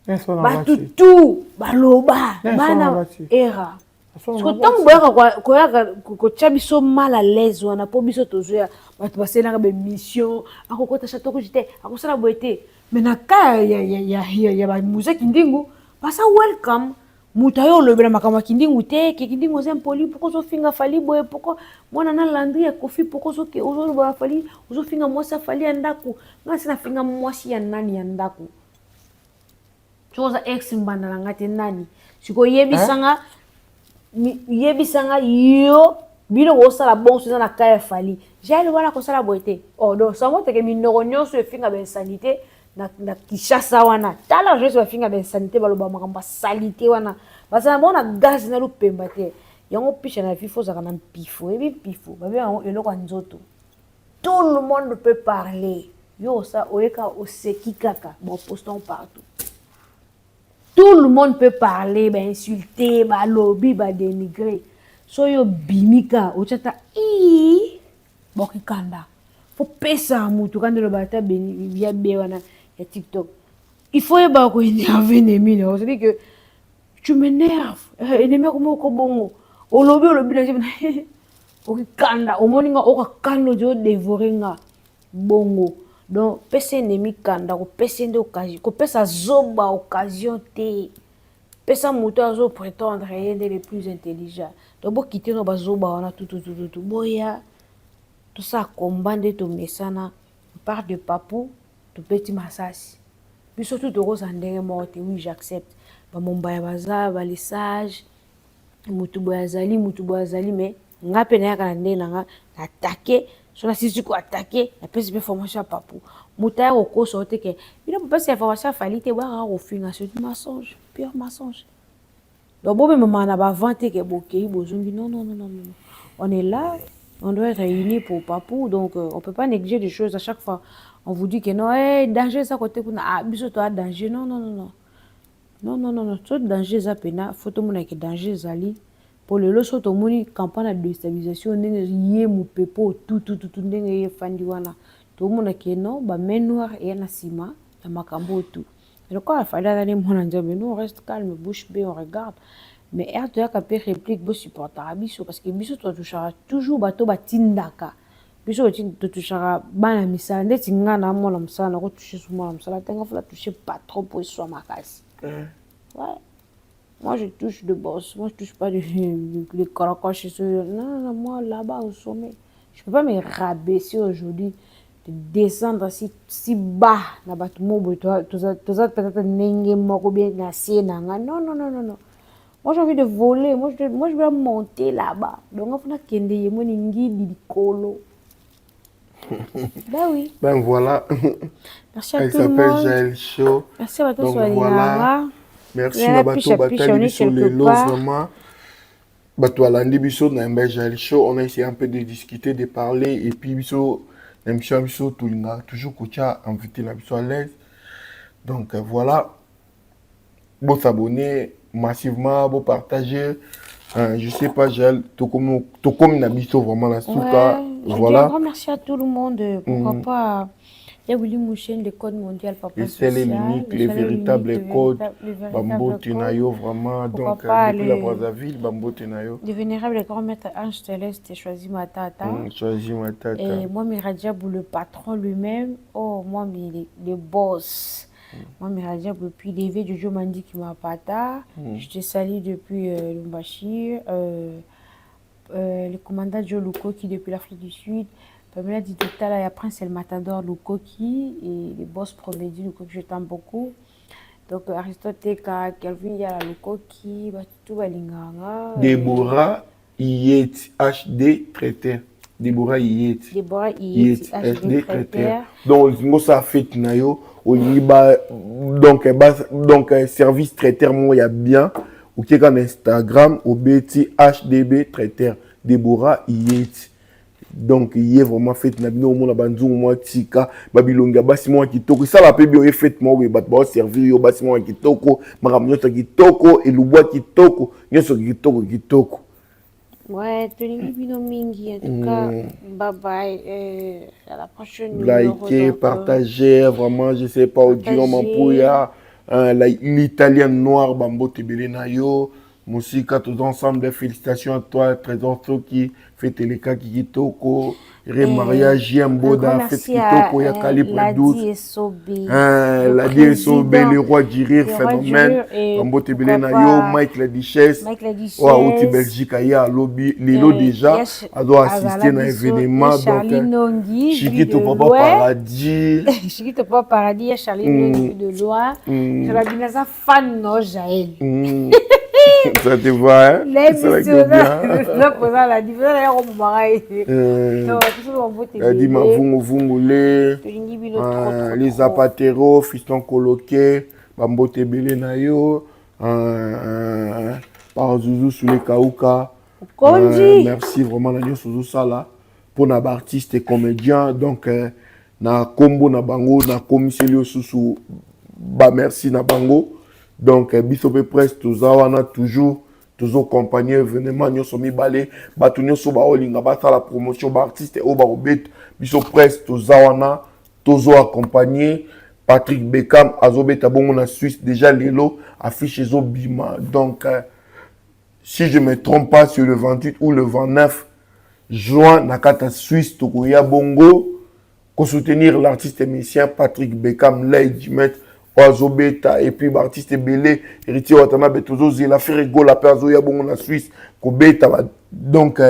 Bato tout baloba bana era. Siko ntango boyaka koyaka kotya biso mal à l'aise wana, mpo biso tozoya bato basalelaka baémission, akokota Château Rouge te, akosala boye te, mais na ka ya bamusée Kindingu basa welcome. Moto ayo olobela makambo ya Kindingu te, ke Kindingu oza impoli, pourquoi ozofinga Fally boye, pourquoi mwana na Landry ya Kofi, pourquoi ozoloba Fally, ozofinga mwasi ya Fally ya ndako. Ngai si nafinga mwasi ya nani ya ndako? Soki oza ex mbanda na ngai te, nani sikoyo? Yebisanga, yebisanga yo. Bino bosala bonso eza na ka ya Fally, Jael wana kosala boye te. Oh, donc sango teke minoko nyonso efinga bainsanité na Kinshasa wana. Tala joyce, bafinga bainsanité, baloba makambo basalite wana, bazala bango na gaz na lupemba te. Yango picha na vie, fo ozalaka na mpifo. Oyebi mpifo, babenga yango eloko ya nzoto. Tout le monde peut parler, yo osa oyeka oseki kaka, baposton partout. Tout le monde peut parler, bainsulte, balobi, badénigre. So yo bimika otya ta i bokikanda, fo pesa motu kanda, eloba ata ya be wana ya TikTok. Il faut yebaka koénerve ennemi na, c'est-à-dire que tu m'énerves, ennemi akoma oko bongo, olobi olobi na okikanda, omoni nga okakanda, odi odévore nga bongo. Donc pesa ennemi kanda, kopesa nde occasion, kopesa zoba occasion te, pesa moto azoprétendre ye nde le plus intelligent. Donc bokite no bazoba wana tututututu, boya tosala komba nde tomesana. Part de Papu, tobeti masasi, biso tu tokozala ndenge moko te. Oui, j'accepte, bamombaya baza balesage, motu boye azali, motu boye azali, mais nga mpe nayaka na ndenge na nga na attaque. So nasisi koattaquer, napesi mpe formation ya Papu. Moto aya kokosa o te ke bino bopesi information ya Fally te, boyakaka kofinga, c'est du mensonge, pure mensonge. Donc bomemama na bavent te ke bokei bozongi. Non, non, non, non, non, on est là, on doit être réunis pour Papou. Donc on peut pas négliger des choses. À chaque fois on vous dit que non, hey, danger eza kote kuna, ah, biso toa danger. Non, non, non, non, non, non, non, non. So danger eza pena, fo tomonake danger ezali. Mpo lelo so tomoni campagne ya déstabilisation ndenge ye mopepo tutututu, ndenge ye efandi wana, tomona ke non, bamain noire eya na nsima ya makambo oyo tu. Lokola Fally azali mwana Nzambe, nous on reste calme, bouche bée, on regarde. Mais ere toyaka mpe réplique, bosupportaka biso parce que biso totouchaka toujours bato batindaka biso, totouchaka bana misala. Ndeti nga na mwana mosala, nakotouche su mwana mosala te, nga fo natouche patron po eswa makasi. Ouais. Moi, je touche de boss. Moi, je touche pas de caracoche. Non, non, non, moi, là-bas, au sommet. Je peux pas me rabaisser aujourd'hui, de descendre si, si bas. Na bato mo boye, toza peut-être ndenge moko bien na se na nga. Non, non, non, non, non. Moi, j'ai envie de voler. Moi, je vais monter là-bas. Donc, on a kende yemoni ngidi likolo. Ben oui.
Ben voilà.
Merci à
Elle
tout le
s'appelle
monde.
Jaël Show.
Merci à tous.
Donc voilà. Merci na bato batali biso lelo vraiment. Bato balandi biso na Mbe Jaël Show, on a essayé un peu de discuter, de parler et puis biso na émission biso tolinga toujours kotia invité na biso à l'aise. Donc voilà. Bon s'abonner massivement, bon partager. Hein, je sais pas, Jaël, tokomi na biso vraiment na suka.
Ouais,
voilà.
Je dis un grand merci à tout le monde. Pourquoi pas il y a Willy Mouchen, le code mondial, papa
Les seuls et
social,
l'unique,
le
les
seul et
véritables
l'unique, le
codes,
le véritable
Bambote
code.
na yo, vraiment.
Pourquoi
Donc,
pas
depuis la Brazzaville, Bambote na yo.
Le vénérable grand maître Ange Céleste, Choisi Matata.
Choisi Matata.
Et moi, Miradiabou, le patron lui-même. Oh, moi, mais le boss. Moi, Miradiabou, depuis l'éveil de Joe Mandi qui m'a pata. Je te salue depuis Lumbashi. Le commandant Joe Lukoki depuis l'Afrique du Sud. Pamela Didotala, il y a Prince El Matador Lukoki et le boss Promédi Lukoki, je t'aime beaucoup. Donc Aristote Teka, Kelvin Yala Lukoki, tout Balinganga.
Déborah Iyeti, HD traiteur. Déborah Iyeti.
Déborah Iyeti, HD traiteur.
Donc, nous ça fait na yo, on ba donc ba donc service traiteur moi il y a bien. OK quand Instagram au BT HDB traiteur Déborah Iyeti. Donc il est vraiment fait na bino mona banzu moi tika babilonga basi moi kitoko ça la pe bio fait moi we bat ba servir yo basi moi kitoko makambo nyonso kitoko elubwa kitoko nyonso kitoko kitoko.
Ouais, tolingi bino mingi en tout cas. Bye bye, à la prochaine.
Likez, partagez, vraiment je sais pas Odilon Mampuya, l'italien noir bambo tebele na yo. Musika, tous ensemble, félicitations à toi, Trésor Soki, fête les cas Kitoko, remariage, Yemboda, fête Kitoko, ya calibre 12. Ladi Esobé, le roi du rire, phénomène, Bambo Tebele na yo, Mike la Duchesse, Outi Belgique, aya, lobby, Lilo déjà, a doit assister à l'événement. Donc, Chiquito Papa Paradis.
Chiquito Papa Paradis, ya Charlie Nongi de loin. Je la binaza fan, non, Jaël.
Ça te va, hein?
La
dit Mavungu Vungule, les Zapatero, Fiston Koloke, Bambo Tebele na yo, par Zouzou sous les Kauka. Merci vraiment, na Zouzou Sala, pour nos artistes et comédiens. Donc, na Kombo, na Bango, na Komiselio Soussou, bah merci na Bango. Donc, biso pe presse, toza toujours, toujours accompagné, événement, nyonso mibale, bato nyonso ba olinga, ba la promotion, ba artiste, o ba obet, biso presse, toza wana, tozo accompagné, Patrick Beckham, azobeta bongo na Suisse, déjà lelo, affiche ezo bima. Donc, si je me trompe pas, sur le 28 ou le 29 juin, na kata Suisse, tokoya bongo, ko soutenir l'artiste musicien Patrick Beckham, Lady Maître, Oazobeta, et puis artiste Belé, héritier Watanabe, Tozo Zela, Ferrego, la Perzo, Yabongo, la Suisse, Kobeta. Donc,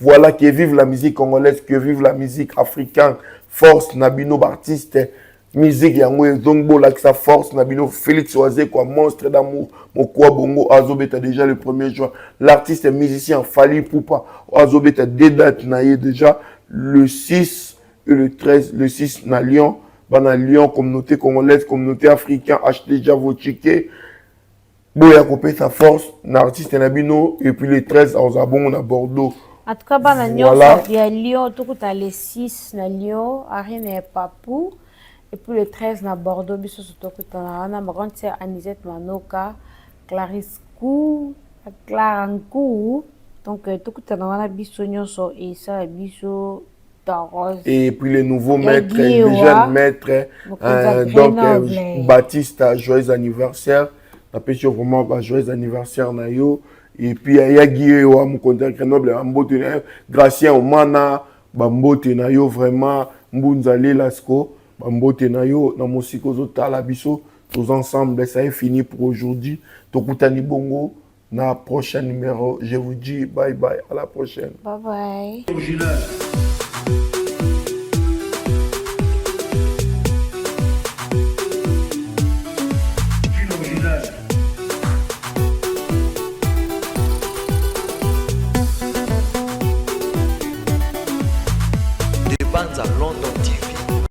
voilà, que vive la musique congolaise, que vive la musique africaine, force, Nabino, artiste, musique, Yango, Zongbo, la force, Nabino, Félix Oazé, quoi, monstre d'amour, Mokwa Bongo, Azobeta, déjà le 1er juin, l'artiste musicien, Fally Ipupa, Azobeta, des dates, naïe, déjà, le 6 et le 13, le 6, na Lyon, Bana Lyon, communauté congolaise, communauté africaine, achetez déjà vos tickets. Boya kopé sa force, l'artiste Nabino, et puis les 13, on a bon, on a Bordeaux.
En tout cas, bana Lyon, il y a Lyon, tout à les 6 na Lyon, Arène et Papou, et puis le 13 na Bordeaux, biso surtout que on a ma grande sœur Anisette Manoka, Clarisse Kou, Clara Nkou. Donc tout à biso nyonso et ça biso.
Et puis les nouveaux maîtres, les jeunes maîtres, donc Baptiste, joyeux anniversaire. Napesi vraiment ba joyeux anniversaire na yo. Et puis il y a Guillaume, mon contact Grenoble, Mbote na yo, Gracien Omana, Bambote na yo vraiment, Mbunza Lasco, Bambote na yo, na mosiko zo tala biso, tous ensemble, ça est fini pour aujourd'hui. Tokutani bongo, na prochain numéro. Je vous dis bye bye, à la prochaine.
Bye bye.
Original.
London.